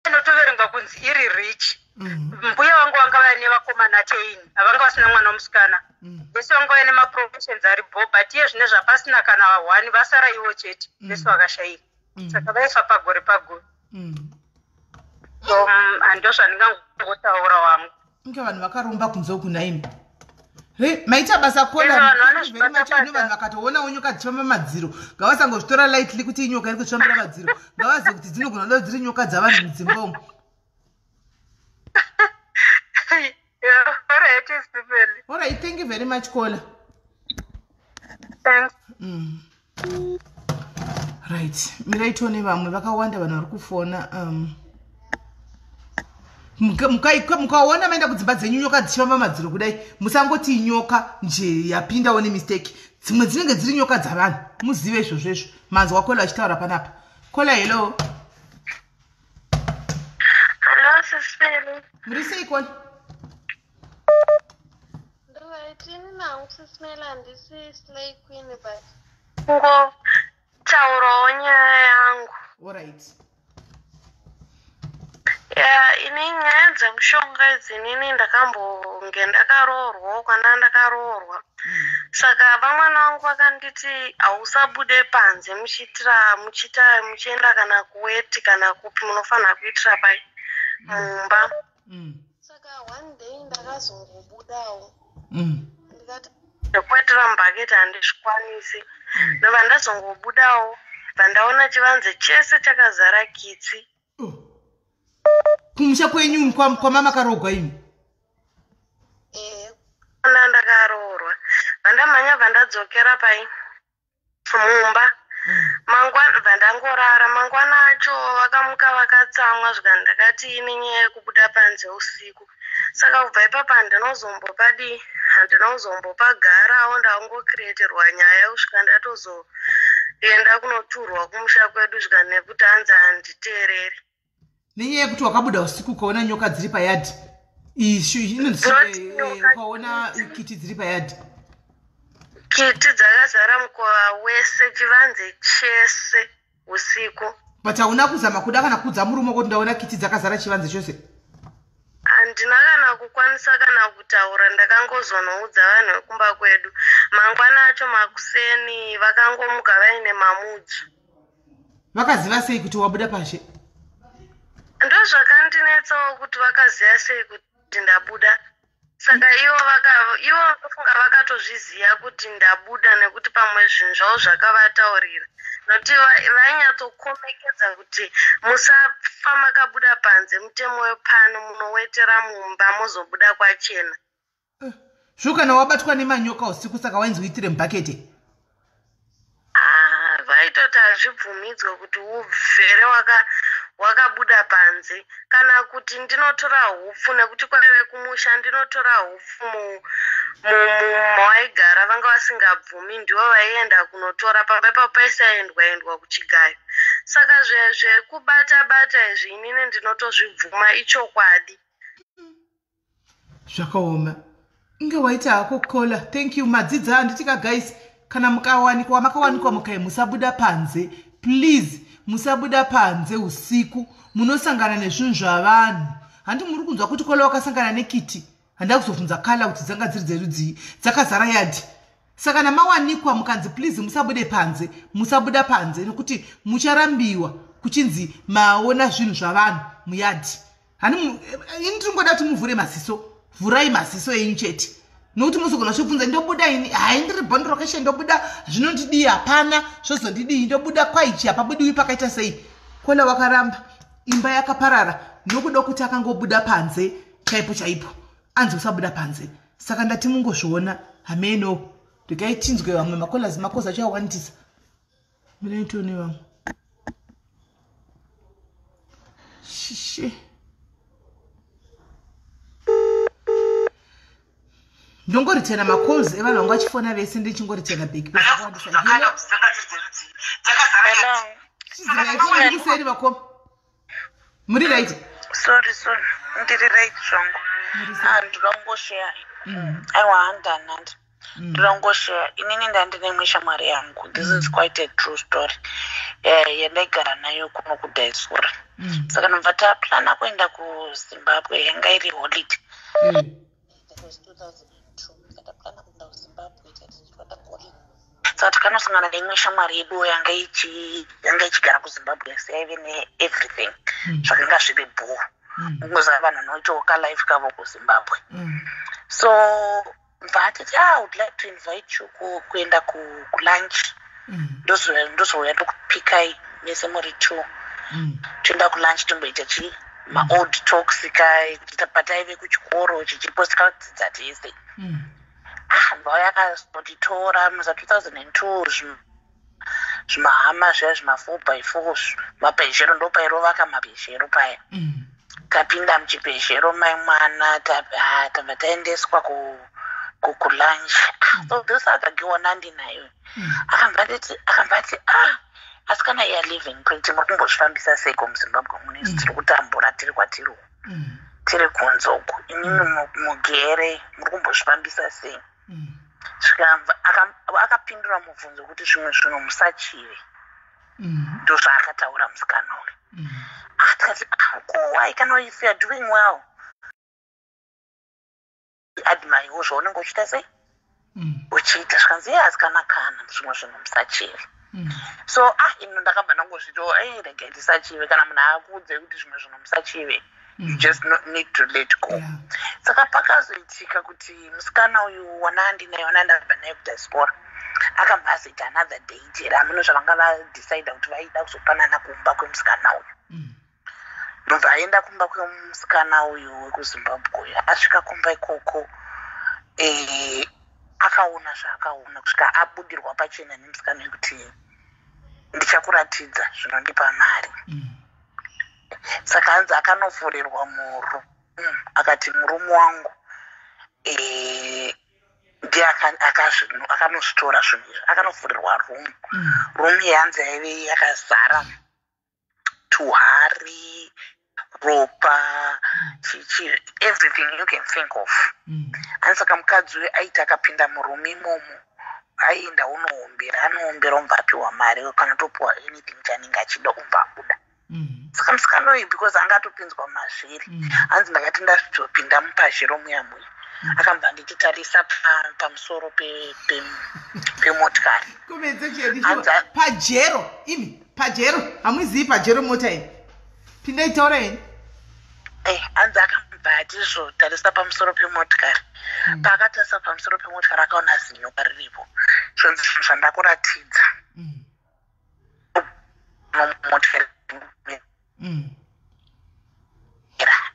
inotoverengwa kunzi iri rich. Mbuya vangu vanga vaine vakomana 10, havanga vasina mwana womusikana. Vese vanga vaine maprofessions ari bo, but iye zvine zvapasina kana one, vasara ivo chete. Vese vakashayika, saka vaifa pagore pagore. So ndo zvandingangotaura wangu. Inge vanhu vakaromba kunze uku naimi. Hey, maita basa Ende vanhu vanozvibata kola vanhu vakatoonawo nyoka dzichifamba madziro, ngavasangozvitora lightly kuti inyoka iri kuzvifambira madziro. Ngavazive kuti dzinogona kuda dziri nyoka dzavanhu mudzimba umu. Yeah, alright, Stephen. Alright, thank you very much, caller. Thanks. Right, mirai tione vamwe vakawanda vanhu vari kufona. Mukaona maenda kudzimba dzenyu nyoka dzichifamba madziro kudai, musangoti inyoka nje yapindawo nemistake. Dzimwe dzinenge dziri nyoka dzavanhu, muzive izvozvo. Izvo manzwa caller achitaura panapa. Caller, hello. Hello, sisifeli. Muri sei, caller? Right, ini nangu sisimela, handisi slay queen, but Ngotaurawo nyaya yangu. Alright. Ya, ini nyaya dzemushonga idzi, inini ndakambonge ndakaroorwawo kana ndakaroorwa. Saka vamwana vangu vakanditi hausabude panze muchiitira, muchiita, muchienda kana kuweti kana kupi, munofanira kuitira pai mumba. Saka one day ndakazongobudawo ndikati Zvekuwetera mubhaketi handizvikwanisi. Ndobva ndazongobudawo, bva ndaona chivanze chese chakazara kitsi. Oh. Kumusha kwenyu kwamamakarogwa imi? Eh. Kana ndakaroorwa, bva ndamhanya, bva ndadzokera pai mumba. Mangwana bva ndangorara. Mangwana acho vakamuka vakatsamwa, zvikani ndakati ine nyaya yekubuda panze usiku. Saka kubva ipapo handinozombopadii, handinozombopagarawo. Ndangocreaterwa nyaya kusvika ndatozoenda kunoturwa kumusha kwedu, zvikani nekuti hanzi handiteereri. Nenyaya yekuti wakabuda usiku ukaona nyoka dziri payadhi, ishu inonzi Not nyoka. ukaona kiti dziri payadhi. Kiti dzakazara mukova wese, chivanze chese, usiku. But hauna kuzama kuda kana kuudza murume kuti ndaona kiti dzakazara chivanze chose? Handina kana kukwanisa kana kutaura. Ndakangozonoudza vanhu vekumba kwedu mangwana acho makuseni, vakangomuka vaine mamudzi. Vakaziva sei kuti wabuda pashe? Ndozvakandinetsawo kuti vakaziva sei kuti ndabuda. Saka ivo ivo ndofunga vakatozviziva kuti ndabuda nekuti pamwe zvinhu zvavo zvakavataurira, nokuti vainyatsokomekedza kuti musafa makabuda panze, mutemo wepano, munowetera mumba, mozobuda kwachena. Zvo kana wabatwa nemanyoka usiku, saka wainzi uitire mubhakete? Ah, vaitoti hazvibvumidzwe kuti ubvere wakabuda panze, kana kuti ndinotora hupfu, nekuti kwaive kumusha, ndinotora hupfu mawaigara vanga vasingabvumi, ndivo vaienda kunotora. Pamba ipapo paisaendwa endwa kuchigayo. Saka zvekubata bata izvi, inini ndinotozvibvuma, ichokwadi. Zvakaoma. Inge waita hako, caller, thank you. Madzidza, handitika guys? Kana mukawanikwa, makawanikwa mukai, musabuda panze please, musabuda panze usiku, munosangana nezvinhu zvavanhu. Handi muri kunzwa kuti caller wakasangana nekiti? Handida kuzobvunza caller kuti dzanga dziri dzerudzii, dzakazara yadhi. Saka kana mawanikwa mukanzi please musabude panze, musabuda panze, nekuti mucharambiwa kuchinzi maona zvinhu zvavanhu muyadhi. Hani ini ndiri kuti muvhure maziso, vhurai maziso enyu chete, nokuti muzogona chibvunza, ndobuda ini, hai, ndiri bond location, ndobuda zvinondidii? Hapana zvozondidii? Ndobuda kwaichi, hapabudiwi, pakaita sei? Caller wakaramba, imba yakaparara nokuda kuti akangobuda panze chaipo chaipo, anzi usabuda panze. Saka ndati mungozviona hameno. Regai tinzwe vamwe macallers, macalls acho awandisa. Mirai tione vamwe. Shishe, ndongoritena macalls evanhu vanga vachifona vese, ndichingoritena back. Hello. Chizivaifoni kuseri. Vakoma, muri right? Sorry, sorry, ndiri right zvangu. Ah, ndoda kungosheya. Aiwa, handani, handi, ndoda kungosheya. Inini ndandine imwe shamwari yangu, this is quite a true story, yandaigara nayo kuno kudiaspora. Saka ndobva taplana kuenda kuZimbabwe, yanga iri holiday. That was 2002. Saka taplana kuenda kuZimbabwe, tati toenda kuholiday. Saka takanosangana neimwe shamwari yedu yanga ichigara kuZimbabwe, asi yaive neeverything, zvakanga zviri bhoo. Ungoziva vanhu vanoitawo kalife kavo kuZimbabwe. So Bva atiti, "Ah, I would like to invite you kuenda kulunch. Ndozouya ndokupikai mese muri two. Toenda kulunch, tomboita chi maold talks ka pataive kuchikoro chichipo, tikadzidza tese." Ah, bva yakazotitora muza 2002, zvimaHummer zviya, zvima4 by 4, maPajero, ndopairovaka maPajero paya. Tapinda muchiPajero, mai mwana, tabva taendeswa kulunch. So this other girl nandinayo akambva ati, "Ah, asi kana you are living pretty, muri kumbozvifambisa seiko muZimbabwe mune tiri kutambura, tiri kwatiri uku, tiri kunze uku, inini mugere muri kumbozvifambisa sei?" Svikabva akapindura mubvunzo kuti zvimwe zvinhu musachive. Ndozvaakataura musikana uyu. Ah, tikati, "Ah, ko why? Kana if you are doing well, admirewo zvaunenge uchiita sei, uchiita." Zvikanzi, "Ye, asi kana zvimwe zvinhu musachive." So ah, ino ndakabva ndangozviti, "Ei, regai tisachive." Kana munhu akuudze kuti zvimwe zvinhu musachive, you just not need to let go. Saka pakazoitika kuti musikana uyu wanaandinaye, wanandabva naye kudiaspora, akabva azoita another date here, hamuna zvavanga vadecida kuti vaida kuzopanana kumba kwemusikana uyu. Ndobva aenda kumba kwemusikana uyu wekuZimbabwe uyu. Asvika kumba ikoko, akaona zvaakaona, kusvika abudirwa pachena nemusikana uyu kuti, "Ndichakuratidza zvinondipa mari." Saka hanzi akanovhurirwa muroom, akati murume wangu ndiye akanozvitora zvinhu izvi. Akanovhurirwa room. Room yanzi yaive yakazara tuhari, ropa, chichi, everything you can think of. Ani saka mukadzi uyu aiti akapinda muroom imomo, aienda unoombera, anoombera, umva apiwa mari kana topiwa anything chaanenge achida, umva abuda. Saka musikana uyu, because anga atopinzwa mazviri, hanzi, "Ndakati ndazopinda muPajero muya muya, akabva andititarisa pamusoro pemotikari." Kumedze. Pajero imi, Pajero, hamuzivi Pajero mota iyi? Pindai, taura henyu. Hanzi akabva atizvo, "Tarisa pamusoro pemotikari." Paakatarisa pamusoro pemotikari, akaona zinyoka riripo. Zvonzi, "Zvinhu zvandakuratidza motikari,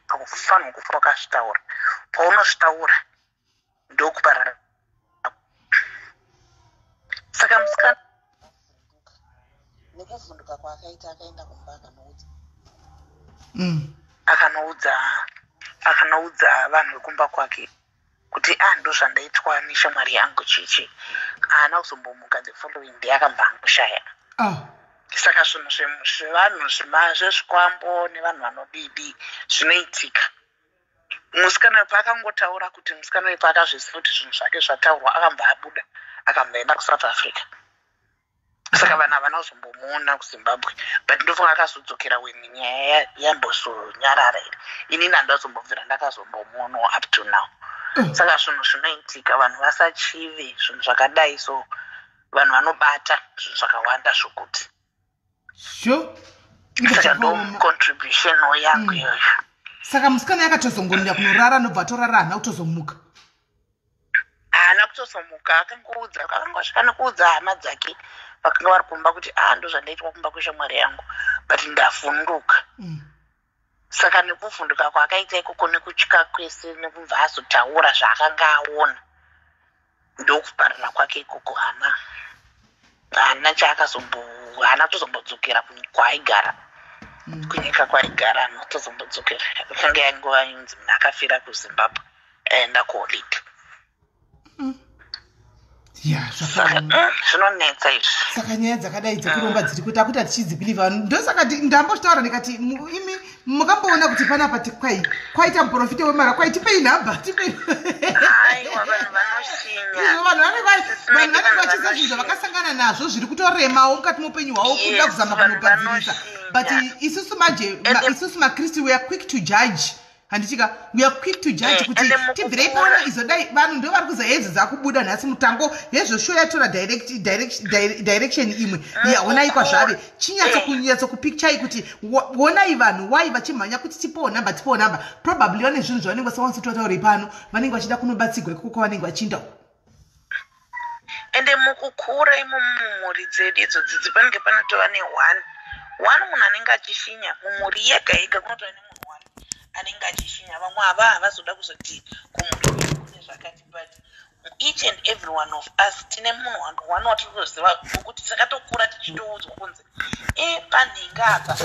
akufanirwa kufa wakazvitaura. Paunozvitaura, ndokuparara." Saka musikana nekuvhunduka kwaakaita, akaenda kumba, akanoudza akanoudza vanhu vekumba kwake kuti, "A, ndo zvandaitwa neshamwari yangu chichi." Haana kuzombomuka. The following day akabva angoshaya. Saka zvinhu zvevanhu zvezvikwambo nevanhu vanodidi zvinoitika. Musikana uyu paakangotaura kuti, musikana uyu paakazviziva kuti zvinhu zvake zvataurwa, akabva abuda, akabva enda kuSouth Africa. Saka vanhu havana kuzombomuona kuZimbabwe, but ndofunga akazodzokera when nyaya yambozonyarara here. Inini handazombobvira ndakazombomuonawo up to now. Saka zvinhu zvinoitika, vanhu vasachive zvinhu zvakadai. So vanhu vanobata zvinhu zvakawanda zvokuti saka ndo contribution yangu iyoyo. Saka musikana yakatozongonda kunorara, nobva atorara, haana kutozomuka? Haana kutozomuka. Akangoudza, akangosvika nekuudza hama dzake vakanga vari kumba kuti, "A, ndo zvandaitwa kumba kweshamwari yangu, but ndavhunduka." Saka nekuvhunduka kwaakaita ikoko, nekutya kwese, nekubva azotaura zvaakanga aona, ndokuparira kwake ikoko. Haana chaakazombo, haana kutozombodzokera kwaaigara, kunyika kwaaigara haana kutozombodzokera. Akanga yangova inzi munhu akafira kuZimbabwe, aenda kuholiday. Ya. Saka Zvakaoma. Zvinonetsa izvi. Saka nyaya dzakadai dzekuromba dziri kuti akuti hatichidzibelieva. Ndosaka ndambochitaura ndikati, imi mukamboona kuti panapa kwai kwaita muprofita wemara, kwai tipei nhamba, tipei. Aiwa, vanhu vanoshinya. Izvo vanhu vanenge Vanhu vanhu vanenge vachiziva zvinhu vanoshinya. zvavakasangana nazvo zviri kutoremawo mukati meupenyu hwavo, kuda kuzama vanhu kunogadzirisa. vanoshinya. But isusu manje, isusu maKristu, we are quick to judge. Handichika, we are quick to judge kuti ende mukukura- tibvirei pano, izodai vanhu ndo vari kuza hezvo dzakubuda nhasi mutango hezvo sho yatora direction imwe yaonai kwazvave chinyatso kunyatso kupicturei kuti onai vanhu wai vachimhanya kuti tipowo namba, tipowo namba. Probably vane zvinhu zvavanenge vasakwanisi kuti vataurei pano, vanenge vachida kunobatsigwa ikoko kwavanenge vachiinda uko. Ende mukukura imomo mumhuri dzedu idzodzi panenge panotova neone one munhu anenge achishinya mumhuri yega yega. Kunotova nemunhu one anenge achishinya, vamwe ava havazoda kuzoti kumhuri kune zvakati, but each and every one of us tine munhu one watinotoziva wekuti takatokura tichitoudzwa kunzi e panhinga apa,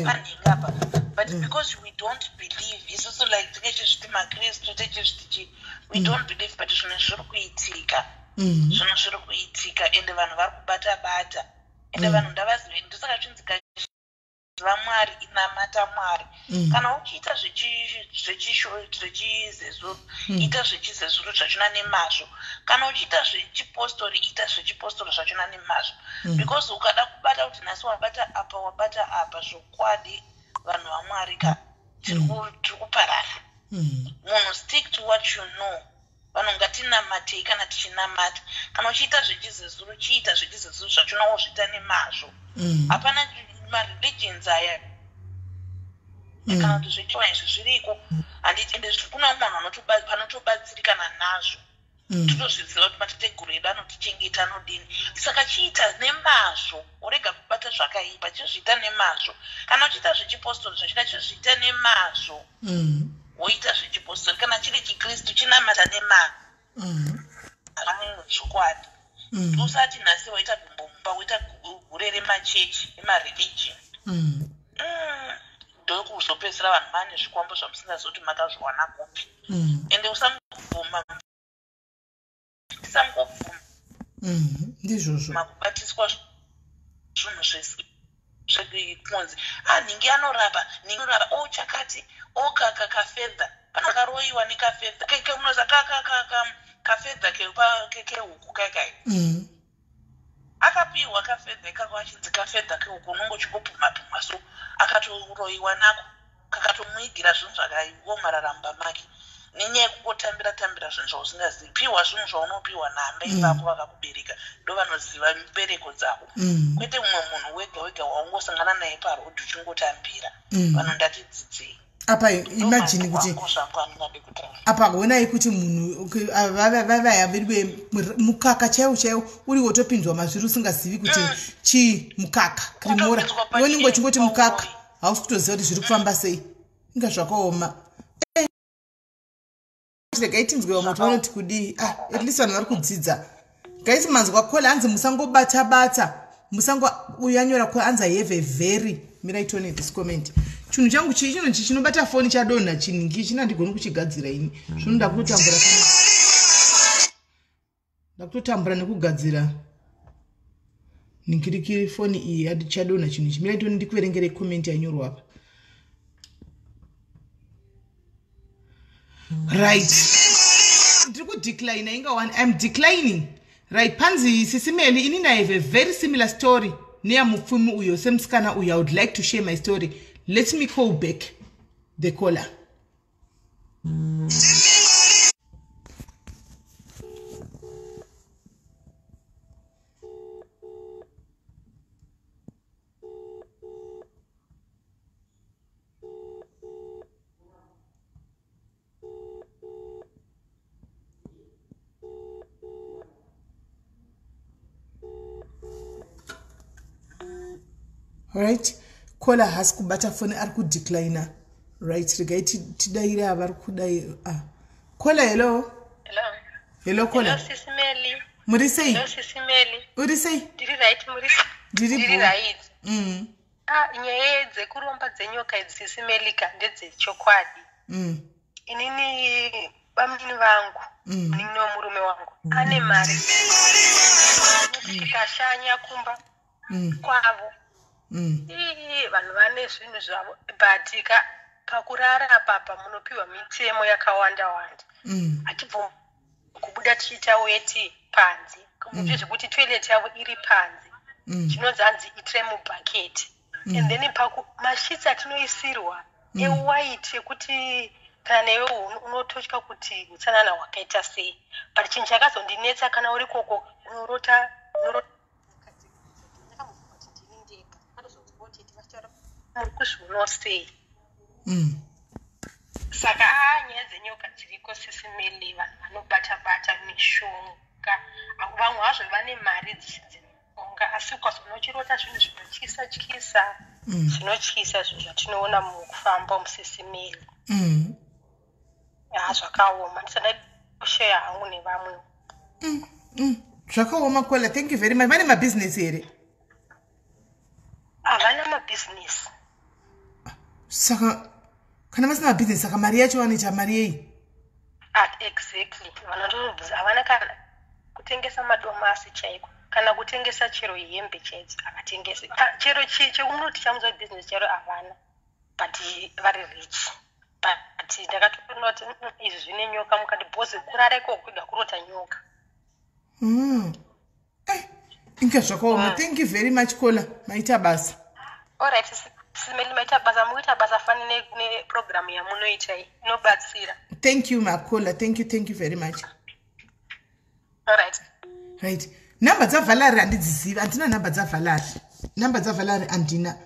panhinga apa, but because we don't believe isusu, like tinge tichizviti makristu, tichizviti chi, we don't believe, but zvinhu zviri kuitika, zvinhu zviri kuitika, ende vanhu vari kubata bata, ende vanhu ndavazive. Ndosaka chinzi ziva Mwari, inamata Mwari. Kana uchiita zvechizezuru, ita zvechizezuru zvachona nemazvo. Kana uchiita zvechipostori, ita zvechipostori zvachona nemazvo, because ukada kubata kuti nhasi wabata apa, wabata apa, zvokwadi vanhu vaMwari ka, tiri kuparara. Munhu, stick to what you know. Vanhu ngatinamatei kana tichinamata. Kana uchiita zvechizezuru, chiita zvechizezuru zvachona, wozviita nemazvo. Hapana mareligions aya kana kuti zvechiwa izvi zviriko, handiti? Ende kuna umwe vanhu vanotobatsirikana nazvo. Totozviziva kuti matateguru edu anotichengeta, anodini. Saka chiita nemazvo, urega kubata zvakaipa, chizviita nemazvo. Kana uchiita zvechipostori zvachona, chizviita nemazvo, woita zvechipostori. Kana chiri chikristu, chinamata nemazvo, zvokwadi. Usati nhasi waita gumbo mumba, waita gure remachechi emareligion. Ndokuzopedzisira vanhu vane zvikwambo zvamusingazivi kuti makazviwana kupi. Ende usamubvuma, tisamungobvuma Ndizvozvo. Kubatiswa zvinhu zvekunzi a nhingi anorapa, nhingi anorapa, o chakati, o kafedha pane karoyiwa nekafedha, munoza kafedha kehuku kaikai. Akapiwa kafedha ikako achinzi kafedha kehuku, unonge uchingopumha pumha, so akatoroyiwa nako, kakatomuigira zvinhu zvakaomarara mumba make nenyaya yekungotambira tambira zvinhu zvausingazivi. Piwa zvinhu zvaunopiwa naamai vako vakakubereka, ndo vanoziva mubereko dzako, kwete mumwe munhu wega wega waungosangana naye parodhi uchingotambira. Vanhu ndatidzidzei. Apa imagine kuti zvangu andingade kutaura. Apa honai kuti munhu vavaya vedu mukaka chaiwo chaiwo uri wotopinzwa mazviri usingazivi kuti chii, mukaka Cremora. Kutopinzwa Iwe unenge uchingoti mukaka, pauroyi. hausi kutoziva kuti zviri kufamba sei. Inga zvakaoma. Regai tinzwe vamwe kuti vanoti kudii. Ah, at least vanhu vari kudzidza. Guys, manzwa caller, hanzi musangobata bata, musango. Uyu anyora ko, hanzi I have a very, mirai tione this comment. Chinhu changu chii chinhu chi chinobata foni chadonha, chinhingi china, handigoni kuchigadzira ini. Zvino ndakutotambura, ndakutotambura nekugadzira ningirikiri foni iyi chadonha chinhu ichi. Mirai tione, ndikuverengerei comment yanyorwa apa. Right, ndiri kudecline, inga one, I'm declining. Right, panzi Sisi Meli, inini I have a very similar story neyamupfumi uyo, semusikana uyo. I would like to share my story. Let me call back the caller. Right, caller haasi kubata foni, ari kudeclina. Right, regai tidayire ava vari kudai. Ah. Caller, hello. Hello. Hello, caller. Hello, Sisi Meli. Muri sei? Hello, Sisi Meli. Uri sei? Ndiri right, muri Ndiri Ndiri bho. right. Ah, nyaya dzekuromba dzenyoka idzi, Sisi Melika, ndedzechokwadi. Inini bamunini vangu, munin'ina wemurume wangu, ane mari. Tikashanya kumba kwavo. Ii, vanhu vane zvinhu zvavo, but ka pakurara apapa munopiwa mitemo yakawanda wanda. Hatibvumi kubuda tichiita weti panze, zvekuti toilet yavo iri panze, chinonzi hanzi itire mubhaketi. And then paku masheets atinoisirwa ewhite ekuti Kana newe unototya kuti utsanana hwakaita sei. But chinhu chakazondinetsa, kana uri koko unorota, muri kuzvionawo sei? Saka nyaya dzenyoka dziriko, Sisi Melly. Vanhu vanobata bata mishonga. Vamwe hazvo vane mari dzemishonga, asi ukazoona uchirota zvinhu zvinotyisa tyisa, zvinotyisa, zvinhu zvatinoona mukufamba muSisi Melly. Ha, zvakaoma. Ndisada kusheya hangu nevamwe. Zvakaoma. Caller, thank you very much. Vane mabhizinesi here? Havana mabhizinesi. Saka kana vasina mabhizinesi, saka mari yacho vanoita mari yei? Ah, exactly. Vanhu havana kana kutengesa madomasi chaiko, kana kutengesa chero hembe chaidzo havatengesi. Chero chemunoti chamuza bhizinesi charo havana, but vari rich. But ndakatoona kuti izvi zvine nyoka mukati, because kurara ikoko kuda kurota nyoka. Inga zvakaoma. Thank you very much, caller. Maita basa. Alright, Sisi Melly, maita basa. Mukuita basa fani neprogramu yamunoita iyi, inobatsira. Thank you, macaller. Thank you, thank you very much. Alright. Right, nhamba dzaValerie handidzizivi. Handina nhamba dzaValerie. Nhamba dzaValerie handina.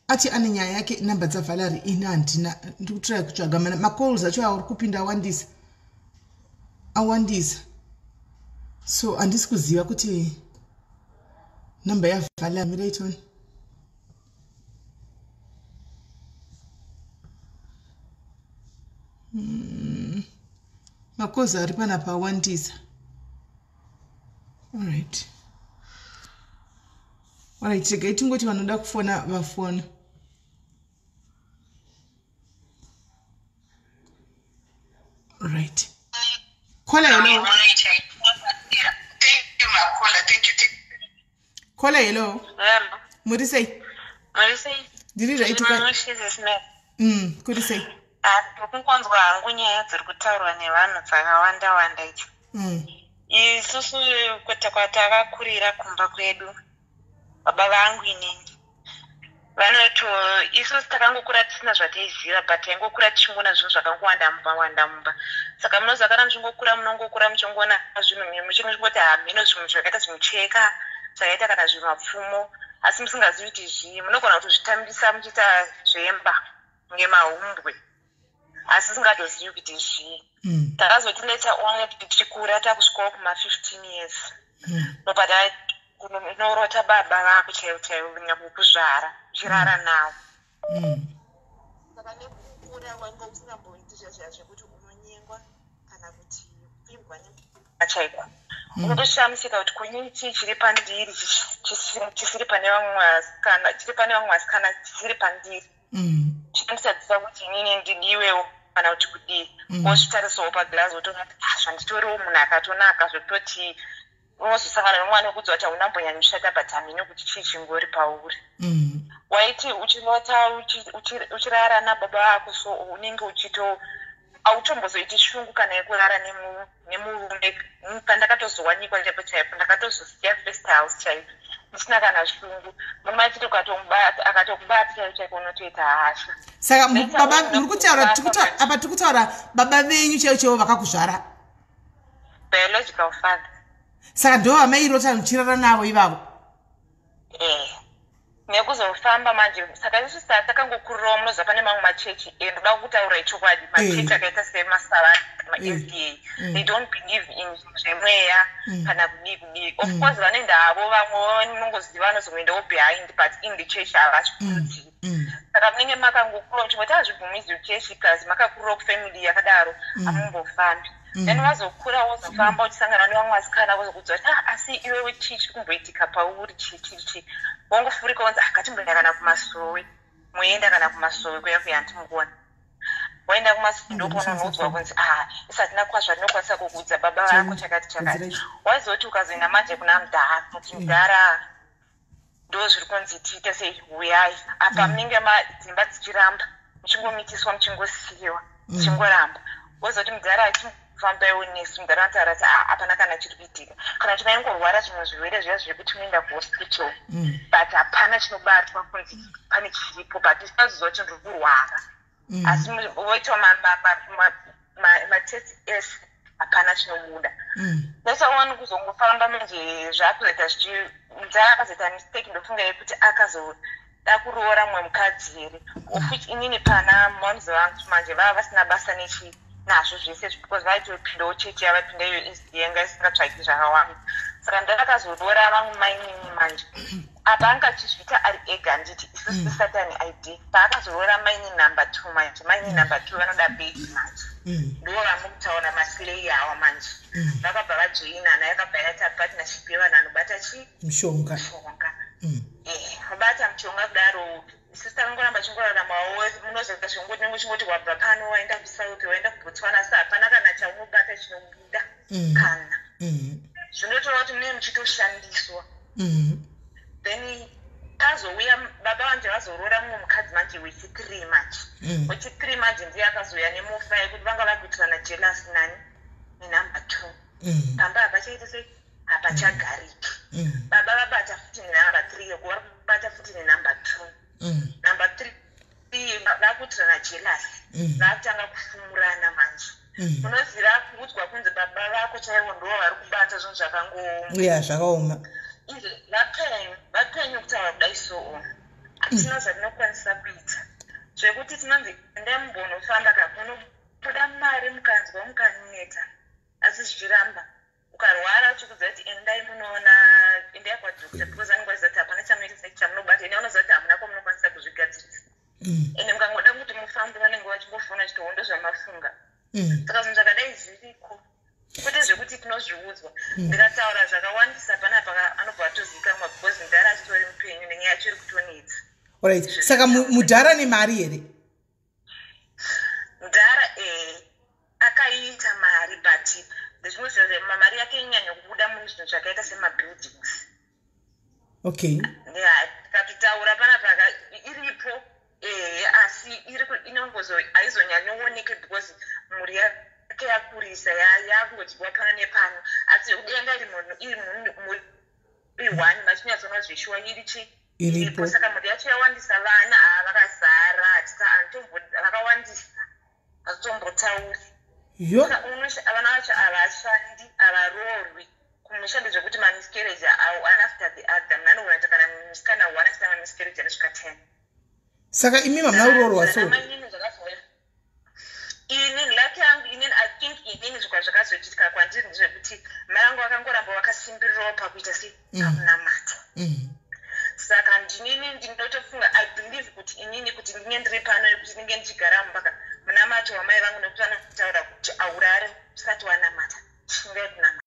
Ati ane nyaya yake. Nhamba dzaValerie ina handina. Ndiri kutry kutsvaga macalls acho auri kupinda awandisa, awandisa, so handisi kuziva kuti nhamba yaValerie. Mirai. Macalls ari panapa awandisa. Alright, regai tingoti vanoda kufona vafona. Right, caller, hello. Caller, hello. Muri sei? Ndiri right. Kuri sei? Ndikungonzwa hangu nyaya dziri kutaurwa nevanhu dzakawanda wanda idzi. Isusu kwatakakurira kumba kwedu, baba vangu inini vanoto isusu takangokura tisina zvataiziva, but taingokura tichingoona zvinhu zvakangowanda mumba, wanda mumba. Saka munoziva, kana muchingokura, munongokura muchingoona zvinhu, muchingoti hamhino, zvimwe zvakaita zvimucheka, zvakaita kana zvimapfumo, asi musingazivi kuti zvii. Munogona kutozvitambisa muchiita zvemba kunge mahumbwe, asi usingatozivi kuti zvii. Takazoti later on tichikura, takusvikawo kuma15 years, nobva unorota baba vako chaivo chaivo, nyakukuzvara, uchirara navo. Saka nekukura wanga usingamboiti zviya zvekuti unonyengwa kana kuti kupfimbwa chaiko. Unotoshamisika kuti kune chii chiri pandiri chisiri pane vamwe vasikana, chiri pane vamwe vasikana chisiri pandiri, chinondisadzisa kuti inini ndidiwewo kana kuti kudii. Wozvitarisawo pagirazi, wotoona kuti, "Ah, zvanditoriwo munhu akatonaka," zvekutoti unozosangana nomwana wekuudza kuti haunambonyanyoshata, but hamene kuti chii chingori pauri. Waiti uchirota uchirara nababa vako, so unenge uchito hautombozoiti shungu kana yekurara nemurume. Pandakatozowanikwa chaipo chaipo, ndakatozosiya first house chaipo ndisina kana shungu. Murume achiti akatokubata chaipo chaipo, unotoita hasha. Saka baba muri kutaura, apa tiri kutaura baba venyu chaivo chaivo vakakuzvara? Biological father. Saka ndo vamairota muchirara navo ivavo? Eh, nekuzofamba manje. Saka isusu takangokurirawo, munoziva, pane mamwe machechi, ndoda kutaura ichokwadi, machechi akaita semasavati, maSDA, they don't believe in zvemweya kana kudii kudii. Of course vanoenda havo, vamwe vanongoziva, vanozongoendawo behind, but in the church havazvikurudziri. Saka munenge makangokura muchingoti hazvibvumidzwi chechi, plus makakurirawo kufamily yakadaro, hamumbofambi. Then wazokura, wozofamba uchisangana nevamwe vasikana, vozokudza kuti, "Ah, asi iwewe chii chiri kumboitika pauri? Chii chii chii?" Wongofurika, wonzi, "Ah, ngatimboenda kana kumasowe." Moenda kana kumasowe kuya kuya, handimukuona. Waenda kumasowe, ndopaunonoudzwa kunzi, "Ah, isatina kwazvatinokwanisa kukuudza baba vako chakati chakati." Waizoti ukazoenda manje kuna mudhara, kuti, "Mudhara, ndo zviri kunzi tiite sei, uyai apa." Munenge dzimba dzichiramba, muchingomitiswa, muchingosiyiwa, dzichingoramba. Wozoti mudhara achifambaiwo nesu, mudhara anotaura kuti, "Ah, hapana kana chiri kuitika," kana kuti maingorwara zvimwe zvirwere zviya zvekuti muenda kuhospital, but hapana chinobatwa kunzi pane chiripo, but usaziva kuti ndiri kurwara. Asi voitwa matest ese, hapana chinobuda. Later on kuzongofamba manje, zvaakuzoita zvichi mudhara akazoita mistake, ndofunga yekuti akazoda kuroora mumwe mukadzi here, of which inini pana moms vangu manje vava vasina basa nechi nazvo zvese, because vaitopindawo chechi yavapinda iyo SD, yanga isingatsvaki zvakawanda. Saka mudhara akazoroora vamwe mainini manje. Apa anga achizviita ari ega, handiti isusu tisatani id. Paakazoroora maini number two manje, maini number two vanoda baby manje. Ndo vamukutaura maslay awa manje. Vakabva vajoinana, yakabva yaita partnership yevanhu vanobata chi Mushonga. Mushonga. Vabata mushonga kudaro, isusu takangoramba chingoraramawo. Munozoita zvongoti nenge uchingoti wabva pano, waenda kuSouth, waenda kuBotswana, asi hapana kana chaunobata chinobuda. Kana zvinotora kuti munenge muchitoshandiswa. Then kazouya baba vanje, vazoroora mumwe mukadzi manje wechithree manje. Wechithree manje ndiye akazouya nemufa yekuti vanga vakuitirana jealous nani nenumber two. Pamba hapachaita sei, hapachagariki. Baba vabata futi nenumber three, yoku vari kubata futi nenumber two. Number three vakuitirana jealous. Vakutanga kufumurana manje. Munoziva kuudzwa kunzi baba vako chaivo ndo vari kubata zvinhu zvakangooma. Ya, zvakaoma. Izvo vapenyu, vapenyu kutaura kudai, so hatina zvatinokwanisa kuita, zvekuti tinonzi endai mumbonofamba ka, munobuda mari, mukanzwa mukaneta, asi zvichiramba. Ukarwara, uchikudza kuti endai munoona, endai kwadoctor, because anenge achiziva kuti hapana chamunoita, chamunobata, ende vanoziva kuti hamuna kwamunokwanisa kuzvigadzirisa. Ende mukangoda kuti mufambe, vanenge vachingofona chiti hondo zvamafunga. Saka zvinhu zvakadai zviriko, kwete zvekuti tinozviudzwa. Ndikataura zvakawandisa panapa, anobva atozivikanwa, because mudhara achitori mupenyu, nenyaya yacho iri kutonetsa. Alright, saka mudhara nemari here? Mudhara akaita mari, but ndezvimwe zvinhu, mari yake inyanya kubuda mune zvinhu zvakaita semabuildings. Tikatotaura panapa iripo, asi inongozo haizonyanyooneke because mhuri yake yakurisa, yakungodyiwa pano nepano. Asi yekudenga iri munhu, iri mhuri one, machinyatsoona zveshuwa iri chi Iripo. Saka mhuri yacho yawandisa, vana ava vakazara, vakawandisa, hatitombotauri. Yo. Saka vana vacho havashandi, havaroorwi. Kumusha ndezvekuti mamiscarriage one after the other. Munhu anogona kuita kana musikana one achiita mamiscarriage anosvika 10. Saka imi hamuna kuroorwa so? Mainini zvakazouya, inini luck yangu, inini I think inini zvikwa zvakazoitika kwandiri ndezvekuti mai vangu vakangoramba vakasimbirirawo pakuita sei, pakunamata. Saka ndinini ndinotofunga, I believe kuti inini kuti ndinge ndiri pano, nekuti ndinge ndichigara mumba, munamato wamai vangu, nekuti vanotaura kuti aurare usati wanamata, chingai kunamata.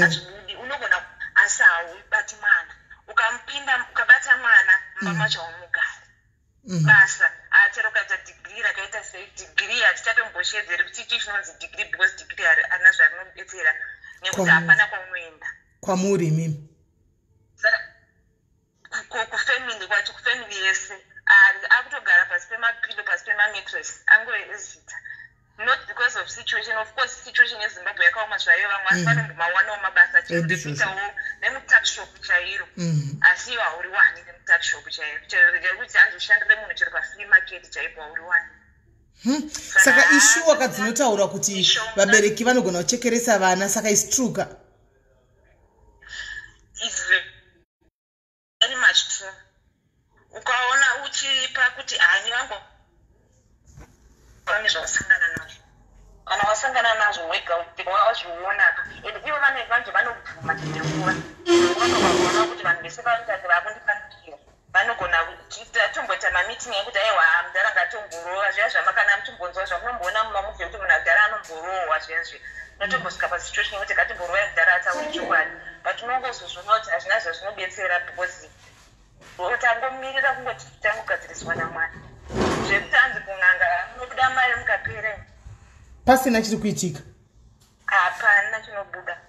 Hazvibudi, unogona asi haubati mwana. Ukamupinda, ukabata mwana mumba macho, haumugari. Basa achero ukaita dhigiri rakaita sei, dhigiri hatichatomboshedzeri kuti chii chinonzi dhigiri, because dhigiri harina zvarinobetsera nekuti hapana kwaunoenda. Kwamuri imimi? Saka kufamily kwacho, kufamily yese, akutogara pasi pemapilo, pasi pemamattress, angoezita, not because of situation. Of course situation yeZimbabwe yakaoma zvayo, vamwe asi vanombomawanawo mabasa chero Ndizvozvo. nekuitawo nemutuckshop chairo. Asi iwo hauriwani nemutuckshop chairo, chero chekuti hanzi ushandire munhu chero paflea market chaipo, hauriwani. Saka ishuwa ka dzinotaura kuti vabereki vanogona kuchekeresa vana? Saka is true ka? Is very much true. Ukaona uchipa kuti hani vangu vane zvawasangana nazvo, kana wasangana nazvo wega wazviona, and ivo vane vanje vanobvuma dzimwe nguva, unotovaona kuti vanhu vese vanoita vakundipandukira, vanogona tomboita mameeting ekuti aiwa, mudhara ngatomborova zviya zvamakana muchimbonzwa, zvamunomboona mumamovie ekuti munhu agara anomborohwa zviya zviya. Unotombosvika pasituation yekuti ngatimborovai mudhara ataure chokwadi, but unongozozviona kuti hazvina zvazvinobetsera, because tangomirira kungoti tangogadziriswa naMwari. Zvekuti hanzi kun'anga munobuda mari mukapera, pasina chiri kuitika. Hapana chinobuda.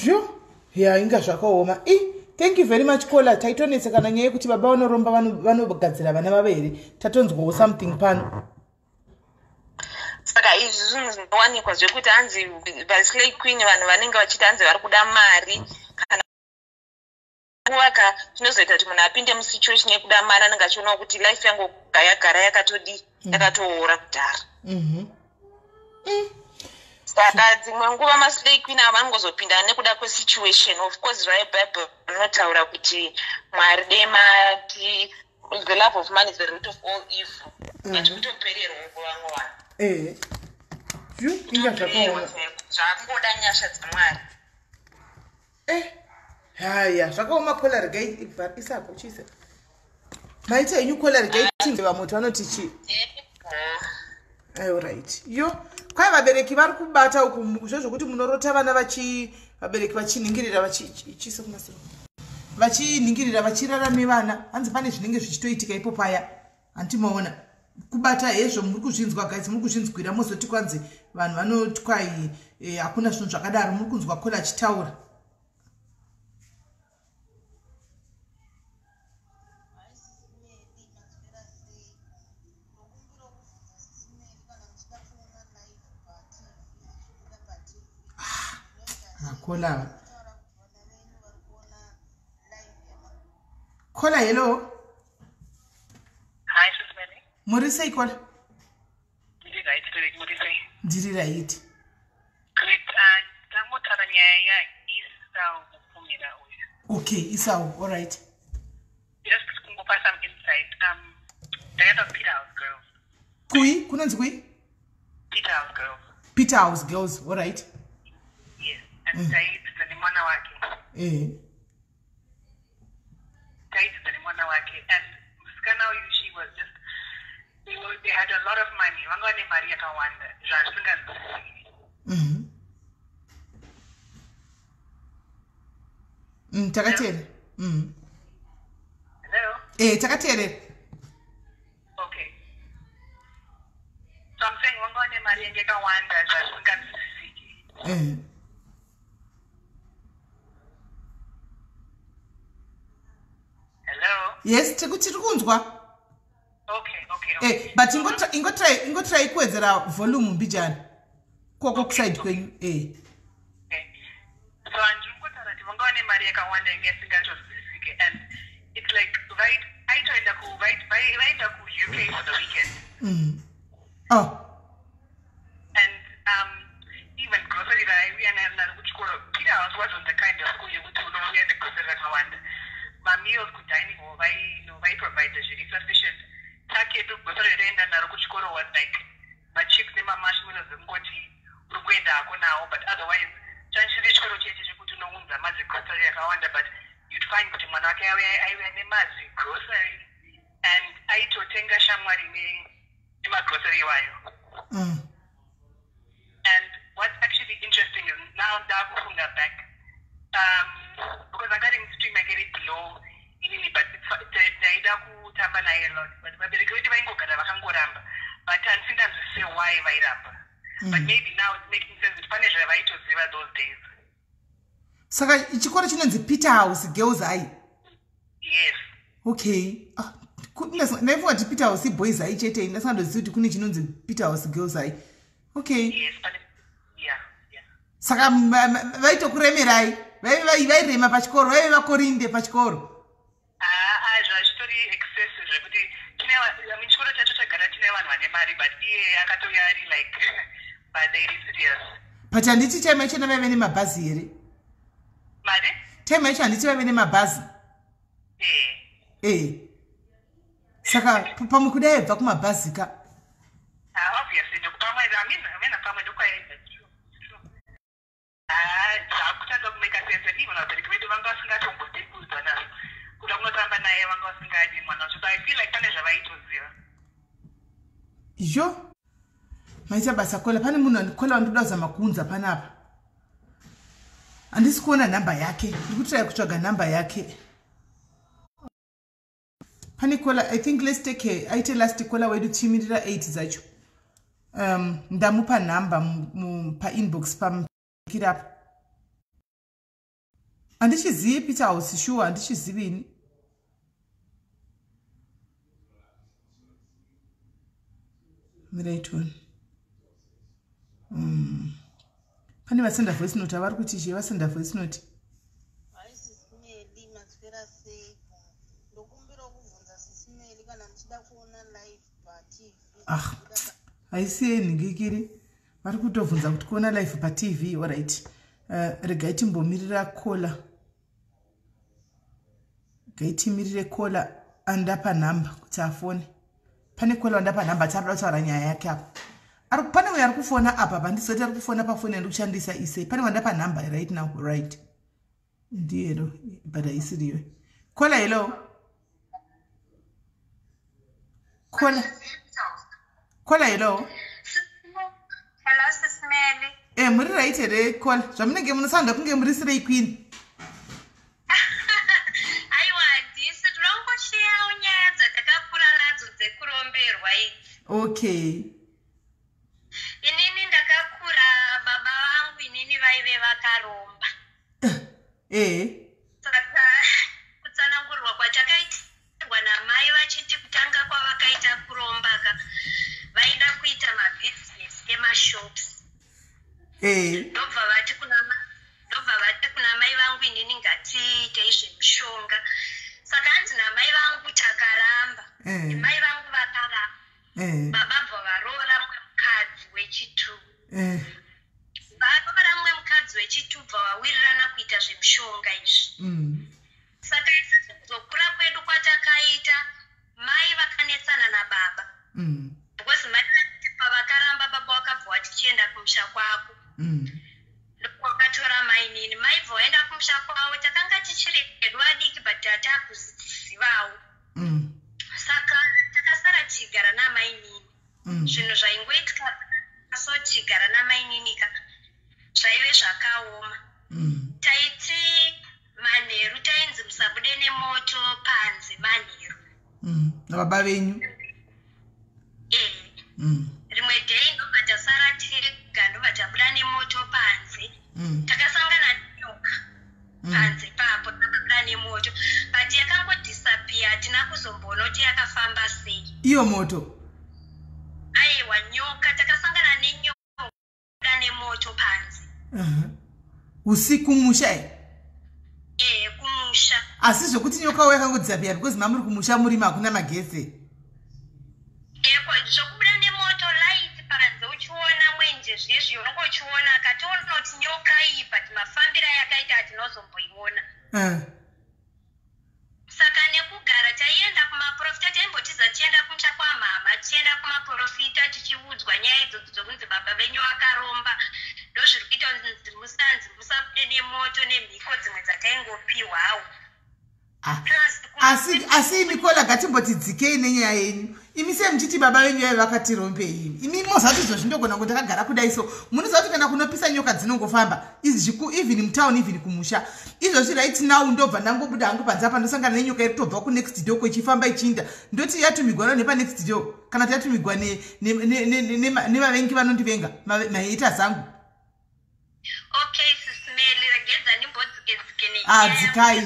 Zvo ya, inga zvakaoma i. Thank you very much, caller. Taitonetsekana nyaya yekuti baba vanoromba vanogadzira vana vavo here. Tatonzwawo something pano. Saka izvi zvinhu zvinowanikwa, zvekuti hanzi vaslay queen, vanhu vanenge vachiti hanzi vari kuda mari kana nguva ka chinozoita kuti munhu apinde musituation yekuda mari anenge achionawo kuti life yangu yagara yakatodii, yakatoora kudhara. Saka dzimwe nguva maslay queen ava vanongozopinda nekuda kwesituation. Of course zvaibhaibheri rinotaura kuti Mwari demati the love of money is the root of all evil, but kutopererwa kuvamwe vanhu. Ehe, inga zvakaoma. Zvakungoda nyasha dzaMwari. Eh, haya, zvakaoma. Caller, regai isako chise maita henyu. Caller, regai tinzwe vamwe kuti vanoti chii. Alright, yo kwai vabereki vari kubata uku zvezvokuti munorota vana vachi vabereki vachinhingirira, vachise kumasiro, vachinhingirira, vachirara nevana. Hanzi pane zvinenge zvichitoitika ipo paya. Handimaona kubata hezvo. Muri kuzvinzwa guys, muri kuzvinzwira. Mozoti kwanzi vanhu vanoti kwai hakuna zvinhu zvakadaro. Muri kunzwa caller achitaura. Caller, caller, hello. Hi, Sis Melly. Muri sei, caller? Ndiri right, Frederick, muri sei? Ndiri right. Great. Tangotaura nyaya yaIsau Mupfumira uyu. Okay, Isau, all right. Just kungopa some insight. Ndakaenda kuPeter House Girls. Kui kunonzi kui? Peter House Girls. Peter House Girls, all right. Yes. And taidzidza nemwana wake. Taidzidza nemwana wake. And musikana uyu, she was just, they had a lot of money. Vanga vane mari yakawanda zvazvisinganzwisisiki. Takateerera. Hello? Eh, takateerera. Okay. So I'm saying vanga vane mari yange yakawanda zvazvisinganzwisisiki. Hello? Yes, tiri kunzwa. Okay. But ingotry kuwedzera volume mbijana koko kuside kwenyu. Okay. So handiri kungotaura kuti vanga vane mari yakawanda inge isingatozwisisike, and it's like aitoenda ku vaenda kuUK for the weekend. Oh. And even grocery raaiuya naro kuchikoro, Peter House wasn't the kind of school yekuti unouya negrocery rakawanda. Mameals kudining hall vaiprovide zviri sufficient. Takedu grocery raienda naro kuchikoro was like machips nemamarshmallows ekungoti uri kuenda hako nawo, but otherwise chanchiri chikoro cheche chekuti unounza mazigrocery akawanda. But you'd find kuti mwana wake aiuya nemazigrocery and aitotenga shamwari nemagrocery iwayo. And what's actually interesting is now ndakufunga back, because akari mustream yake iri below inini, but ndaida kutamba naye a lot, but vabereki vedu vaingogara vakangoramba, but handisinganzwisise why vairamba. But maybe now it's making sense kuti pane zvavaitoziva those days. Saka chikoro chinonzi Peter House Girls High? Yes. Okay. Ah, ndaifunga kuti Peter House Boys High chete. Ndasingandozivi kuti kune chinonzi Peter House Girls High. Okay. Yes, pane, yeah. Saka vaitokuremerai, vairema pachikoro, vaive vakorinde pachikoro. Haa, zvazvitori excessive zvekuti I mean, chikoro chacho chagara chine vanhu vane mari, but iye akatouya ari like, but they serious. But handiti time yachona vaive nemabhazi here? Mari. Time yacho handiti vaive nemabhazi? Eh. E, saka pamwe kudai aibva kumabhazi ka. Ah, obviously ndokupamwe, I mean pamwe ndokwaenda. True. Ah, zvakutanga kumeka sense. And even vabereki vedu vanga vasingatombodi kuudzwa nazvo, kuda kunotamba naye vanga vasingadi mwana wacho. So I feel like pane zvavaitoziva. Yo, maita basa, caller. Pane munhu, caller, wandoda kuzama kuunza panapa. Handisi kuona nhamba yake, ndiri kutraya kutsvaga nhamba yake. Pane caller, I think let's take her, aite last caller wedu, tichimirira 8 dzacho. Ndamupa nhamba painbox pamukirapo. Handichizivi Peter House, sure, handichizivi ini. Mirai tione. Pane vasenda voice note, avari kuti chii? Vasenda voice note. Hi, Sis Melly, maswera Ah, haisi yenhingikiri, vari kutobvunza kuti kuona live paTV. Alright, regai timbomirira caller, regai timirire caller andapa nhamba kuti afone. Pane caller wandapa nhamba, ati arikuda kutaura nyaya yake apa. Pane uyo ari kufona apa, pandizoti ari kufona pafoni yandiri kushandisa isei. Pane wandapa nhamba right now. Right, ndiyero, but haisiriyo. Caller, hello, caller, caller, hello. Hello, Sis Melly. E, muri right here, caller? Zvamunenge munosanda kunge muri sirei queen. Aiwa, handisi. Tinongoshiyawo nyaya dzatakakura nadzo dzekuromberwa idzi. Inini ndakakura, baba vangu inini vaive vakaromba. Saka kutsanangurwa kwatakaitirwa namai, vachiti kutanga kwavakaita kuromba ka, vaida kuita mabhizinesi emashops. Ndobva vati kuna mai vangu inini, ngatiitei zvemushonga. Saka hanzi namai vangu takaramba. Mai vangu vakaramba. Baba bva varoora mumwe mukadzi wechitu. Varoora mumwe mukadzi wechitu, bva vawirirana kuita zvemushonga izvi. Saka isusu kuzokura kwedu kwatakaita, mai vakanetsana nababa, because mai vati pavakaramba, baba vakabva vati chienda kumusha kwako. Ndokwakatora mainini, mai bva vaenda kumusha kwavo. Takanga tichiri hedu vadiki, but tatakuzivawo. Saka takasara tichigara namainini. Zvinhu zvaingoitika so, tichigara namainini ka, zvaive zvakaoma. Taiti manheru tainzi musabude nemoto panze manheru. Nababa venyu? Eh. Rimwe day ndobva tasara tega, ndobva tabuda nemoto panze. Takasangana nenyoka panze papo. Takabuda nemoto, but yakangodisappear, hatina kuzomboona kuti yakafamba sei. Iyo moto? Aiwa, nyoka. Takasangana nenyoka, buda nemoto panze. Usiku musha e? Ehe, kumusha. Asi zvokuti nyokawo yakangodisappear because mamuri kumusha, murima, hakuna magetsi? Eko zvokubuda nemoto, light panze, uchiona mwenje zvezvi, unonge uchiona. Akationa kuti nyoka iyi, but mafambiro ayakaita hatinozomboiona. Saka nekugara taienda kumaprofita, taimbotiza tichienda kumusha kwamama, tichienda kumaprofita, tichiudzwa nyaya idzodzo dzokunzi baba venyu vakaromba, ndozviri kuita kunzi musanzi musabude nemoto, nemhiko dzimwe dzataingopiwawo. Plus Asi imi caller, ngatimboti dzikei nenyaya yenyu. Imi sei muchiti baba venyu vaive vakatirombei? Imi, imi moziva kuti izvozvi ndogona kunge ndakagara kudai, so munoziva kuti kana kunopisa nyoka dzinongofamba izvi, even mutown, even kumusha. Izvozvi right now ndobva ndangobuda hangu panze apa, ndosangana nenyoka iri kutobva kunext door, ichifamba ichiinda. Ndoti yatumigwa nepanext door, kana kuti yatumigwa nevavengi vanondivenga, mahaters angu? Okay, Sis Melly, regedza ndimbodzike-dzike. Ah, dzikai.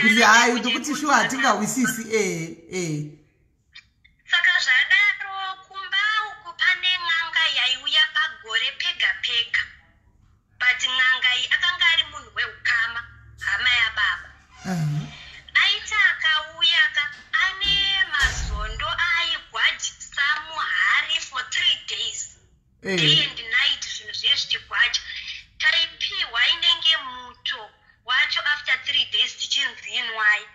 Kuti hayi, ndokuti shuwa hatingahwisisi e. Saka zvadaro, kumba uku pane n'anga yaiuya pagore pega pega, but n'anga iyi akanga ari munhu weukama, hama yababa. Aiti akauya ka, ane mazondo aaigwajisa muhari for 3 days, day and night, zvinhu zviye zvichigwaja. Taipiwa inenge muto wacho after 3 days, tichinzi inwai.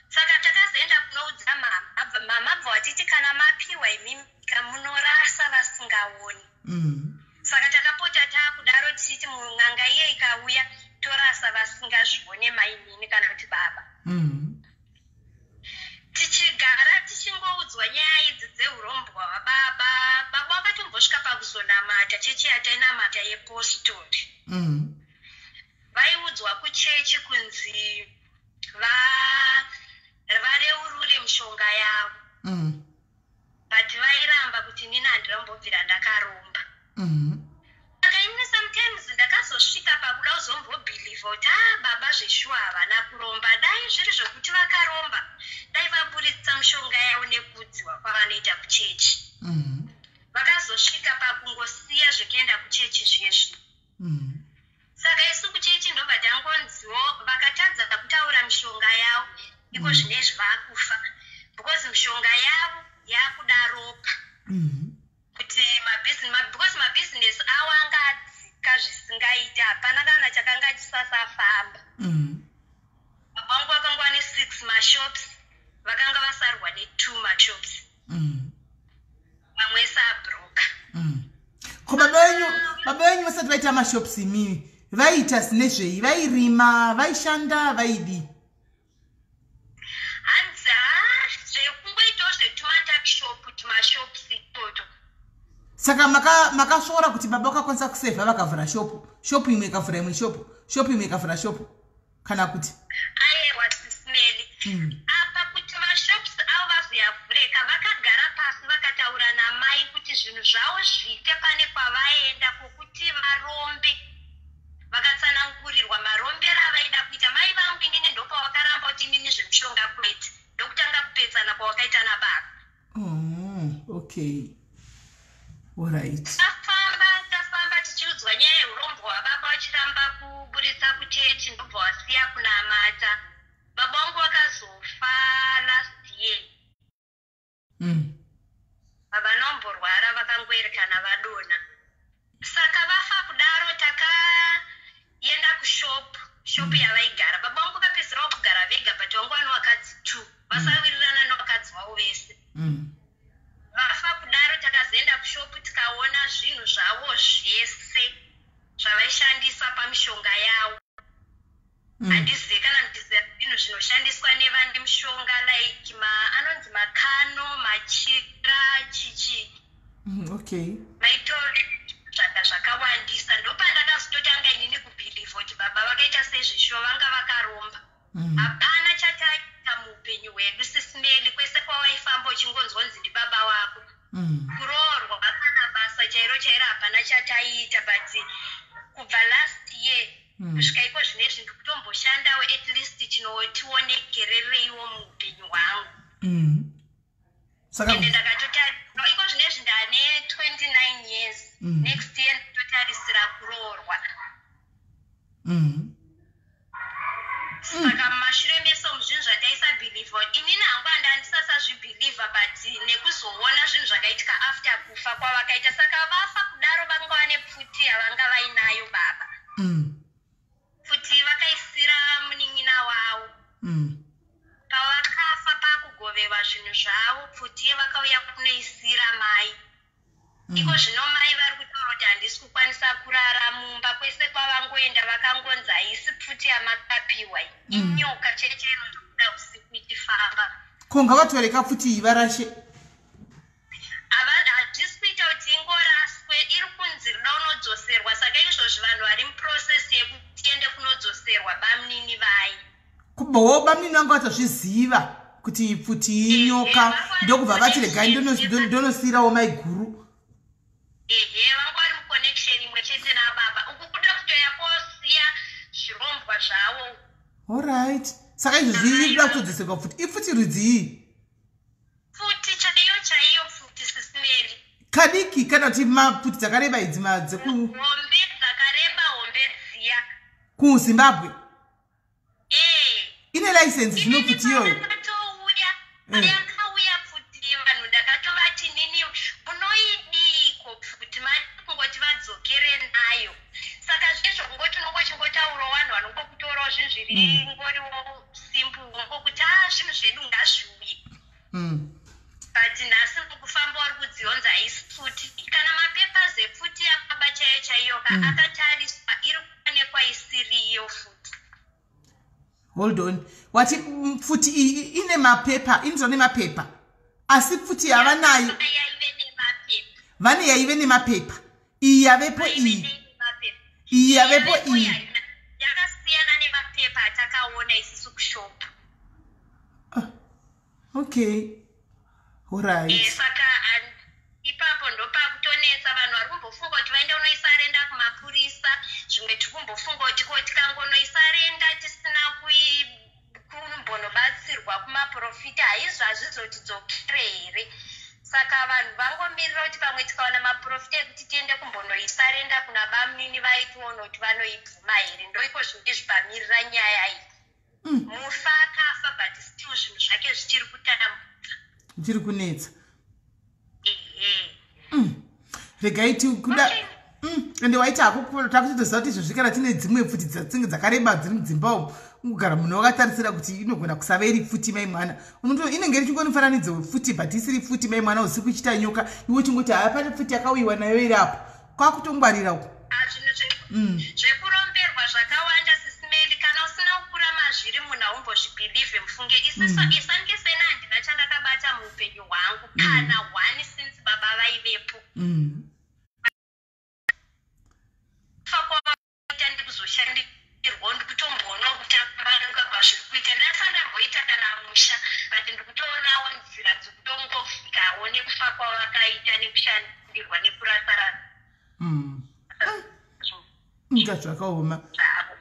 Saka takazoenda kunoudza mama. Mama bva watiti kana mapiwa imimi munorasa vasingaoni. Saka takapota taakudaro, tichiti mun'anga iye ikauya torasa vasingazvione, mainini kana kuti baba. Tichigara tichingoudzwa nyaya idzi dzeurombwa hwababa. Baba vakatombosvika pakuzonamata chechi yatainamata yepostori. Vaiudzwa kuchechi kunzi vareurure mishonga yavo, but vairamba kuti nini handinombobvira ndakaromba. Saka ini sometimes ndakazosvika pakuda kuzombobhilivha kuti a baba zveshuwa havana kuromba. Dai zviri zvokuti vakaromba, dai vaburitsa mishonga yavo nekuudziwa kwavanoita kuchechi. Vakazosvika pakungosiya zvekuenda kuchechi zviye. Saka isu kuchechi ndobva tangonziwo vakatadza kutaura mishonga yavo. Iko zvinezvi vakufa because mishonga yavo yakuda ropa kuti because mabhizinesi avo anga adzika zvisingaiti, hapana kana chakanga chisasafamba. Baba vangu vakanga vane 6 mashops, vakanga vasarwa ne2 mashops, mamwe ese abroka. Ko baba venyu vasati vaita mashops, imimi vaiita nezvei? Vairima, vaishanda, vaidi? Hanzi ha, zvekungoitawo zvetumatakishop, tumashops itoto. Saka makasvora kuti baba vakakwanisa kusevha, vakavhura shopu, shopu imwe ikavhura imwe shopu, shopu imwe ikavhura shopu, kana kuti? Aiwa, Sis Melly. Apa kuti mashops avo vazoyavhureka, vakagara pasi vakataura namai kuti zvinhu zvavo zviite. Pane kwavaenda kwokuti varombe, vakatsanangurirwa marombero avaida kuita. Mai vangu inini ndopavakaramba kuti inini zvemushonga kwete, ndokutanga kupesana kwavakaita nababa. Oh, okay, alright. Tafamba, tafamba tichiudzwa nyaya yeurombo hwababa, vachiramba kuburitsa kuchechi, ndobva wasiya kunamata. Baba vangu vakazofa last year. Vanomborwara, vakangoerekana vadonha. Saka vafa kudaro, takaenda kushop, shop yavaigara. Baba vangu vakapedzisirawo kugara vega, but vangu vane vakadzi two, vasawirirana nevakadzi vavo vese. Vafa kudaro, takazoenda kushopu, tikaona zvinhu zvavo zvese zvavaishandisa pamishonga yavo. Handizivi kana ndiziva zvinhu zvinoshandiswa nevane mishonga, like anonzi makano, machira, chichi. Maitore zvaka zvakawandisa. Ndopandakazototanga inini kubhilivha kuti baba vakaita sezvishuwa vanga vakaromba. Hapana chataita muupenyu hwedu, Sis Melly. Kwese kwawaifamba uchingonzwa kunzi ndibaba wako. Kuroorwa kana basa chairo chairo hapana chataiita, but kubva last year kusvika iko zvinezvi ndikutomboshandawo, at least chinotionekerereiwo muupenyu hwangu. Saka Ende ndakatotarisa iko zvinezvi ndane 29 years. Next year nditotarisira kuroorwa. Saka mumashure mese umu zvinhu zvataisabhilivha, inini hangu handa handisasazvibhilivha, but nekuzoona zvinhu zvakaitika after kufa kwavakaita. Saka vafa kudaro, vanga vane pfuti yavanga vainayo baba. Pfuti vakaisira munin'ina wavo. Pavakafa, pakugovewa zvinhu zvavo, pfuti vakauya kunoisira mai. Iko zvino mai vari kutaura kuti handisi kukwanisa kurara mumba. Kwese kwavangoenda vakangonzi haisi pfuti yamakapiwa iyi, inyoka chete inotobuda usiku ichifamba. Ko ngavatoreka pfuti iyi varashe. Hazvisi kuita kuti ingoraswe, iri kunzi rida unodzoserwa. Saka izvozvi vanhu vari muprocess yekuti tiende kunodzoserwa bamunini vai. Kubvawo bamunini vanga vatozviziva kuti pfuti inyoka, ndokubva vati regai ndonosiyirawo maiguru. Ehe, vanga vari muconnection imwe chete nababa. Uku kuda kutoya kosiya zvirombwa zvavo. Alright, saka izvozvi iri kuda kutodzoserwa pfuti. Ipfuti rudzii? Pfuti chaiyo chaiyo, pfuti, Sis Melly. Kadiki kana kuti mapfuti dzakareba idzi madzeku? Hombe, dzakareba, hombe dziya. KuZimbabwe? Ee. Ine license zvino pfuti iyoyo? Akatouya, yakauya pfuti, vanhu ndakatovati nini munoidiko pfuti, mari kungoti vadzokere nayo. Saka zvezvo kungoti unongochingotaurawo, vanhu vanongokutorawo zvinhu zviri ngoriwo simple, ngokuti a zvinhu zvedu ngazviuye. But nhasi mukufamba uri kudzionza haisi pfuti. Kana mapapers epfuti yababa chaiyo chaiyo ka akatariswa, iri kuonekwa isiriyo futi. Hold on, wati pfuti iyi ine mapepa, inotora nemapepa, asi pfuti yavanayo Yaive nemapepa. Vane yaive nemapepa, iyi yavepo iyi? Nemapepa. Iyi yavepo iyi? Yakasiyana nemapepa atakaona isusu kushopu. Okay, alright. Saka ipapo ndopakutonetsa vanhu vari kumbofunga kuti vaende kunoisarenda kumapurisa. Zvimwe tiri kumbofunga kuti ko tikangonoisarenda tisina kumbonobatsirwa kumaprofita, haizvo hazvizotidzokere here? Saka vanhu vangomirira kuti pamwe tikawana maprofita ekuti tiende kumbonoisarenda kuna bamunini, vaitiona kuti vanoibvuma here. Ndoiko zvinenge zvipamirira nyaya iyi. Mufa akafa, but still zvinhu zvake zvichiri kutambudza. Zvichiri kunetsa. Ehe. Regai tikuda ende waita hako, takutotoziva kuti izvozvi kana tine dzimwe pfuti dzinenge dzakareba dziri mudzimba umu, kugara munhu wakatarisira kuti inogona kusava iri pfuti mai mwana. Inenge iri chingoni mufananidzo wepfuti, but isiri pfuti mai mwana. Usiku ichiita nyoka, iwe uchingoti haya, pane pfuti yakauyiwa nayo iri apo, kwakutongwarira uko. Zvinhu zvekuromberwa zvakawanda, Sis Melly. Kana usina kukura mazviri, munhu haumbozvibhilivhe, mufunge. Isiso isanike sena handina chandakabata muupenyu hwangu kana one since baba vaivepo. Fa kwaita ndikuzoshandirwa, ndikutomboona kutambanuka kwazviri kuita. Ndasa ndamboita kana musha, but ndikutoonawo nzira dzekutongovhikawo nekufa kwavakaita nekushandirwa nekurasara. Inga zvakaoma. Zvavo.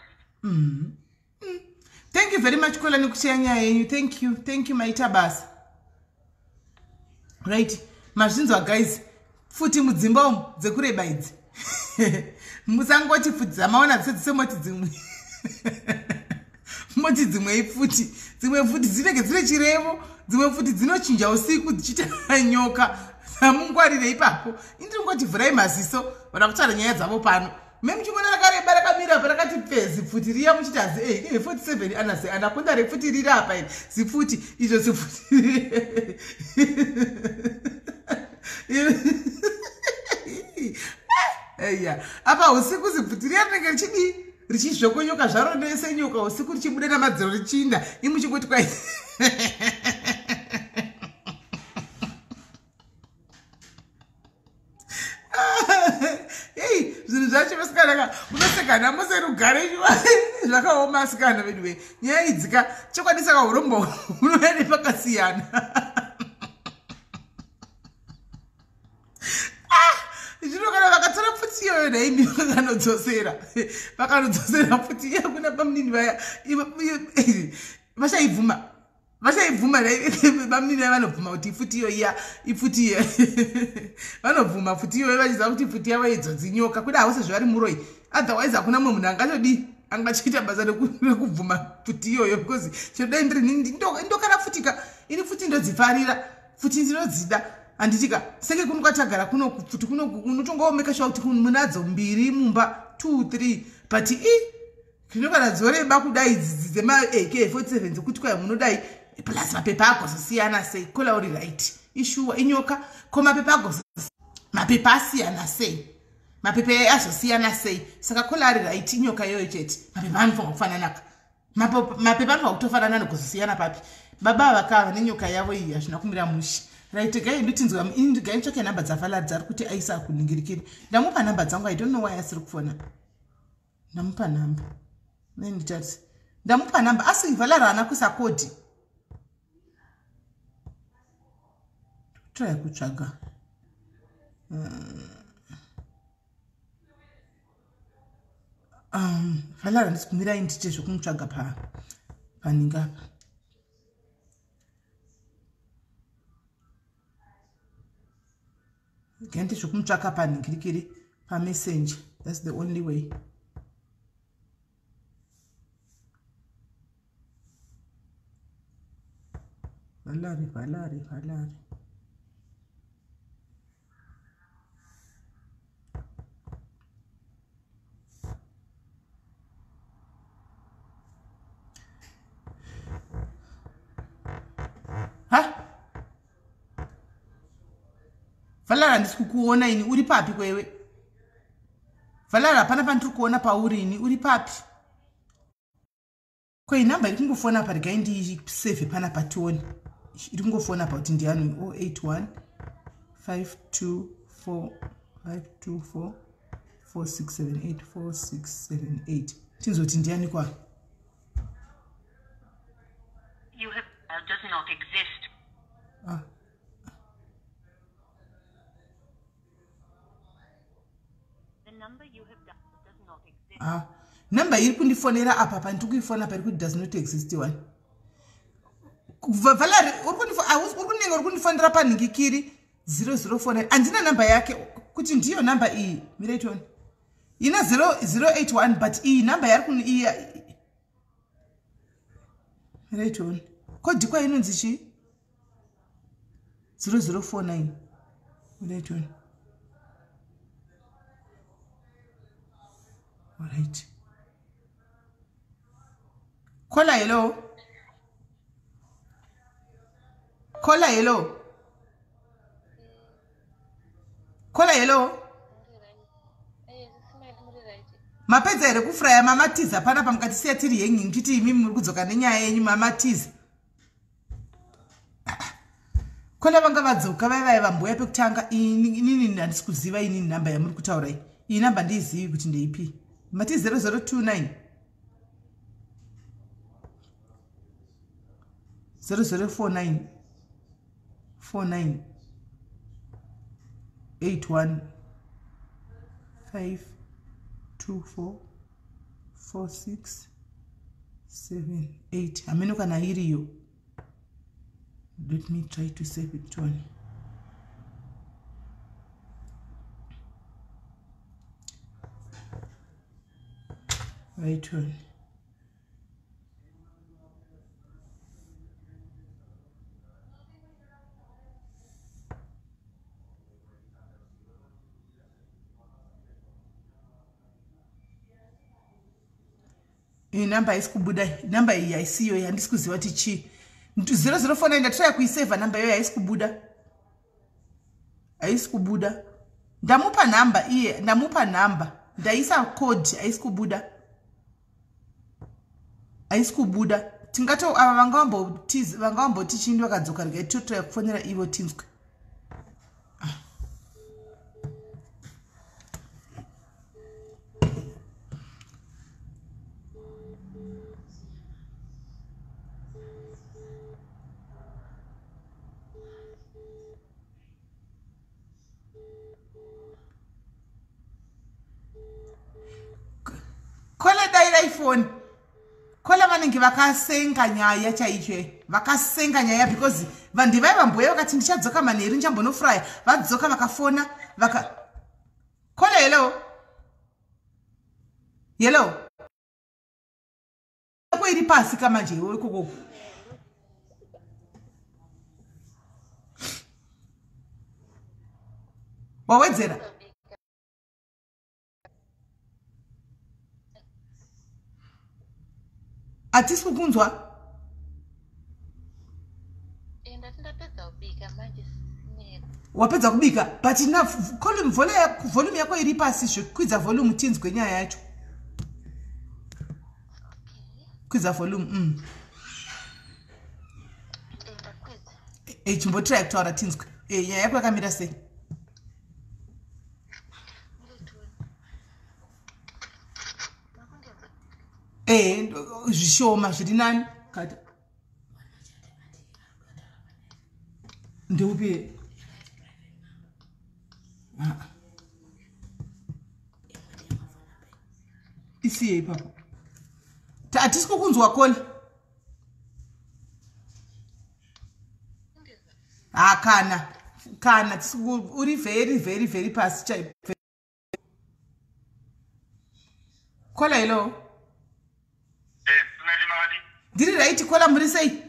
Thank you very much, caller, nekushaya nyaya yenyu. Thank you, thank you, maita basa. Right, mazvinzwa guys, pfuti mudzimba umu dzekureba idzi, musangoti pfuti dzamaona dzese dzise, moti dzimwe, moti dzimwe ipfuti, dzimwe pfuti dzinenge dzine chirevo, dzimwe pfuti dzinochinja usiku dzichiita nyoka. Samungwarire ipapo. Indiri ngoti vhurai maziso, vada kutaura nyaya dzavo pano. Memuchingona rakareba rakamira pa rakati pfe zipfuti riya, muchiti hazi 47 anasi anakonda repfuti riri apa iri zipfuti izvo zipfuti. Eya, apa usiku zipfuti riya rinenge richidii, richizvokonyoka zvaro nesenyoka usiku, richibuda namadziro richinda, imuchingoti kwai ei, zvinhu zvacho vasikanaka, unosekana mose rugare, zvakaoma asikana vedu ve nyaya idzika chokwadi. Saka urombo hunouya nepakasiyana. Zvino kana vakatora pfuti iyoyo naimi, vakanodzosera pfuti iya kuna bamunini vaya, vachaibvuma? Vachaibvuma bamunini vaya? Vanobvuma kuti ipfuti iyo iya ipfuti iyo? Vanobvuma pfuti iyoyo vachiziva kuti pfuti yavo idzo dzinyoka kuda havo sezvo vari muroi? Otherwise hakuna mumwe munhu angatodii, angachiita basa rekubvuma pfuti iyoyo, because chero ndiri ndokana pfutika ini, pfuti ndodzifarira, pfuti ndinodzida, handitika? Senge kuno kwatagara kuno, pfuti kuno unotongaomeka sure kuti munadzo mbiri mumba, 2 3, but i zvino kana dzoreba kudai dzema AK 47 dzekuti kwai munodai, plus mapepa agozosiyana sei? Caller uri right, ishuwa inyoka. Ko mapepa agozo mapepa asiyana sei? Mapepa azosiyana sei? Saka caller ari right, inyoka iyoyo chete. Mapepa anofanwa kufananaka, mapepa anofanwa kutofanana, nekuzosiyana papi? Baba vakava nenyoka yavo iyi, hazvina kumira mushe. Right, gai ndotinzwa ini, gai nditsvake nhamba dzaValerie dzari kuti aisa kuningirikiri. Ndamupa nhamba dzangu, I don't know why asiri kufona. Ndamupa nhamba, nendichati ndamupa nhamba, asi Valerie haana kuisa code. Try kutsvaga Valerie. Handisi kumirai, ndiite zvekumutsvaga paninga apa. Gainte zvekumutsvaka panhingirikiri paMessenger, that's the only way. Valerie, Valerie, Valerie. Ha, Valerie, handisi kukuona ini. Uri papi kwewe, Valerie? Hapana pandiri kuona pauri ini. Uri papi kwei? Nhamba iri kungofona apa, regai ndisevhe panapa tione. Iri kungofona apa kuti ndiani? 081 524 524 4678 4678. Tinzoti ndiani kwa You have does not exist. Ah. The number you have dialed does not exist. Ah, namba iri kundifonera apa, pandiri kuifona pari kuti does not exist one. Valerie, uri kunenge uri kundifonera panhingikiri 0049, handina namba yake kuti ndiyo namba iyi. Mirai tione, ina 081, but iyi namba yari kuni iyi. Right on. Kodhi kwa inonzi chii? 0049. Right on. Alright. Caller, hello. Caller, hello. Caller, hello. Mapedza here kufuraya mamatiza panapa mukatisiya tiri hanging muchiti imi muri kudzoka nenyaya yenyu mamatiza. Kona vanga vadzoka vai vai vamboya pekutanga inini handisi kuziva inini nhamba yamuri kutaura iyi. Iyi nhamba ndiizivi kuti ndeipi. Mati 0029 0049 49 81 5 2 4 4 6 7 8. Hameno kana iriyo. Let me try to save it one. Right on. Iyi namba haisi kubuda, namba iyi haisiyo, handisi kuziva kuti chii. 0049 ndatraya kuisevha namba iyoyo haisi kubuda. Haisi kubuda. Ndamupa namba iye, ndamupa namba. Ndaisa code haisi kubuda. Haisi kubuda. Tingato ava vanga vamboti chii vakadzoka regai totraya kufonera ivo tinzwe. Kola dairai foni. Kola vanenge vakasenga nyaya chaicho. Vakasenga nyaya because vanhu vai vamboya vakati ndichadzoka manheru ndichambonofuraya. Vadzoka vakafona vaka Kola hello. Hello. Ko iri pasi kamanje iwe ikoko. Wawedzera. Hatisi kukunzwa. Wapedza kubika but enough volume volume yako iri pasi zvekwidza volume tinzwe nyaya yacho. Kwidza volume. Chimbotiraya kutaura tinzwe. Nyaya yako yakamira sei? Zvishoma zviri nani kata ndeupi isiye ipapo. Hatisi kukunzwa Kola. Kana kana uri very very very pasi chaipo. Kola hello. Ndiri right Kola muri sei?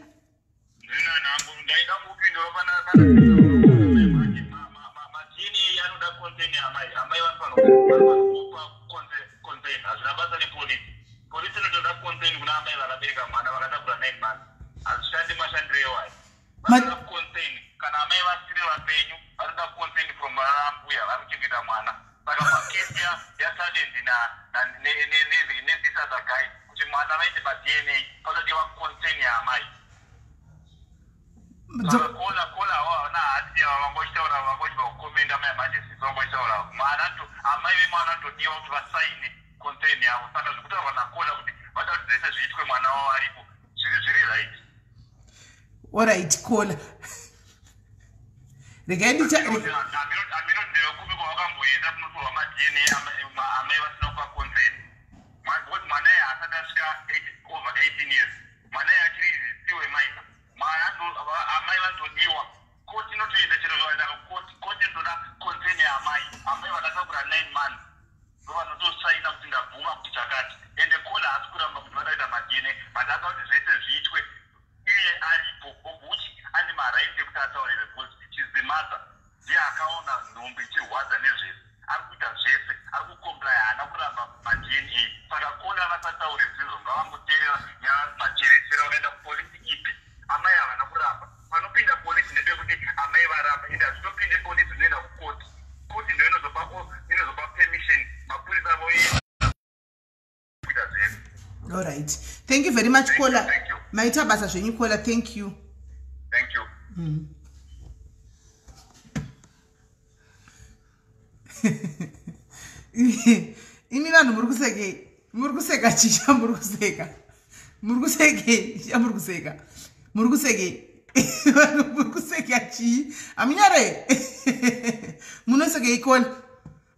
Alright Kola. Regai ndicha maright ekuti ataurire because she's the mother. Ndiye akaona nhumbu ichirwadza nezvese, ari kuita zvese, ari kucomply, haana kuramba maDNA. Saka kona vasataure zvizvo, ngavangoteerera nyaya macheresera. Unoenda kupolisi ipi? Amai havana kuramba. Panopinda polisi ndepekuti amai varamba, ende hazvitopinde polisi, unoenda kukoti. Koti ndo inozopa permission, mapurisa voenda kuita zvese. All right, thank you very much, caller. Maita basa zvenyu, caller. Thank you. Thank you. Imi vanhu muri kusekei? Muri kuseka chicha? Muri kuseka, muri kusekei? Chicha, muri kuseka, muri kusekei? Vanhu muri kuseka chii? Hamunyare, munosekei? Caller,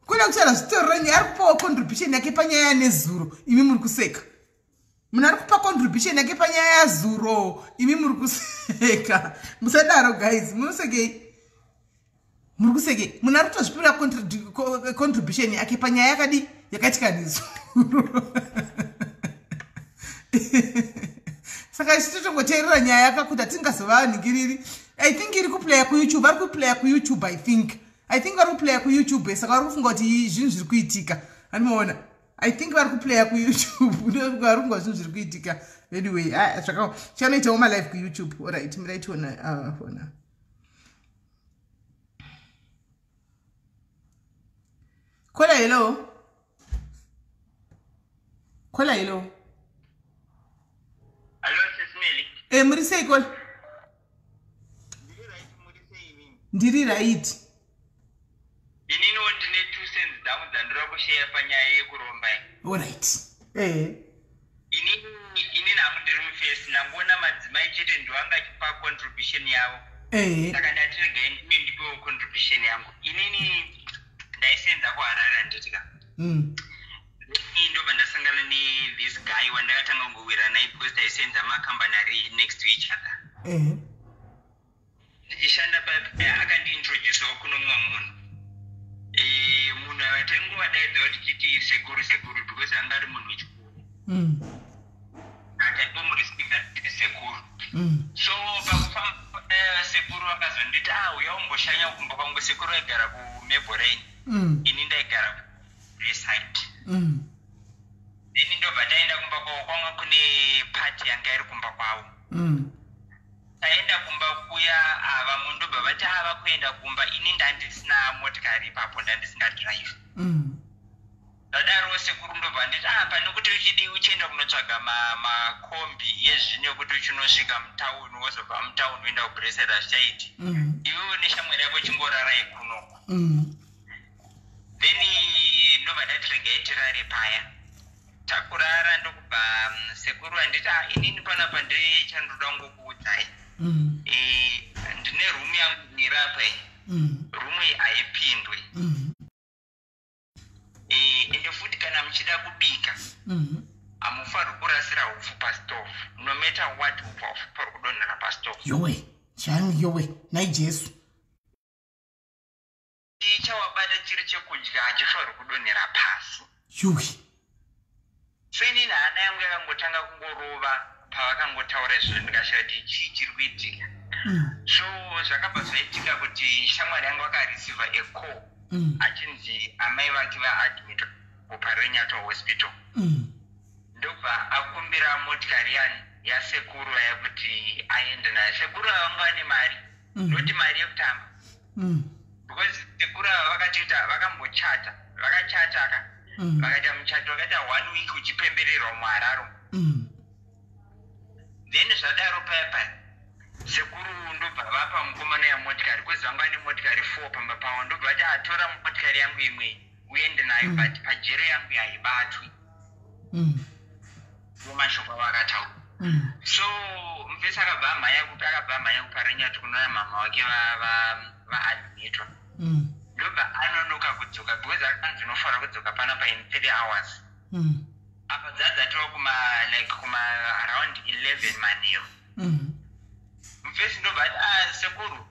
kuna kutaura zvitororo nyaya, ari kupawo contribution yake panyaya yanezuro, imi muri kuseka. Munhu ari kupa contribution yake panyaya yazuro, imi muri kuseka. Musadaro guys, munosekei? Muri kusekei? Munhu ari kutozvipira contribution yake panyaya yakadi yakaitika nezuro. Saka isu totongoteerera nyaya yakakuti hatingazovanhingiriri. I think iri kuplaya kuYouTube, vari kuplaya kuYouTube. I think vari kuplaya kuYouTube, saka vari kufunga kuti zvinhu zviri kuitika. Animoona, I think vari kuplaya kuYouTube, vari kufunga zvinhu zviri kuitika. Anyway, zvaka chanoitawo malive kuYouTube. Alright, miraitiona ona. Caller, hello. Caller, hello. Hello, Sis Melly. E, muri sei, caller? Ndiri right. Ininiwo ndine 2 cents dzangu dzandinoda kusheya panyaya yekuromba iyi. Alright, ehe. Inini hangu ndiri mufesi, ndangoona madzimai chete ndoanga achipa contribution yavo. Saka ndati regai ndime ndipewo contribution yangu. Inini ndaisenza kuHarare, handitika? Ini ndobva ndasangana nethis guy wandakatanga kungowira naye because taisenza makambani ari next to each other. Ndichishanda paya, akandiintroducewo kuno mumwe munhu. Munhu ava taingovadaidzawo tichiti sekuru, sekuru, because anga ari munhu wechikuru. Taingomurespecta tichiti sekuru. So pakufamba, sekuru vakazonditi, "Ah, uya umboshanya kumba kwangu." Sekuru vaigara kuMabelreign. Ini ndaigara kuSide. Then ndobva taenda kumba kwavo. Kwanga kune pati yanga iri kumba kwavo. Taenda kumba kuya, ava munhu ndobva vati ava kuenda kumba. Ini ndandisina motikari ipapo, ndandisingadhiraivhi. Zvadaro sekuru ndobva nditi, "Ah, pane kuti uchidi uchienda kunotsvaga makombi ezvino ekuti uchinosvika mutauni, wozobva mutauni uenda kuBraeside, hazvichaiti. Iwewe neshamwari yako chingораrai kunoko." Then ndobva ndati regai tirare paya. Takurara, ndokubva sekuru anditi, "Ah, inini panapa ndichandoda kungokuudzai. Ndine rumu yangu iri apa iyi. Rumu iyi haipindwe. Ende futi kana muchida kubika, hamufaniri kurasira hupfu pastove. No matter what, hupfu haufaniri kudonhera pastove." Yowe changu, yowe, nai Jesu! Chawabata chiri chekudya hachifaniri kudonhera pasi. Yuwe! So inini hana yangu yakangotanga kungorova pavakangotaura izvozvo, ndikashaya kuti chii chiri kuitika. So zvakabva zvaitika kuti shamwari yangu akareceiva a call achinzi amai vake vaadmitwa kuParirenyatwa Hospital. Ndobva akumbira motikari yani yasekuru vaya kuti aende nayo. Sekuru ava vanga vane mari, noti mari yekutamba, because sekuru ava vakatoita, vakambochata, vakachata ka. Vakaita muchato, vakaita one week uchipembererwa muHararo. Then zvadaro paya paya, sekuru ndobva vapa mukomana yamotikari, because vanga vane motikari 4 pamba pavo. Ndobva vati, "Atora motikari yangu imwe uende nayo, but pajero yangu haibatwi." Mashoko avakataura. So mufesi akabva amhanya kupi? Akabva amhanya kuParirenyatwa kunoona mama wake vaadmitwa. Ndobva anonoka kudzoka because akanzi unofanira kudzoka panapa in 3 hours. Apa dzadzatova kuma like kuma around 11 manheru. Mufesi ndobva ati, "Ah, sekuru,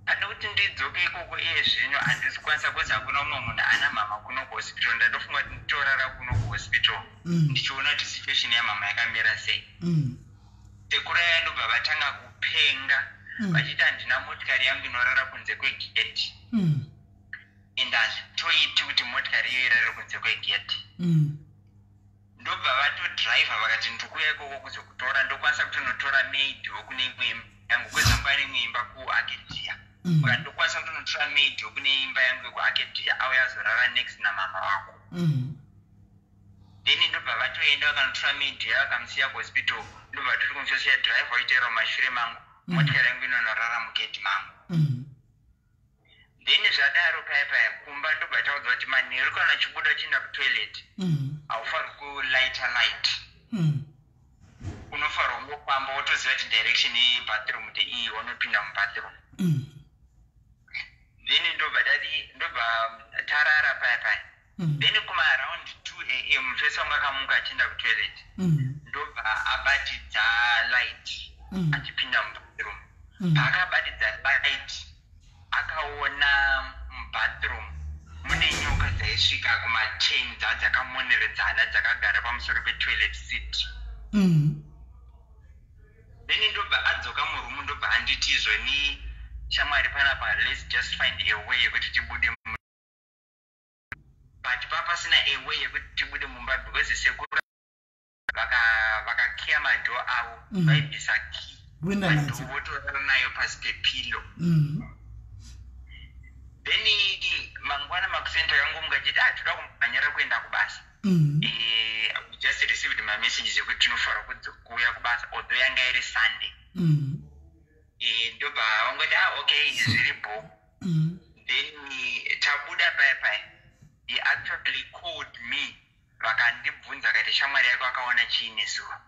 pane kuti ndidzoke ikoko iye zvino handisi kukwanisa, kuzi hakuna umwe munhu ana mama kuno kuhospital. Ndatofunga kuti nditorara kuno kuhospital, ndichiona kuti situation yamama yakamira sei." Sekuru aya ndobva vatanga kupenga. Vachiti handina motikari yangu inorara kunze kwegeti. And hazvitoiti kuti motikari iyo irare kunze kwegeti. Ndobva vatodhiraivha vakati ndikuuya ikoko kuzokutora, ndokwanisa kutonotora maid wekune imwe imba yangu, kwezangu ane imwe imba kuArcadia. Vakati ndokwanisa kutonotora maid wekune imba yangu yekuArcadia, auya azorara next namama wako. Then ndobva vatoenda vakanotora maid yavo, vakamusiya kuhospital. Ndobva toti kumufesiya, dhiraivha waiteera mumashure mangu. Motikari yangu inonorara mugedhi mangu. Then zvadaro paya paya kumba ndobva taudzwa kuti manheru kana uchibuda uchienda kutoilet, haufaniri kulaita light. Unofanirwa kungofamba wotoziva kuti direction yebathroom ndeiyi, unopinda mubathroom. Then ndobva tadi, ndobva tarara paya paya. Then kuma around 2 a.m. mufesi wangu akamuka achienda kutoilet. Ndobva abatidza light achipinda mubathroom. Paakabatidza light, akaona mubathroom mune nyoka dzaisvika kuma10, dzadzakamoneredzana, dzakagara pamusoro petoilet seat. Then ndobva adzoka muroom, ndobva anditi, "Izvoni shamwari, panapa let's just find a way yekuti tibude but papasina a way yekuti tibude mumba because sekuru vakakiya madoor avo. Vaibvisa key Voenda nadzo. Votorara nayo pasi pepillow. Then mangwana makuseni takangomuka chiti, "Ah, toda kumhanyira kuenda kubasa." We just received mamessages ekuti tinofanira kuuya kubasa, although yanga iri Sunday. Ndobva vangoti, "Ah, okay, zviri bho." Then tabuda paya paya, he actually called me, vakandibvunza kati, "Shamwari yako akaona chiine zuva?"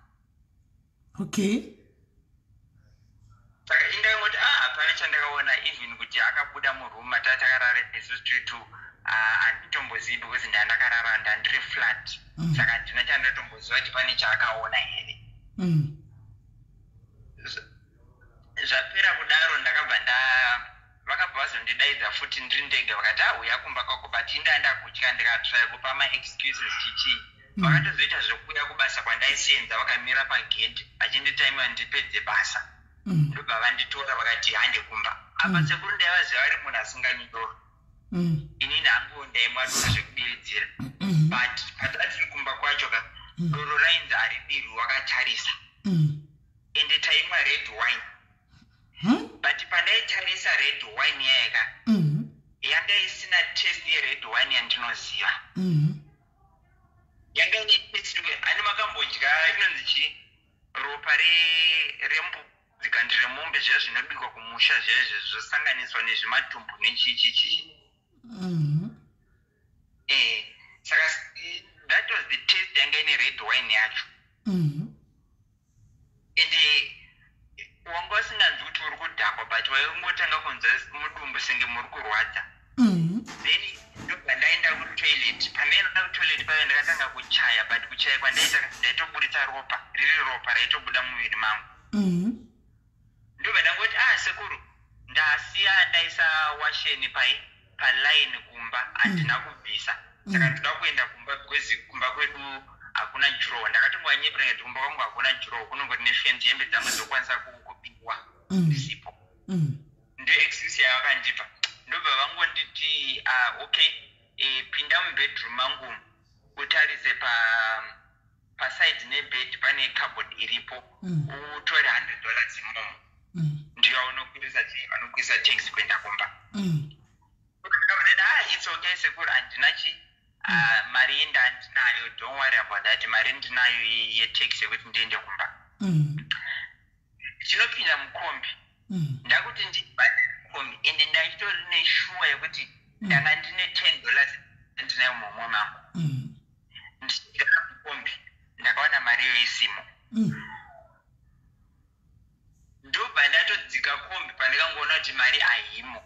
Saka indangoti, "Ah, hapana chandakaona." Even kuti akabuda muroom matakarara isusu tiri two, handitombozivi because ndandakarara, ndandiri flat. Saka handina chandatomboziva kuti pane chaakaona here. Zvapera kudaro, ndakabva nda vakabva vazondidaidza futi ndiri ndega, vakati, "Auya kumba kwako." But indaa ndakutya, ndikatry kupa maexcuses chichii. Vakatozoita zvekuuya kubasa kwandaisenza, vakamira pagedhi vachinditaimira ndipedze basa. Ndobva vanditora, vakati, "Hande kumba." Apa sekuru ndaivaziva vari munhu asinganwi doro. Inini hangu ndaimwa doro zvekubiridzira. But patatiri kumba kwacho ka, doro rainzi haridirwi wakatarisa. Ende taimwa red wine. But pandaitarisa red wine yayaka, yanga isina taste yered wine yandinoziva. Yanga ine taste ani makambodya inonzi chii, ropa rembuzi kandi remombe, zviya zvinobikwa kumusha, zviya zvosanganiswa nezvimatumbu nechii chii chii. Saka that was the taste yanga ine red wine yacho. Ende wanga usinganzwi kuti uri kudhakwa, but waingotanga kunzwa mudumbu senge muri kurwadza. Then ndobva ndaenda kutoilet. Pandaenda kutoilet payo, ndakatanga kuchaya, but kuchaya kwandaita ndaitoburitsa ropa, riri ropa raitobuda muviri mangu. Ndobva ndangoti, "Ah, sekuru, ndasiya ndaisa washeni pai palaini kumba, handina kubvisa, saka ndoda kuenda kumba because kumba kwedu hakuna durawall." Ndakatongowanyepera ngati kumba kwangu hakuna durawall, kunongori nefenzi, hembe dzangu dzokwanisa kubiwa ndisipo. Ndiyo excuse yavakandipa. Ndobva vangonditi, "Ah, okay, pinda mubedroom mangu utarise pa paside nebed, pane cupboard iripo. Utore $100 imomo." Ndiyo aunokwirisa chii, anokwirisa taxi kuenda kumba. "Ah, it's okay sekuru, handina chi, ah, mari ndandinayo, don't worry about that, mari ndinayo yetaxi yekuti ndiende kumba." Chinopinda mukombi, ndakuti ndibhadhare kombi, ende ndaitori neshuwa yekuti ndanga ndine $10 ndinayo muhomwe mangu. Ndichigara mukombi, ndakaona mari iyo isimo. Ndobva ndatodzika kombi pandakangoona kuti mari haimo.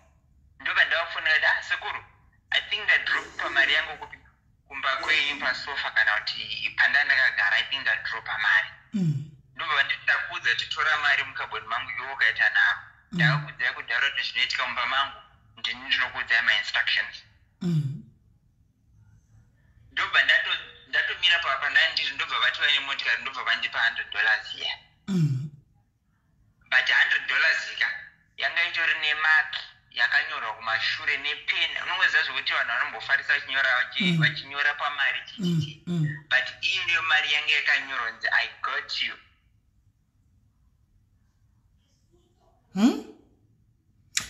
Ndobva ndavafonera kuti, "Ah, sekuru, I think ndadropa mari yangu kupi, kumba kwenyu pasofa kana kuti pandandakagara, I think ndadropa mari." Ndobva vanditi, "Ndakuudza kuti tora mari mukabhodi mangu, iwe ukaita nharo. Ndakakuudzai kudhara kuti zvinoitika mumba mangu ndini ndinokuudzai mainstructions." Ndobva ndatomira pandandiri, ndobva vati vaine motikari, ndobva vandipa $100 iya. But $100 ika itori nemark yakanyorwa kumashure nepen. Unongoziva zvekuti vanhu vanombofarisa vachinyora vachinyora pamari chichichi, but iyi ndiyo mari yanga yakanyorwa nzi "I got you."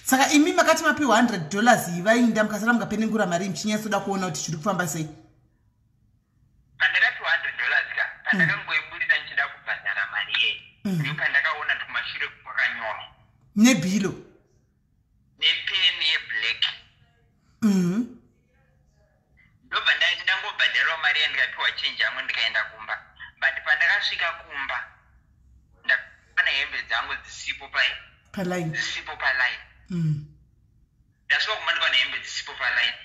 Saka imi makati mapiwa $100 iyi, vainda mukasara mukapenengura mari, muchinyatsoda kuona kuti zviri kufamba sei? Pandakapiwa $100 ka, pandakangoibudisa ndichida kubhadhara mari iyei, ndo pandakaona kuti kumashure kwakanyorwa. Nebhilo? Nepeni yeblack. Ndobva ndangobhadharawo mari yandikapiwa, chenji yangu, ndikaenda kumba. But pandakasvika kumba, ndakaona hembe dzangu dzisipo pai. Paline? Dzisipo paline. Ndasvika kumba, ndikaona hembe dzisipo paline.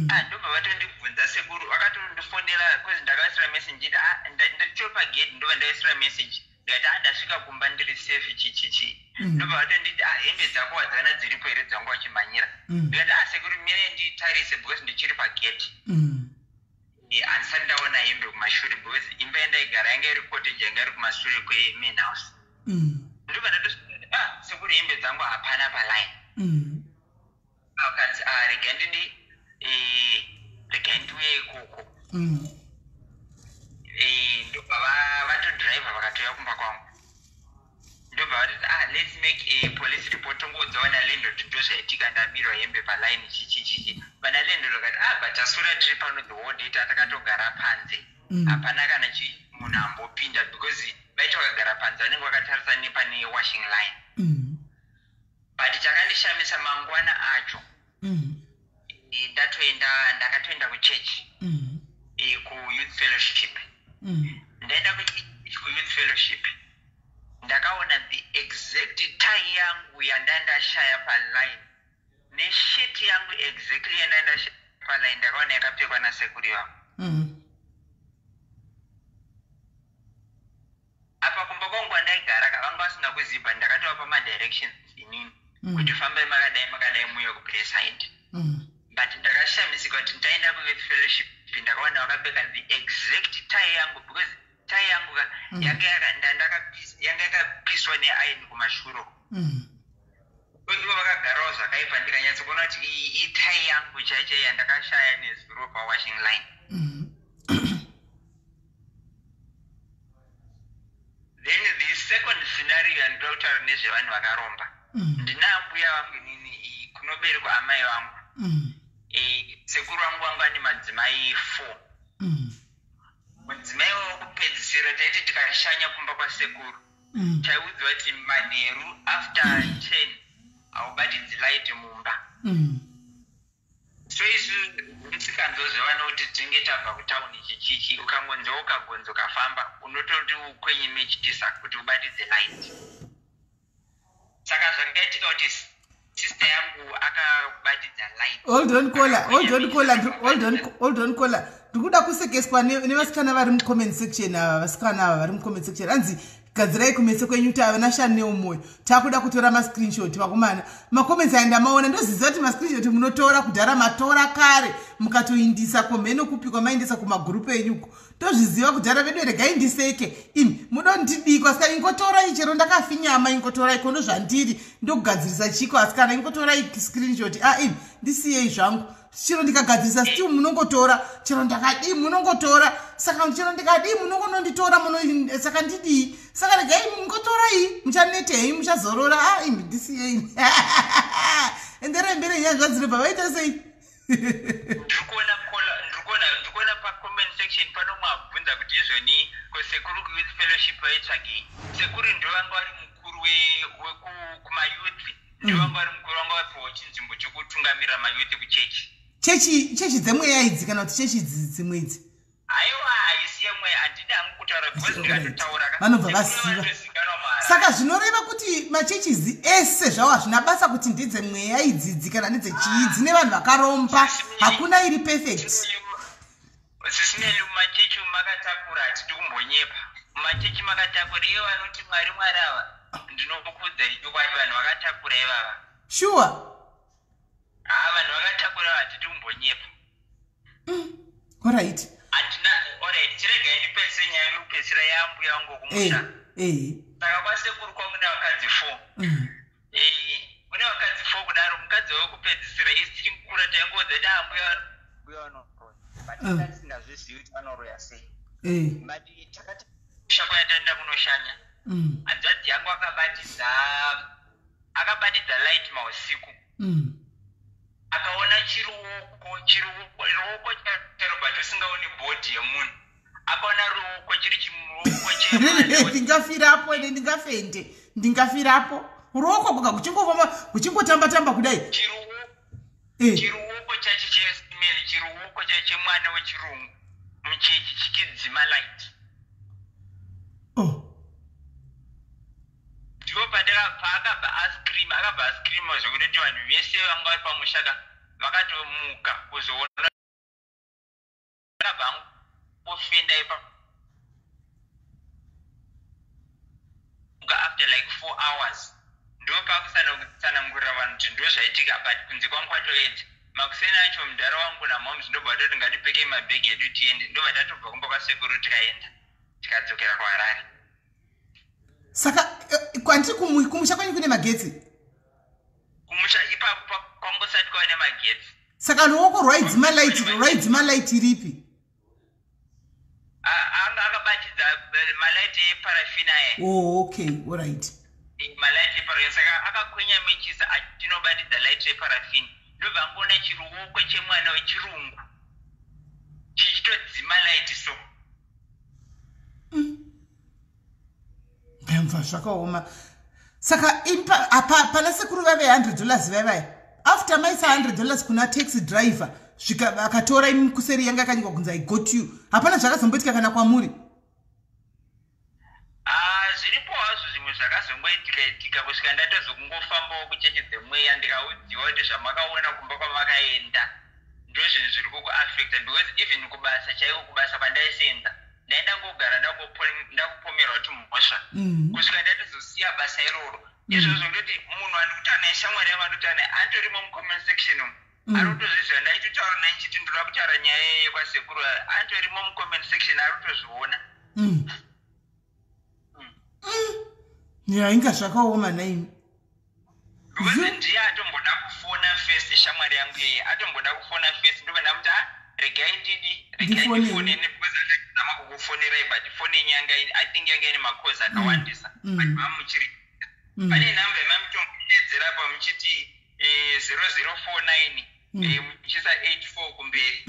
Ah, ndobva vatondibvunza sekuru, vakatondifonera because ndakaisira message nditi, ah, nditori pagate. Ndobva ndaisira message ndikati, "Ah, ndasvika kumba, ndiri safe, chichichi." Ndobva vatonditi, "Ah, hembe dzako wadzana dziripo here dzangu wachimhanyira?" Ndikati, "Ah, sekuru, mirai nditarise because ndichiri pagate." Handisati ndaona hembe kumashure because imba yandaigara yanga iri cottage, yanga iri kumashure kwemain house. Ndobva ndatosvika, "Ah, sekuru, hembe dzangu hapana paline." Akanzi, "Ah, regai ndidi, regai ndiuye ikoko." Ndobva vatodhiraivha vakatouya kumba kwangu. Ndobva vatoti, "Ah, let's make a police report, tongoudza vana landlord ndozvaitika, ndabirwa hembe paline, chichi chichi." Vana landlord vakati, "Ah, but taswera tiri pano the whole day, tatakatogara panze." Hapana kana munhu ambopinda because vaiti vakagara panze vanenge vakatarisa nepane washing line. But chakandishamisa, mangwana acho, ndatoenda, ndakatoenda kuchechi, kuyouth fellowship. Ndaenda kuyouth fellowship, ndakaona the exact tie yangu yandandashaya paline neshirt yangu exactly yandandashaya paline, ndakaona yakapfekwa nasekuru vangu. Apa kumba kwangu kwandaigara ka, vanga vasina kuziva. Ndakatovapa madirections inini kuti fambai makadai makadai muye kuBraeside. But ndakashamisika kuti ndaenda kuyouth fellowship, ndakaona vakapfeka the exact tie yangu because tie yangu ka yanga yakapiswa neaini kumashure. Ivo vakagarawo zvakaipa. Ndikanyatsokuona kuti iyi itie yangu chaichai yandakashaya nezuro pawashing line. Then the second scenario yandinoda kutaura nezvevanhu vakaromba. Ndina ambuya vangu inini, kunoberekwa amai vangu. Sekuru vangu vanga vane madzimai 4. Mudzimai wekupedzisira, taiti tikashanya kumba kwasekuru, taiudzwa kuti manheru after 10 haubatidzi light mumba. So isu misikanzwa zvevana kuti tinenge tabva kutauni, chichichi, ukangonzwa ukagonza ukafamba, unototi ukwenye mechisa kuti ubatidze light. Saka zvakaitika kuti sister yangu akabatidza light. Hold on caller, hold on caller, hold on, hold on caller. Ndikuda kusekeswa nevasikana vari mucomment section ava. Vasikana ava vari mucomment section, hanzi gadzirai kumetse kwenyu, tavana Shanel Moyo, takuda kutora mascreenshot. Vakomana, macomments aya ndamaona, ndoziziva kuti mascreenshot munotora kudhara, matora kare mukatoindisa komheno kupi kwamaindisa kumagurupu enyuko, tozviziva kudhara vedu. Regai ndiseke imi, mudondidikwa. Saka ingotorai, chero ndakafinyama, ingotorai kondo zvandiri ndokugadzirisa chiko. Asikana, ingotorai screenshot. A imi, ndisiyei zvangu. Chero ndikagadzirisa, still munongotora. Chero ndakadii, munongotora. Saka chero ndikadii, munongononditora muno. Saka ndidii? Saka regai, ngotorai, muchanetei, muchazorora. A imi, ndisiyei, enderai mberi. Nyanzva dzinobva vaita sei? Ndiri kuona ndiri kuona pacomment section pano mwabvunza kuti izvoni kosekuru kuyouth fellowship vaitsvagei. Sekuru ndo vanga vari mukuru kumayouth, ndo vanga vari mukuru, vanga vapiwa chinzvimbo chokutungamirira mayouth kuchechi. Chechi dzemweya idzi kana kuti chechi dzimwe idzi? Haiwa, haisi yemweya, handidi hangu kutaura because ndikatotaura Vanobva vaziva. Saka zvinoreva kuti machechizi ese zvavo hazvina basa kuti ndedzemweya idzidzi kana ndedzechii, dzine vanhu vakaromba, hakuna iri perfect. Sisineli, mumachechi makatakura, hatidi kumbonyepa, mumachechi makatakura. Ivo vanoti Mwari, Mwari ava, ndinokuudzai chokwadi, vanhu vakatakura ivava. Sure. Ha, vanhu vakatakura, hatidi kumbonyepa. Alright. Handina, alright, chiregai ndipedzise nyaya yekupedzisira yaambuya vangu kumusha. Saka kwasekuru kwangu nevakadzi 4. Kune vakadzi 4 kudaro, mukadzi wekupedzisira, isi tichikura taingoudza kuti ah, mbuya mbuya vanoroya, but tisingazvizivi kuti vanoroya sei. But takati kusha kwayataenda kunoshanya, hanzvadzi yangu akabatidza light mausiku, akaona chiruoko, ruoko charo, but usingaoni body yemunhu. Akaona ruoko chiri chiruoko chemwana. Ndingafirapo ene, ndingafende, ndingafirapo. Ruoko kuka kuchingofamba, kuchingotamba tamba kudai. Chiruoko chacho chemale, chiruoko chacho chemwana wechirungu muchechi, chikidzima light. Oh. Ndipo paakabva ascream, akabva ascreama zvekutoti vanhu vese vanga vari pamushaka vakatomuka kuzoona. Akabva angofenda ipa after like 4 hours. Ndo pakusanangurira vanhu kuti ndo zvaitika, but kunze kwangu kwatoedza. Makuseni acho mudhara wangu namoms ndobva toti ngatipekei mabhegi edu tiende. Ndobva tatobva kumba kwasekuru, tikaenda, tikadzokera kuHarare. Saka kwandiri kumusha kwenyu kune magetsi? Kumusha ipapo kwangosati kwava nemagetsi. Saka ruoko rwaidzima light, rwaidzima light ripi? Anga akabatidza malaiti eparafini aya. Oh, okay, alright. Malaiti eparafini. Saka akakwenya mechisa achinobatidza light reparafini, ndobva angoona chiruoko chemwana wechirungu chichitodzima light so. Ndamva zvakaoma. Saka apa pana sekuru vave $100 vaivaya, after maisa $100 kuna taxi driver, svika akatora imi kuseri yanga yakanyikwa kunzi "I got you", hapana zvakazomboitika kana kwamuri? Ah, zviripo hazvo zvimwe zvakazongoitika itika kusvika ndatozokungofambawo kuchechi dzemweya, ndikaudziwa kuti zvamakaona kumba kwamakaenda ndo zvinhu zviri kukuaffecta, because even kubasa chaiko, kubasa kwandaisenza, ndaenda ngogara ndakupomerwa kuti mhosva, kusvika ndatozosiya basa iroro. Izvozvo ndoti munhu andikutaura naye, shamwari yangu andikutaura naye, anditorimo mucomment section umu. Ari kutozviziva. Ndaitotaura naye nchiti ndoda kutaura nyaya yekwasekuru, anditorimo mucomment section, ari kutozviona. Ya, inga zvakaoma naimi. Because ndiye atomboda kufona first, shamwari yangu iyeye atomboda kufona first. Ndobva ndamuti, "Ah, regai ndidi, regai Ndifonei. ndifoneni," because akazama kukufonerai, but foni yenyu yanga I think yanga ine makozi akawandisa, but mamuchiri pane nhamba yamamutombodedzera pa muchiti 0049, muchiisa 84 kumberi.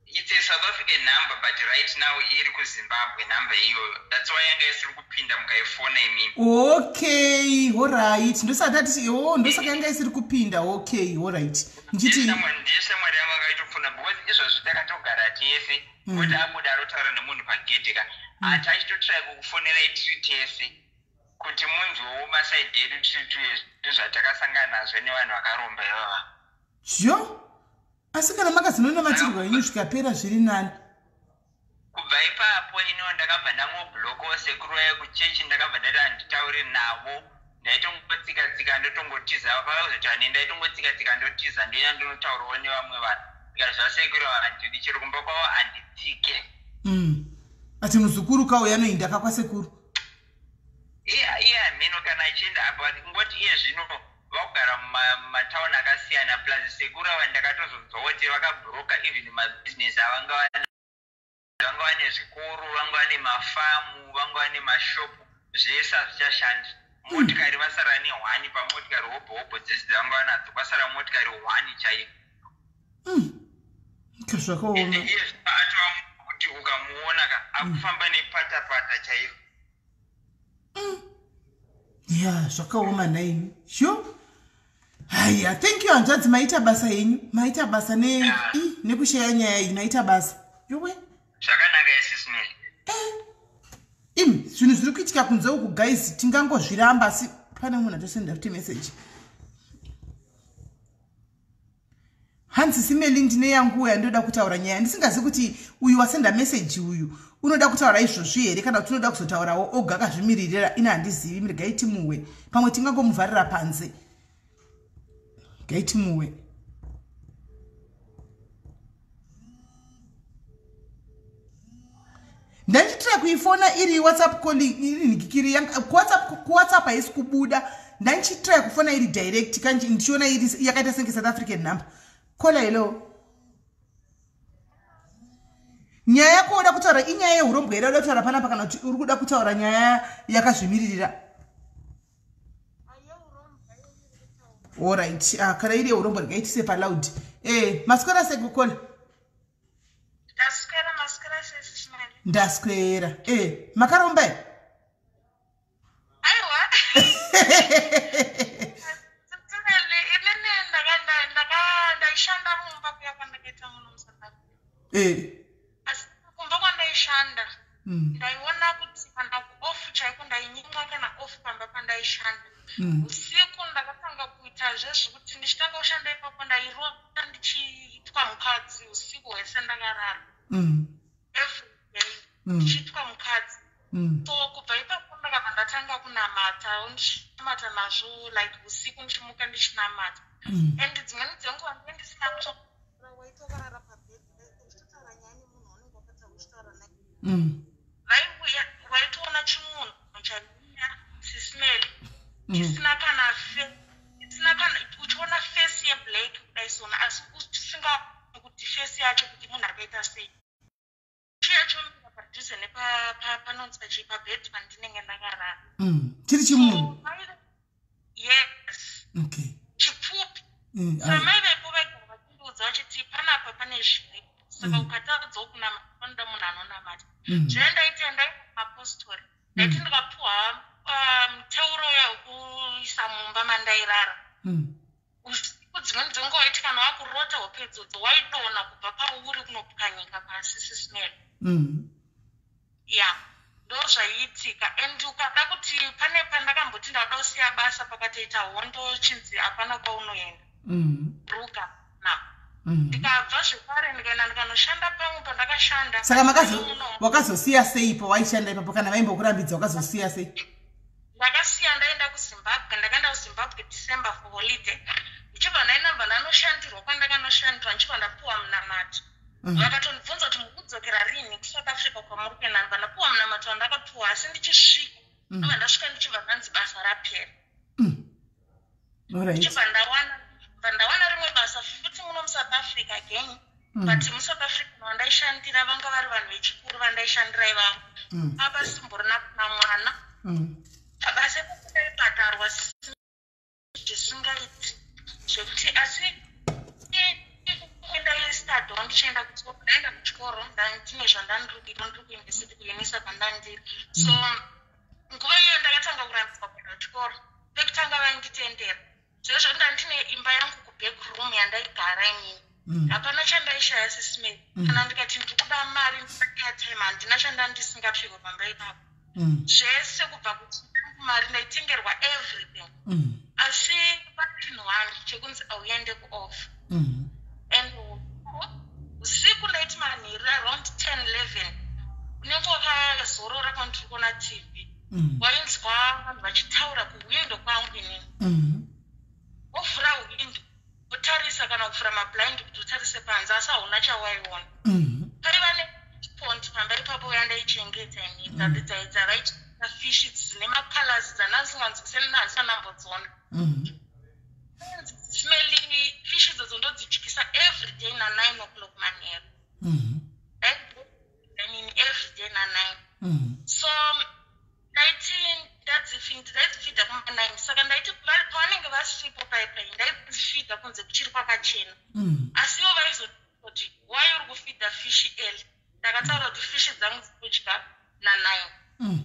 It's a South African number, but right now iri kuZimbabwe nhamba iyoyo. That's why yanga isiri kupinda mukaifona imimi. Okay, alright, ndosaka tati o, ndosaka yanga isiri kupinda. Okay, alright, ndichiti Ndiye shamwari yangu akaitofona, because izvozvi takatogara tese, kuti abuda arotaura nemunhu pagedhe ka, ati achitotrai kukufonerai tiri tese kuti munzwewo masaidhi edu tiri two, zvatakasangana nazvo nevanhu vakaromba ivava. Zvo asi kana makazononamatirwa henyu zvikapera, zviri nani. Kubva ipapo ino ndakabva ndangoblokawo sekuru vaya kuchechi. Ndakabva ndati handitauri navo. Ndaitongotsika-tsika ndotongotiza. Pakazoti hane, ndaitongotsika-tsika ndotiza, ndoenda ndonotaurawo nevamwe vanhu. Ndikati zvasekuru handidi, chero kumba kwavo handitsike. Ati muzukuru kauya anoinda kakwasekuru. Iye hameno kana achienda apa. Ngoti iye zvino vakugara mumatauni akasiyana. Plus sekuru ava ndakatozonzwa kuti vakabhuroka even mabhizinesi avanga vanga vane, zvikoro, vanga vane mafamu, vanga vane mashopu, zvese hazvichashandi. Motikari vasara nehwani pamotikari hobho hobho dzese dzavanga vanadzo, kwasara motikari hwani chaiyo. Ika zvakaoma. Ende iye zvino atova kuti ukamuona ka, akufamba nepatapata chaiyo. Ya, zvakaoma naimi. Sho, haya, thank you hanzvadzi, maita basa henyu, maita basa nekusheya nyaya iyi, maita basa, yowe. Zvakanaka, isisimeli. Imi, zvinhu zviri kuitika kunze uku guys, tingangozviramba, asi pane munhu atosenda kuti message, hanzi, "Simeli, ndine yanguva yandoda kutaura nyaya." Ndisingazivi kuti uyu wasenda meseji uyu unoda kutaura izvozvi here, kana kuti unoda kuzotaurawo oga akazvimiririra. Ina handizivi, regai timuwe, pamwe tingangomuvharira panze. Regai timuwe. Ndandichitira kuifona iri WhatsApp calling, iri nhikikiri kuWhatsApp haisi kubuda. Ndandichitry kufona iri direct kanji ndichiona iri yakaita senge South African number. Caller, hello. Nyaya yako uda kutaura inyaya yeurombo here uda kutaura panapa kana kuti uri kuda kutaura nyaya yakazvimiririra? Alright, kana iri yeurombo rikaitise paloud. Maswera sei kucaller? Ndaswera, maswera sei Sismali? Ndaswera. Makaromba here? Aiwa. Sismali, inini ndaishanda mumba kuya kwandakaita muno muSouth Africa. Asi kumba kwandaishanda ndaiona kuti kana kuoff chaiko ndainyimwa kana off pamba pandaishanda. Usiku ndakatanga kuita zvezvekuti ndichitanga kushanda ipapo ndairota ndichiitwa mukadzi usiku hwese ndakarara. Every day ndichiitwa mukadzi. So kubva ipapo ndakabva ndatanga kunamata, ndichinamata nazvo like usiku ndichimuka ndichinamata. And dzimweni dzenguva ndinge ndisina waitokarara pabhedhi uchitotaura nyaya nemunhu waunenge wakataura uchitaura naye. Vaiuya waitoona chimunhu chaiuya sismeli chisina kana chisina kana uchiona face yeblack kudai sona asi usingaoni kuti face yacho kuti munhu akaita sei. Chiya chomira padhuze nepanonzi pachii pabhedhi pandinenge ndakarara. Chiri chimunhu? Yes. Okay. Chipfupi. Samai vepo vaigara vachindiudza vachiti panapa pane zviripo saka ukatadzawo kunamata panoda munhu anonamata. Zvino ndaiti ndaenda kumapostori ndaiti ndikapuhwa muteuro wekuisa mumba mandairara. Usiku dzimweni dzenguva waiti kana wakurota hope idzodzo waidonha kubva pauri kunopwanyika pasi sismeli. Ya, ndo zvaiitika. And ukada kuti pane pandakamboti ndauda kusiya basa pakatoita hondo chinzi hapana kwaunoenda. Ruga na ndikabva zvekare ndikaenda ndikanoshanda pamwe pandakashanda. Saka wakazosiya sei pawaishanda ipapo kana vaimbokurambidza wakazosiya sei? Ndakasiya ndaenda kuZimbabwe, ndakaenda kuZimbabwe December for holiday. Ndichibva ndainabva ndanoshandirwa kwandakanoshandirwa ndichibva ndapuwa munamato. Vakatondibvunza kuti mukudzokera rini kuSouth Africa kwamuri kuenda, ndibva ndapuwa munamato wandakapuwa asi ndichisvika ndobva ndasvika ndichibva ndanzi basa rapera. Ndichibva ndawana rimwe basa futi muno muSouth Africa again. But muSouth Africa vandaishandira vanga vari vanhu vechikuru vandaishandira ivavo. Apa simborina kuna mwana. Pabasa ipapo ndaibhadharwa zvisingaiti zvekuti asi ndaistadhawo ndichienda kuchikoro, ndaenda kuchikoro ndine zvandandiri kuita ndiri kuuniversity kuUNISA kwandandiri. So nguva iyoyo ndakatanga kurambidzwa kuenda kuchikoro. Pekutanga vainditendera. Zvezvo ndandine imba yangu kuback room yandaigara inini. Hapana chandaishaya sismeli. Kana ndikati ndikuda mari airtime handina chandandisingapfekwe pamba ipapo. Zvese kubva mari ndaitengerwa everything. Asi pachinhu one chekunzi auende kuoff. And usiku ndaiti manheru around 10 11 unenge wakazorora kwandiri kuona TV. Wainzwa vanhu vachitaura kuhwindo kwangu inini. Wovhura hwindo wotarisa kana kuvhura mablind kuti utarise panze asi hauna chawaiona. Paiva nepond pamba ipapo yandaichengeta ini dzavaita fish dzine macolors dzandasinganzwise handisandambodziona. Smelly fish idzodzo ndodzidyisa every day na9 o'clock manheru. Inini every day na9. So ndaiti ndaidzifidha kuma9 saka ndaiti pavanenge vasipo paipai ndaidzifidha kunze kuchiri kwakachena. Asi ivo vaizoti why uri kufidha fish early? Ndakataura kuti fish dzangu dzikudya na9.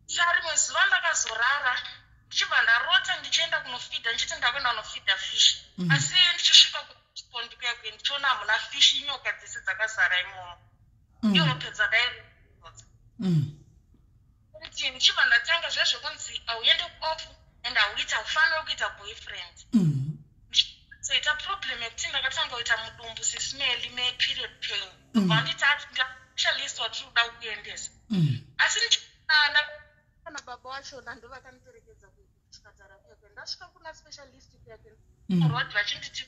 Saka rimwe zuva ndakazorara ndichibva ndarota ndichienda kunofidha ndichiti ndakuenda kunofidha fish. Asi ndichisvika kupondi kuya kuya ndichiona hamuna fish inyoka dzese dzakazara imomo. Ihope dzadairota. Kuti ndichibva ndatanga zvezvekunzi hauende kuoff and hauiti haufaniri kuita boyfriend. Soita problem yekuti ndakatanga kuita mudumbu sismeli meperiod pain. Vanditi specialist watiri kuda kukuendesa. Asi kana baba vachona ndo vakandiperekedza kuchipatara kuya ndasvika kuna specialist kuya kuroad vachinditi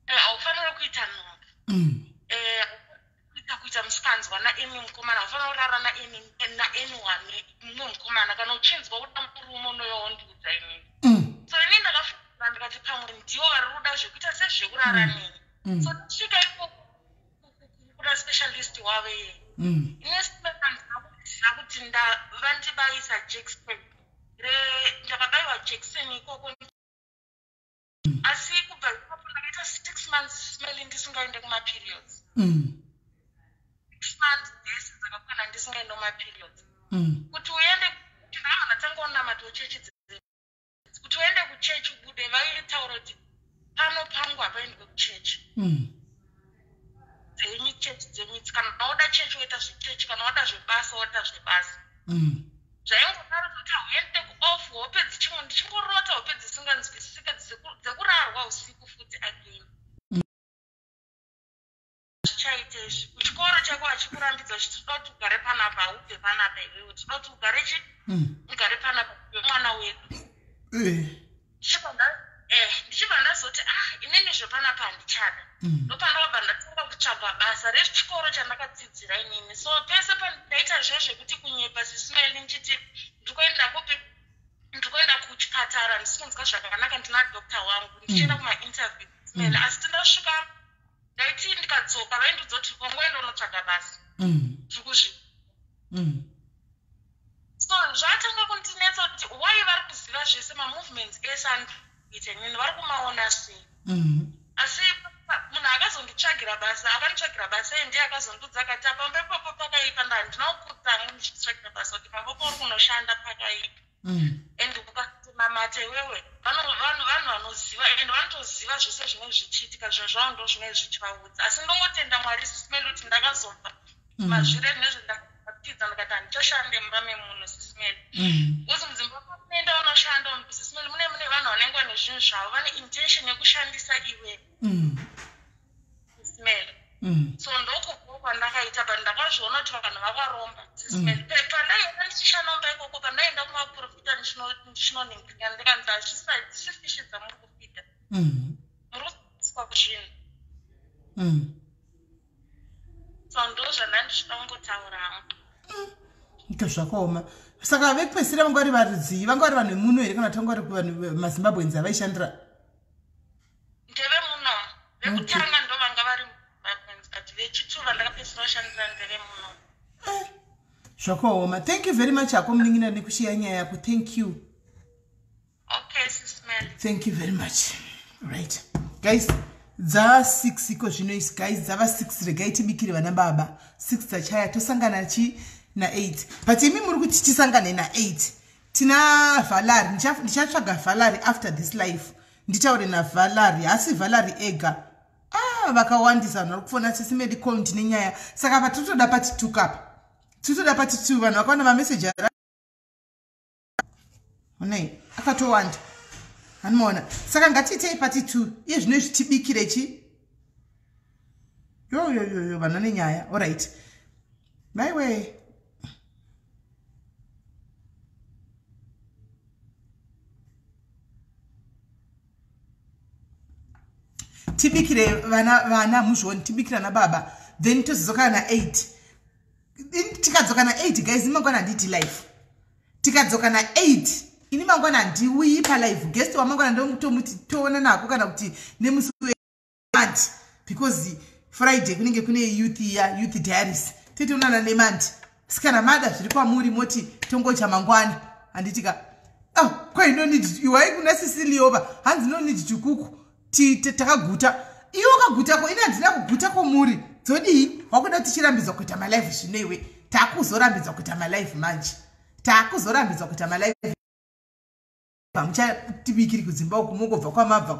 haufaniri kuita nhumbu. Kuita musikanzwa naemi nemumwe mukomana, haufanira kurara naanyone mumwe mukomana. Kana uchinzwa kuda murume, unouya wondiudza inini. So inini ndakafunga, ndikati pamwe ndivo vari kuda zvekuita sezvekurara neni. So ndisvika ikoko kuna specialist wavo iye, inesikuziva kuti vandibayisa jekiseni, ndakabayiwa jekiseni ikoko. Asi kubva ipapo ndakaita 6 months smeli ndisingaende kumaperiods. 6 months dzese dzakakwana ndisingaende kumaperiods. Kuti uende, kuti ndakabva ndatanga kunamata chechi, kuti uende kuchechi ubude, vaitaura kuti pano pangu hapaendwe kuchechi. Dzenyu chechi dzenyu, kana wauda chechi woita zvechechi, kana wada zvebasa woita zvebasa. Zvaingodaro kuti hauende kuoff, hope ndichingorota hope dzisinganzwisisike, dzekurarwa usiku futi again. Zvichaita izvi kuchikoro chako vachikurambidza, uchiti toda kuti ugare panapa, haubve panapa iwewe, toda kuti ugare chi ugare panapa mwana wedu. Ndichibva ndazoti, ah, inini zvepanapa handichada. Ndopandakabva ndatanga kutsvaga basa rechikoro chandakadzidzira inini. So pese pandaita zvezvekuti kunyepa, Sis Melly, ndichiti ndikuenda kupi, ndikuenda kuchipatara, ndisi kunzwa zvakanaka, ndina doctor wangu, ndichienda kumainterview, Sis Melly. Asi tindasvika, ndaiti ndikadzoka vaindiudza kuti wangoenda unotsvaga basa. Tiri kuzvi so zvatanga kundinetsa kuti why vari kuziva zvese, mamovements ese andikuita inini vari kumaona sei. Asi munhu akazonditsvagira basa, akanditsvagira basa iye ndiye akazondiudza, akati pamba ipapo pakaipa. Ndandina kukutanga ndichitsvagira basa kuti pamba pauri kunoshanda pakaipa and ukatonamata iwewe, vanhu vanoziva and vanotoziva zvese zvinenge zvichiitika, zvinhu zvavo ndo zvinenge zvichivaudza. Asi ndongotenda Mwari, Sis Melly, kuti ndakazobva mazvire nezvendakatidza, ndikati handichashande mumba memunhu, Sis Melly. Because mudzimba munoenda unoshanda, Sis Melly, mune vanhu vanenge vane zvinhu zvavo, vane intention yekushandisa iwewe, Sis Melly. So ndokubva kwandakaita, but ndakazviona kuti vanhu vakaromba, Sis Melly. Pandaienda ndichishanda mumba ikoko, pandaienda kumaprofita ndichinoningirika, ndikanzi hadzisi fishi dzamuri kufeeda, muri kuswa zvinhu. So ndo zvandandichida kungotaura hangu. Ito zvakaoma. Saka vekupedzisira vanga vari varudzii? Vanga vari vanhu vemuno here, kana kuti vanga vari vanhu maZimbabweans avaishandira? Ndevemuno. Vekutanga ndo vanga vari Zimbabweans, but vechitu vandakapedzisira kushandira ndevemuno. Zvakaoma. Thank you very much hako munin'ina nekushiya nyaya yako. Thank you. Okay, Sis Melly. Thank you very much. Right guys, dza6 iko zvino isi guys, dzava 6. Regai tibikire vana baba. 6 dzachaya, tosangana chi na8. But imi muri kuti tisangane na8, tina Valary. Ndichatsvaga Valary after this life, nditaure naValary. Hasi Valary ega, ah, vakawandisa vanhu vari kufona, Sis Melly call, ndine nyaya. Saka patotoda part 2 kapa, titoda part 2. Vanhu vakaona mameseji onai akatowanda, anomaona. Saka ngatiitei part 2 iye zvino izvi, tibikire chi yoyoyoyo vanhu vane nyaya. Alright, maiwe. Tibikire vana muzvioni, tibikire ana baba, then tozodzoka na8. Tikadzoka na8 guys, ini mangwana handiti live. Tikadzoka na8, ini mangwana handiuyi palive. Guest wamangwana ndotomuti toona nako, kana kuti nemusi weMonday, because Friday kunenge kune youth ya Youth Diaries, toitoonana neMonday. Sikana mada zviri kwamuri, moti tongocha mangwana, handiti ka? Oh, kwai no need iwai kuna Sisiliova, hanzi no need chikuku, takaguta. Iwe wakagutako, ini handina kuguta. Komuri dzodii? Wakuda tichirambidzwa kuita malive zvino iwe? Taakuzorambidzwa kuita malive manje, taakuzorambidzwa kuita malive. Hamuchatibikiri kudzimba uku, mungobva kwamabva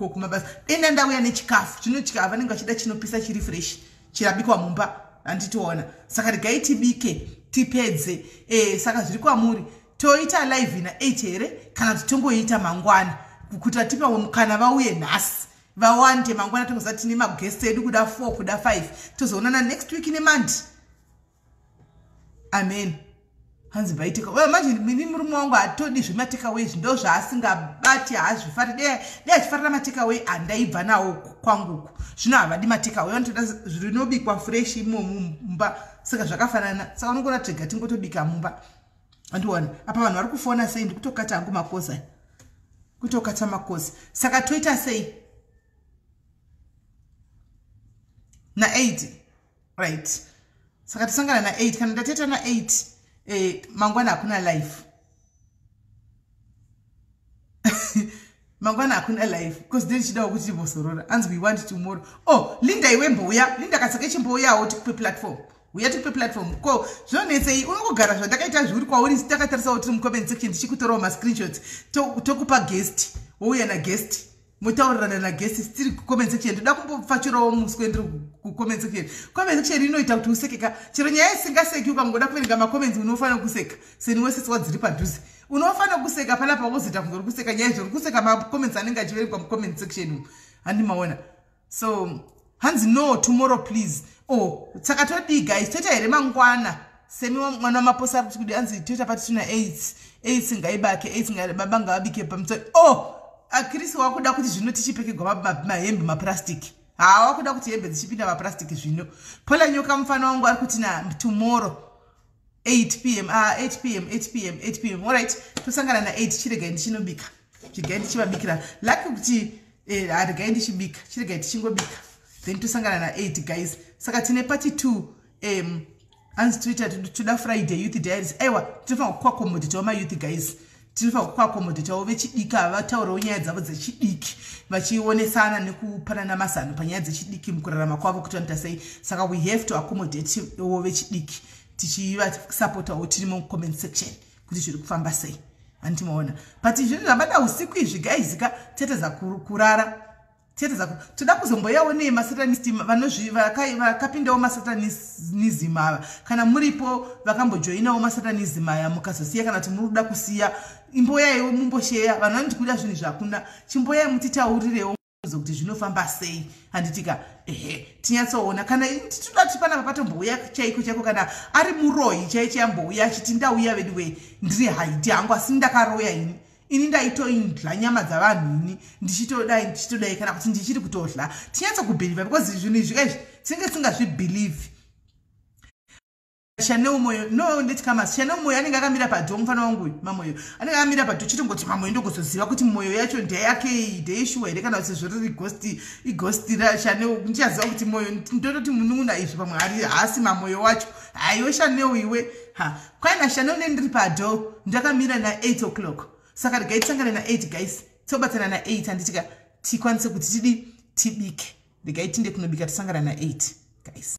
kumabasa. Enda ndauya nechikafu chino, chikafu vanenge vachida chinopisa, chiri fresh, chirabikwa mumba, handitiona. Saka regai tibike tipedze. Saka zviri kwamuri, toita live na8 here, kana kuti tongoita mangwana, kuti vatipa mukana vauye nhasi vawande, mangwana tongoziva tine maguest edu, kuda 4, kuda 5. Tozoonana next week neMonday. Amen. Hanzi vaiteka well, manje mini murume wangu hatodi zvematekaway izvi, ndo zvaasingabati, haazvifari. Dai achifarira matekaway andaibva nawo kwanguku. Zvino havadi matekaway, vanotoda zvinobikwa fresh imomo mumba. Saka zvakafanana, saka unongona tega tingotobika mumba. Andiona apa vanhu vari kufona sei, ndikutokata hangu makozi, kutokata makozi. Saka toita sei na8? Right, saka tosangana na8. Kana ndateta na8, mangwana hakuna life, mangwana hakuna life, because ndirichidawo kuti timbozorora. Anzi we want tomorrow. Oh, Linda, iwe mbouya. Linda Kasaka, chimbouyawo tikupe platform. Uya tikupe platform. Ko zvinonetsei? Unongogara zvandakaita zviuri kwauri, takatarisawo tiri mucomment section, tichikutorawo mascreenshots, tokupa guest, wouya naguest, motaurirana naguest tiri kucomment section. Ndoda kumbopfachurawo muswe ndiri kucomment section. Comment section inoita kuti usekeka chero nyaya isingaseki. Ukangoda kuverenga macomments, unofanira kuseka. Seni wese wadziri padhuze, unofanira kuseka panapa, wozoita kunge uri kuseka nyaya izvo uri kuseka macomments anenge achiverengwa mucomment section umu. Handimaona. So hanzi no, tomorrow please. Oh, saka todii guys? Toita here mangwana? Semi mwana wamaposa ari kuti kudi? Anzi toita pati tuna 8. 8 ngaibake, 8 baba ngavabike pamusoro. Oh, akrisi wakuda kuti zvino tichipfekegwa mahembe mapurastiki. Ha, wakuda kuti hembe dzichipinda mapurastiki zvino. Pola Nyoka, mufana wangu ari kuti na tomorrow 8 p.m. Ah, 8 p.m., 8 p.m., 8 p.m. Alright, tosangana na8. Chiregai ndichinobika, chigai ndichivabikira. Laki kuti regai ndichibika, chiregai tichingobika, then tosangana na8 guys. Saka tine part 2. Hanzi toita, toda Friday youth diaries. Aiwa, tinofanira kuaccommodatawo mayouth guys, tinofanira kuaccommodatawo vechidiki ava, vataurawo nyaya dzavo dzechidiki, vachionesana nekupanana mazano panyaya dzechidiki mukurarama kwavo kuti vanoita sei. Saka we have to accommodate wo vechidiki, tichivasapotawo tiri mucomment section kuti zviri kufamba sei. Handimaona, but zvinhu zvabada usiku izvi guys ka, teteza kurara, teteza. Toda kuzomboyawo nemasatanist vakapindawo masatanism ava. Kana muripo vakambojoinawo masatanism aya, mukazosiya, kana kuti muri kuda kusiya, imboyaiwo mumbosheya. Vanhu vanoti kuda zvinhu zvakuna, chimboyai mutitaurirewo kuti zvinofamba sei. Handitika? Ehe, tinyatsoona kana titoda kuti panapa patombouya chaiko chaiko, kana ari muroyi chai chiyambouya achiti ndauya vedu wei, ndiri haiti hangu, asi ndakaroya ini, ini ndaitoidla nyama dzavanhu ini, ndichitodai, ndichitodai, kana kuti ndichiri kutodla. Tinyatsokubhilivha, because zvinhu izvi kaizvi tinenge tisingazvibhilivhi. Chanel Moyo, no, ndetikamas Chanel Moyo anenge akamira padoor. Mufana wangu uyu Mamoyo anenge akamira padoor, chitongoti Mamoyo, ndogozoziva kuti Moyo yacho ndeyake, ndeyeshuwa here, kana kuti sezvo riri ghost, ighost raChanel. Ndichaziva kuti Moyo, ndototi munun'una izvi, pamwe ari haasi Mamoyo wacho. Haiwe Chanel iwe, ha, kwaina Chanel nendiri padoor ndakamira na8 o'clock. Saka regai tisangane na8 guys, tobatana na8. Handitika? Tikwanise kuti tidi tibike. Regai tinde kunobika, tisangana na8 guys.